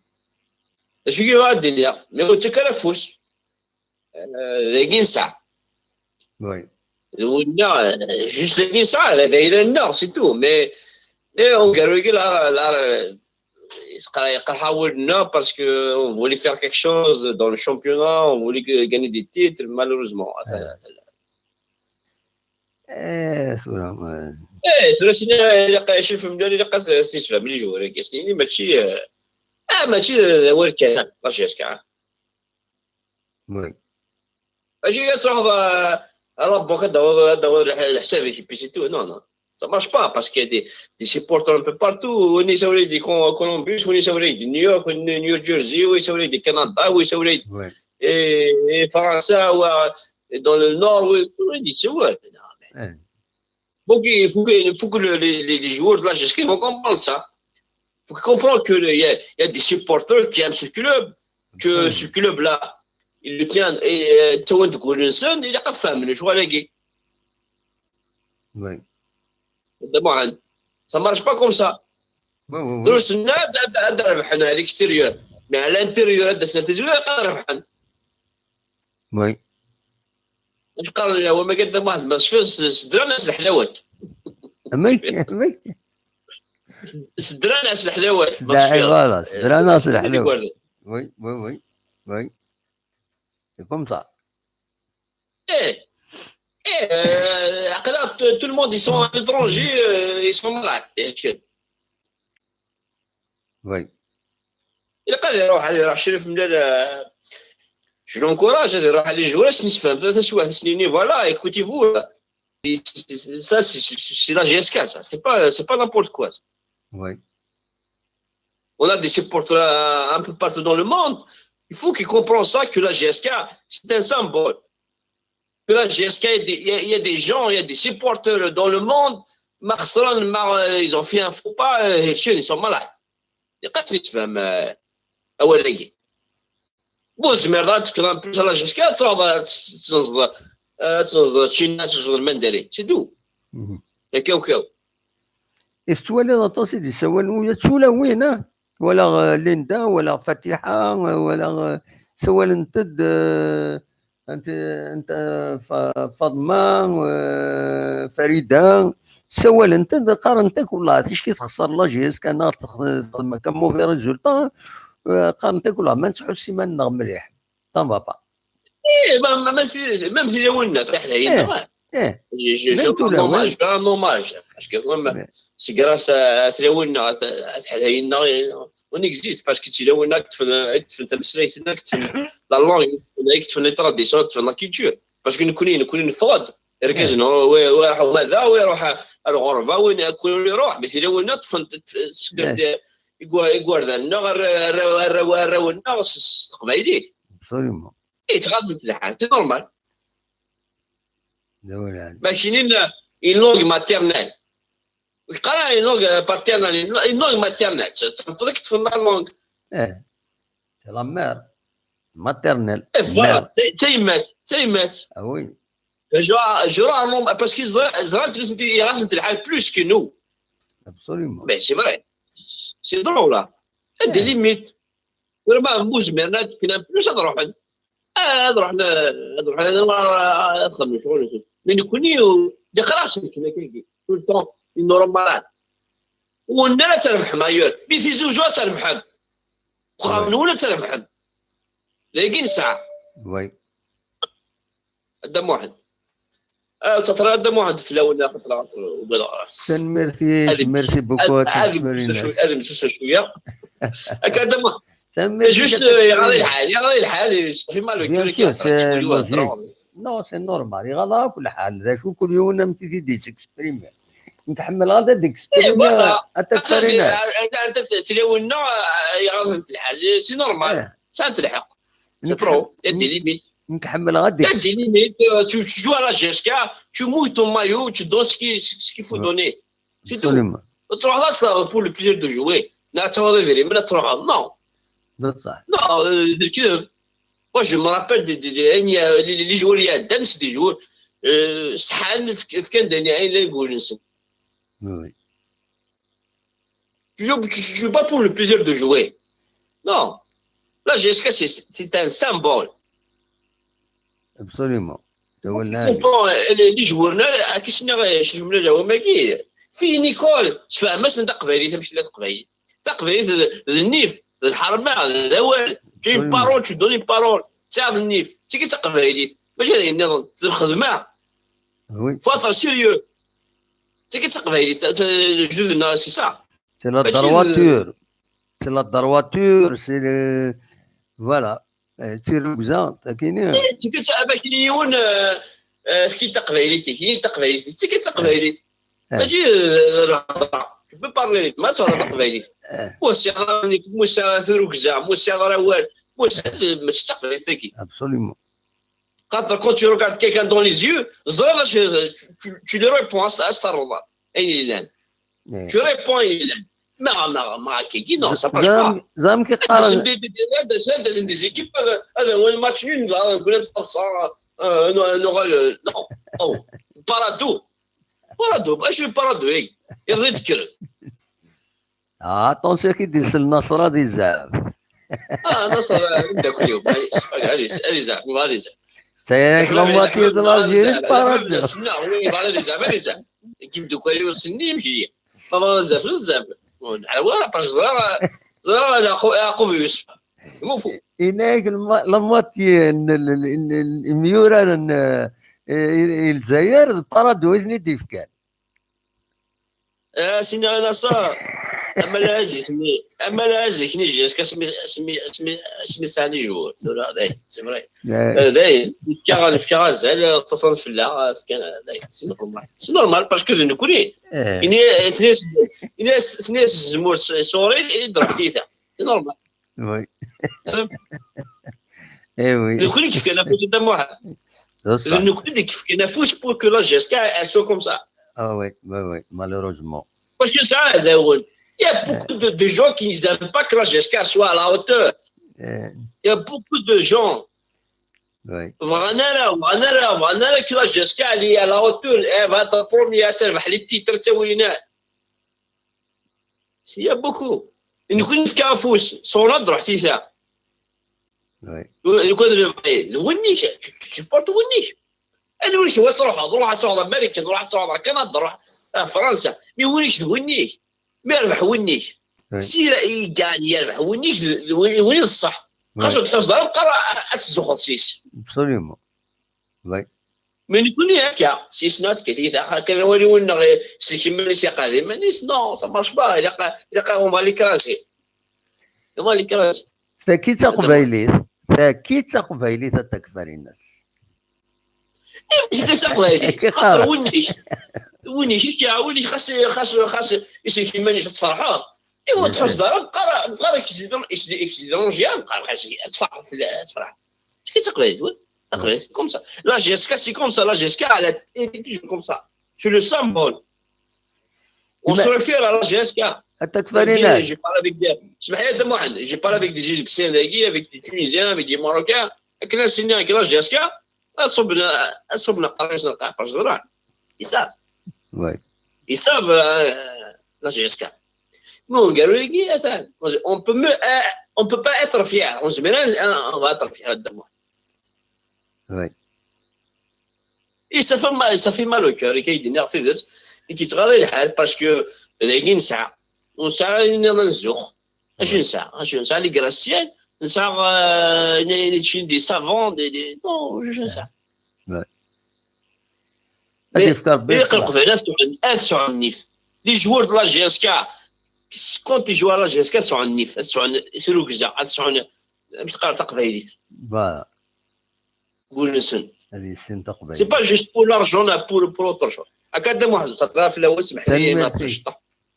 D acu i bɣiɣ ad d-iniɣ? Mais ur ttak ara afus. Euh, dagi nesɛa. Oui. D winna, euh, juste dagi nesɛa, d ayla-nneɣ, c'est tout. Mais, mais aneggaru-agi, la, la, yeqreḥ-aɣ wul-nneɣ parce que on voulait faire quelque chose dans le championnat, on voulait que- gagner des titres, malheureusement. Eh, tura, ma- Eh, tura sini, ilaq, cif mlal, ilaq ad s-, ad s-yesfhem les joueurs-agi, sini, mačči, eh, ah, mačči d, d awal kan, la J S K. Oui. Mačči ad truḥeḍ, eh, à la banque, ad d-tawiḍ, ad d-tawiḍ lḥ-, leḥsab-ik, et puis c'est tout. Non, non. Ça marche pas, parce qu'il y a des, des supporters un peu partout. Win yessawlen-ak-d Col-, Columbus, win yessawlen-ak-d New York, win New Jersey, win yessawlen-ak-d Canada, win yessawlen-ak-d Oui. et, et França, ou, euh, et dans le nord, oui, oui, c'est vrai. Eh. Donc, il faut que, il faut que le- les, les, les joueurs de la J S K vont comprendre ça. Il faut qu'ils comprennent que le- il y a, il y a des supporters qui aiment ce club, que Oui. Ce club-là, ils le tiennent, et, euh, ttawin-t deg wul-nsen, ilaq ad fehmen lecɣal-agi. Oui. D'abord, ça marche pas comme ça. Oui, oui, oui. Drus-nni ad, ad, ad rebḥen à l'extérieur. Mais à l'intérieur, ad d-asen tizwira, ad rebḥen. Oui. Acu qqaren, wamma kan d Muḥend ma tecfiḍ, s-, sedran-as leḥlawat. Amek? Amek? Sedran-as leḥlawat, ma Sedra-, tecfiḍ. Voilà, sedran-as leḥlawat. Oui, oui, oui. Oui. C'est comme ça. Eh, eh, euh, aql-aɣ, tout, tout le monde, ils sont à l'étranger, euh, ils sont malades. Eh, tiens. Oui. Ilaq ad iruḥ, ad iruḥ Crif Mlal, euh, je l'encourage, ad iruḥ à les joueurs, ad sen-yessefhem taswiɛt, ad sen-yini, voilà, écoutez-vous, euh, c'est, c'est, ça, c'est, c'est, c'est la J S K, ça. C'est pas, c'est pas n'importe quoi, ça. Oui. On a des supporters, euh, un peu partout dans le monde. Il faut qu'ils comprennent ça, que la J S K, c'est un symbole. Que la J S K, il y a des, il y a, il y a des gens, il y a des supporters dans le monde. Ma xesren, ma, euh, ils ont fait un faux pas, euh, ils sont malades. Ilaq ad tt-id-tfehmem, euh, awal-agi. Ur tezmireḍ ad tefkeḍ en plus à la J S K, ad truḥeḍ ad tenzeḍ, ad tenzeḍ Cina, ad tenzeḍ Mandarin. C'est tout. Mhm. Akka ukaw. I tettwaliḍ aṭas i d-yessawalen, ula d tulawin, ah? Walaɣ, euh, Linda, walaɣ Fatiḥa, euh, walaɣ, euh, ssawalent-d, euh, anta, anta, Fa-, Faḍma, euh, Farida, ssawalent-d, qqarent-ak: "Wellah, ticki texṣer la J S K neɣ tex-, texdem akka mauvais résultat", eh, qqarent-ak: "Wellah, ma nettḥuss iman-nneɣ mliḥ, ça va pas." Eh, ma, ma, ma, même si les wins, ça, eh, eh, je, je, je rends hommage, je rends hommage. Parce que moi, c'est grâce à, à les wins, à, à les wins, on existe. Parce que tu les wins, tu fais, tu fais, tu fais la langue, tu fais les traditions, tu fais la culture. Parce que nous connaissons, nous connaissons fraude. Irgazen, wi, wi iruḥ umada, wi iruḥ ar ɣerba, win akk ur iruḥ, mais tili winna ṭṭfen-t, t-, seg-, igwa-, igerdan-nneɣ, arra-, arraw-, arraw-, arraw-nneɣ s, s teqbaylit. Absolument. Eh, ttɣaḍent lḥal, c'est normal. D awal. Ma kinin, une langue maternelle. Qqaren une langue, euh, paternelle, une, une langue maternelle. C'est, c'est un truc qui fait la langue. Eh, c'est la mère maternelle. Eh, voilà, c'est, c'est une mère, c'est une mère. Ah oui. Je, je rends hommage, parce que ẓra-, ẓrant nutenti, iɣaḍent lḥal plus que nous. Absolument. Mais c'est vrai. C'est drôle, là. Il y a des limites. Vraiment, nous, mais là, tu n'as plus ça de rohan. Ah, de rohan, de rohan, de rohan, de rohan. Mais nous connaissons, des classes, mais qui, tout le temps, une normale. On a la terme, mais si c'est toujours la terme. Nous, la terme. لكن ساعة. Oui. Adam Mohamed. Ah, تطرى Adam Mohamed في الأول، لا، تطرى، وبلا. Tanemmirt-ik, merci beaucoup. هذه مش شوية. هكا Adam Mohamed. Juste, euh, يغلي الحال، يغلي الحال، صافي ما le cœur qui Non, c'est normal. يغلى كل حال. ذا شو كل يوم نمتي دي s'exprimer. نتحمل هذا ديكسبريمي. أنت تفرينا. أنت تلاوينا، يغلي الحال. C'est normal. Ça تلحق. C'est trop. Il y a des limites. نتحمل غير ديك. Il y a des limites. Euh, tu, tu joues à la J S K, tu mouilles ton maillot, tu donnes ce qu'il, ce qu'il faut donner. C'est tout. Absolument. تروح là, c'est pour le plaisir de jouer. لا تروح غير، ما تروح. Non. بصح. Non, euh, c'est que, moi, je me rappelle des, des, des, يعني، les, les joueurs, il y a des, c'est des joueurs, euh, صحان في، في كان داني عين لا يقول نسن. Oui. Tu joues, tu, tu joues pas pour le plaisir de jouer. Non. La J S K, c'est, c'est un symbole. Absolument. Tu comprends, euh, les, les joueurs, là, à qui c'est, euh, je me dis, oh, mais qui, في une école, تفهم، ما سن تقبايلي، تمشي لا تقبايلي. تقبايلي، ذ-، ذ النيف، ذ الحرمة، ذ الأول. Tu as une parole, tu donnes une parole. تعرف النيف، تيجي تقبايلي. ماشي هذه النظام، ذ الخدمة. Oui. Faut être sérieux. تيجي تقبايلي، ت-، ت-، جدودنا، c'est ça. C'est la droiture. C'est la droiture, c'est le, voilà. Eh, d tirrugza, takini. Eh, tigi d ta-, ma kini yiwen, eh, eh, efk-iyi-d taqbaylit-ik, ini-d taqbaylit-ik, tigi d taqbaylit. Mačči, eh, lehḍra. Tu peux parler, ma tehḍer taqbaylit. Musa, musa tirrugza, musa awal, musa, eh, mačči d taqbaylit-agi. Absolument. Quand, quand tu regardes quelqu'un dans les yeux, ẓriɣ acu, tu, tu, tu lui réponds, as, as terreḍ ayen yellan. Tu réponds ayen yellan. Ma, ma, ma, kiki, non, ça passe pas. Zam ki qqaren. Des, des, des, des, des, des équipes, euh, euh, un match nul, là, on connaît pas ça, euh, non, non, euh, non. Oh, Parado. Parado, moi, je suis Parado, hey. Il y a rien de cœur. Ah, attention, qui dit c'est le Nasra des Arabes. Ah, Nasra, euh, d'accord, allez, allez, allez, allez, allez. C'est avec la moitié de l'Algérie, Parado. Non, oui, voilà, les Arabes, les Arabes. Kim de quoi, c'est ni, puis, ما بغا بزاف بزاف. على واه، باش زرا، زرا على خو، يعقوب يوسف. مو فو. Yenna-yak la moitié n imyuraren n Lezzayer d Parado i ten-id-yefkan. Ah, sina ana ça. Ama la zik-nni, ama la zik-nni, jusqu'à smi, smi, smi, smi sani jour. Tura, day, c'est vrai. Day, nefka, nefka azal, ttaṣan fell-aɣ, fkan, day, c'est normal. C'est normal, parce que d nekkni. Ini, tnis, tnis, tnis zmur s-, sori, i d-ruḥ tiyita. C'est normal. Oui. Eh oui. Nekkni i yefkan afus i Dda Muḥ. D nekkni i yefkan afus pour que la J S K elle soit comme ça. Ah oui, oui, oui, malheureusement. Parce que ça, il y a beaucoup de, de gens qui n'aiment pas que la J S K soit à la hauteur. Il y a beaucoup de gens. Oui. Bɣan ara, bɣan ara, bɣan ara que la J S K elle est à la hauteur. Elle va être première, elle va les titres, c'est oui. Il y a beaucoup. Nekkni nefka afus, sɣur ad d-ruḥ tiyita. Oui. Lukan d, d win-ik, tu, tu supportes win-ik. Anwa i k-, wa tṛuḥeḍ, ruḥ ad tṛuḥeḍ Marikan, ruḥ ad tṛuḥeḍ Kanada, ruḥ. Ah, Fransa. Mi win-ik d win-ik. Mi yerbeḥ win-ik. Si i gagné yerbeḥ win-ik d win d ṣṣeḥ. Xas ur tḥuṣeḍ ara meqqar ad tzuxxeḍ s-is. Absolument. Mais nekkni akka, si snat kif i ta, akken wali win-nneɣ selk iman-is, iqeɛɛed iman-is, non, ça marche pas, ilaq, ilaq on va l'écraser. On va l'écraser. Tagi d taqbaylit, tagi d taqbaylit a Takfarinas. Mačči d taqbaylit, xaṭer win-ik, win-ik, akka, win-ik xas, xas, xas iselk iman-is ad tferḥeḍ. Iwa tḥuṣeḍ ara, meqqar, meqqar i k-id-, i k-id-, i k-id-, meqqar xas ad tferḥeḍ fell-, ad tferḥeḍ. Mačči d taqbaylit, wi? Taqbaylit, c'est comme ça. La J S K, c'est comme ça. La J S K, elle a été toujours comme ça. C'est le symbole. On se réfère à la J S K. Atak Farinas. J'ai parlé avec des, اسمح لي يا عبد المحسن, j'ai parlé avec des Égyptiens, avec des Tunisiens, avec des Marocains. Akken ad s-iniɣ la J S K, ad ṣubben, ad ṣubben aqerru-nsen lqaɛa ɣef ẓẓra. Ils savent. Oui. Ils savent, euh, la J S K. Mais on gagne, on peut mieux, euh, on peut pas être fier. On se met là, on va être fier de moi. Oui. Et ça fait mal, ça fait mal au cœur, i k-id-iniɣ tidet, i k-yettɣaḍ lḥal, parce que dagi nesɛa, ur nesɛa ara ayen nniḍen ad nzux. Acu nesɛa? Acu nesɛa? Les gratte-ciel, nesɛa, euh, des, des, des savants, des, des, non, je ne sais. Ad yefk Rebbi ṣṣeḥ. Ilaq Leqbayel ad sɛun, ad sɛun nnif. Les joueurs de la J S K, quand ils jouent à la J S K, ad sɛun nnif, ad sɛun tirrugza, ad sɛun, amek teqqar taqbaylit? Voilà. Ad yessin taqbaylit. C'est pas juste pour l'argent, là, pour, pour autre chose. Akka d amuḥ, ça te fait la, اسمح لي,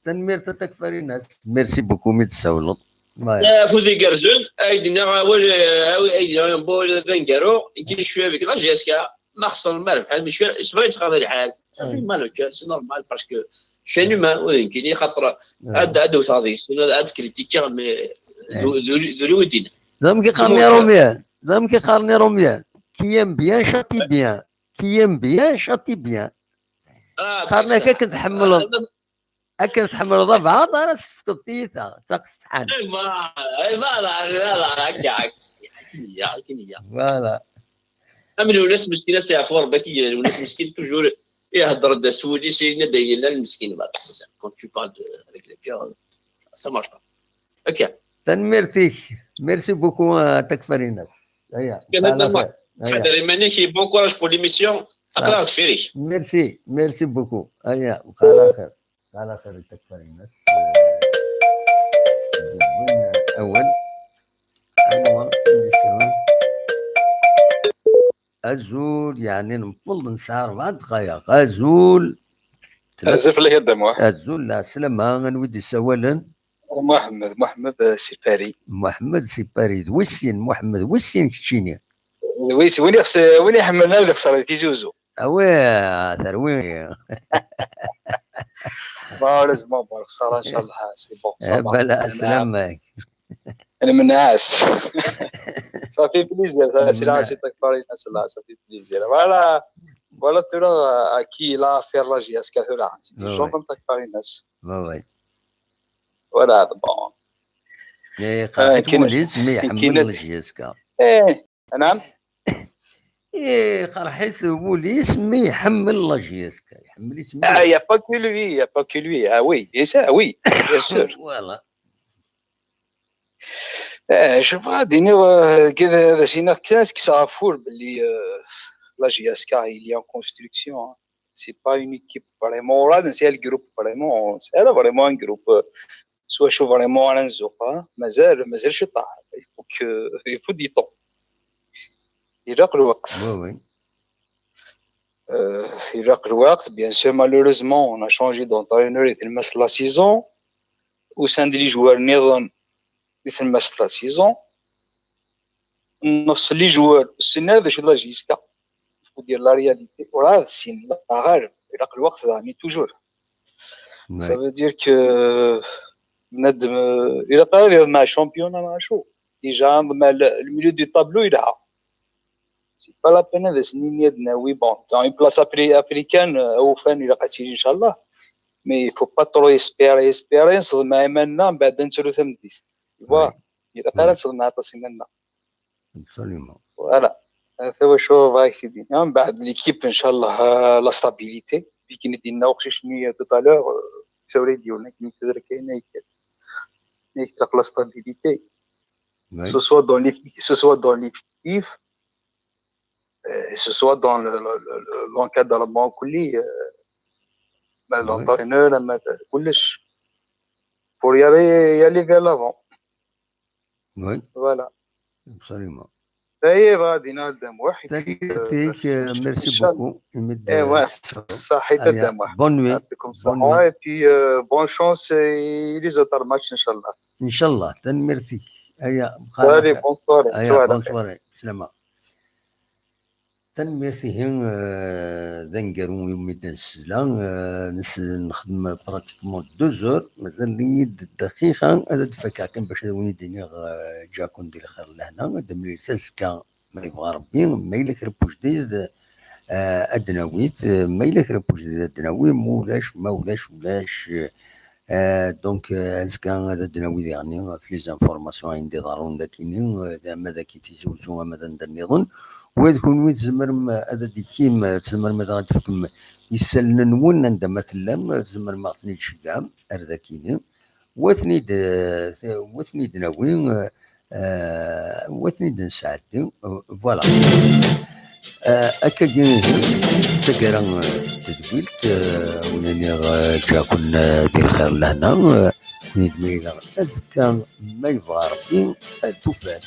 Tanemmirt a Takfarinas. Merci beaucoup mi d-tsawleḍ. Afud igerrzen, ay d-nniɣ awal, ay d-nniɣ bon, d aneggaru, il dit, je suis avec la J S K, ma xesren ma rebḥen, mais je suis, c'est vrai, yettɣaḍ lḥal. Ça fait mal au cœur, c'est normal, parce que je suis un humain, ur d nekkini, xaṭer ad, ad wteɣ deg-s, ad critiquer, mais d, d, d uriw i d-yenna. D amek i qqaren Irumyen, d amek i qqaren Irumyen, qui aime bien châtie bien, qui aime bien châtie bien. Qqaren-ak akken tḥemmleḍ, akken tḥemmleḍ abɛaḍ ara s-tefkeḍ tiyita, d taqesḥant. Voilà, voilà, voilà, akka, akka, akken i yella, akken i yella. Voilà. Am Lwennas meskin, ad s-yeɛfu Rebbi, akken i yella, Lwennas meskin, toujours ihedder-d s wul-is, yenna-d ayen yellan, meskin, voilà, c'est ça. Quand tu parles de, avec le cœur, ça marche pas. Ok. Tanemmirt-ik. Merci beaucoup, a Takfarinas. Aya. Kan ad nma-, ḥader iman-ik, et bon courage pour l'émission. Aql-aɣ deffir-ik. Merci, merci beaucoup. Aya, bqal axir. Bqal axir a Takfarinas. Awal. Anwa i d-isawlen? Azul, yeɛni newweḍ nesɛa rebɛa dqayeq. Azul. Azul fell-ak a Dda Muḥ. Azul, lɛeslama, anwa i d-isawalen? Muḥemmed, Muḥemmed, eh, si Paris. Muḥemmed si Paris, d wis sin, Muḥemmed, wis sin keččini. D wis, win ixs-, win iḥemmlen ad ixṣer di Tizi Uzzu. Awi, terwi. Malheureusement, bon, lexsara, inchallah, c'est bon, ça va. Bala, aslamak. Lmenɛas. Ça fait plaisir, ça, c'est là, c'est Takfarinas, ça fait plaisir. Voilà, voilà, tura, euh, qui l'a fait la J S K, tura. C'est des gens comme Takfarinas. Ouais, ouais. Voilà, bon. Eh, qerḥit wul-is mi iḥemmel la J S K. Eh, naɛam. Eh, qerḥit wul-is mi iḥemmel la J S K. Iḥemmel-itt mliḥ. Ah, il y a pas que lui, il y a pas que lui. Ah oui, et ça, oui, bien sûr. Voilà. Eh, je vois, d-iniɣ, eh, kra d as-iniɣ kan, kkseɣ ɣef wul belli, eh, la J S K, il est en construction, hein. C'est pas une équipe vraiment, ur nesɛi le groupe vraiment, ur nesɛi ara vraiment un groupe, eh, s wacu vraiment ara nzuxx, hein. Mazal, mazal ciṭṭaḥ. Il faut que, il faut du temps. Ilaq lweqt. Oui, oui. Euh, ilaq lweqt, bien sûr, malheureusement, on a changé d'entraîneur i tlemmast la saison. Usan-d les joueurs nniḍen i tlemmast la saison. Nefs les joueurs, ur ssinen ara d acu d la J S K. Il faut dire la réalité. Werɛad ssinen, la ɣaleb. Ilaq lweqt daɣen, toujours. Ça veut dire que bnadem, euh, ilaq ara ad yeḍmeɛ championnat neɣ acu. Déjà, le, le milieu du tableau, il a. C'est pas la peine ad as-nini ad nawi, bon, dans une place afri-, africaine, euh, awufan, ilaq ad tili, inchallah. Mais il faut pas trop espérer, espérer, nseḍmeɛ iman-nneɣ, mbeɛd ad nettru tameddit. Tu vois? Ilaq ara ad nseḍmeɛ aṭas iman-nneɣ. Absolument. Voilà. Ata wacu bɣiɣ ad k-t-id-iniɣ. Mbeɛd l'équipe, inchallah, euh, la stabilité. Akken i d-yenna uqcic-nni tout à l'heure, tura i d-yewlen akken i tedrek ayen ay kan. Ay tlaq la stabilité. Ce soit dans l'effectif, ce soit dans l'effectif, euh, ce soit dans le, le, le, l'encadrement, euh, l'entraîneur, kullec, pour y aller, y aller vers l'avant. Oui. Voilà. Absolument. Merci beaucoup. Bonne nuit. Et puis, euh, bonne chance et les autres matchs, Inch'Allah. Inch'Allah. Merci. Allez, bonne soirée. Bonne soirée. Tanemmirt, ihi, eh, d aneggaru iwumi d-nesla, eh, nes-, nexdem pratiquement deux heures, mazal-iyi-d dqiqa ad d-fakeɣ kan bac ad wen-id-iniɣ, eh, ǧǧiɣ-ken di lxir d lehna, ad d-nemlil azekka ma yebɣa Rebbi, ma yella kra n wejdid, eh, ad d-nawi-t, eh, ma yella kra n wejdid ad d-nawi, ma ulac, ma ulac, ulac, eh, Euh, donc, euh, azekka ad d-nawi diɣen ɣef les informations ayen d-iḍerrun dakini, euh, ama d aki Tizi Uzzu, ama d anda nniḍen. Wa d kunwi tzemrem ad d-ikim, tzemrem ad aɣ-d-tefkem isallen-nwen anda ma tellam, tzemrem ad aɣ-ten-id-tceggɛem ar dakini. Wa ten-id, euh, wa ten-id-nawi, euh, euh, wa ten-id-nesɛeddi, euh, voilà. Euh, akkagi ihi, d taggara, euh, n tedwilt, euh, wen-iniɣ, euh, ǧǧiɣ-ken, euh, di lxir d lehna, euh, wen-id-mlileɣ azekka, ma yebɣa Rebbi, ar tufat.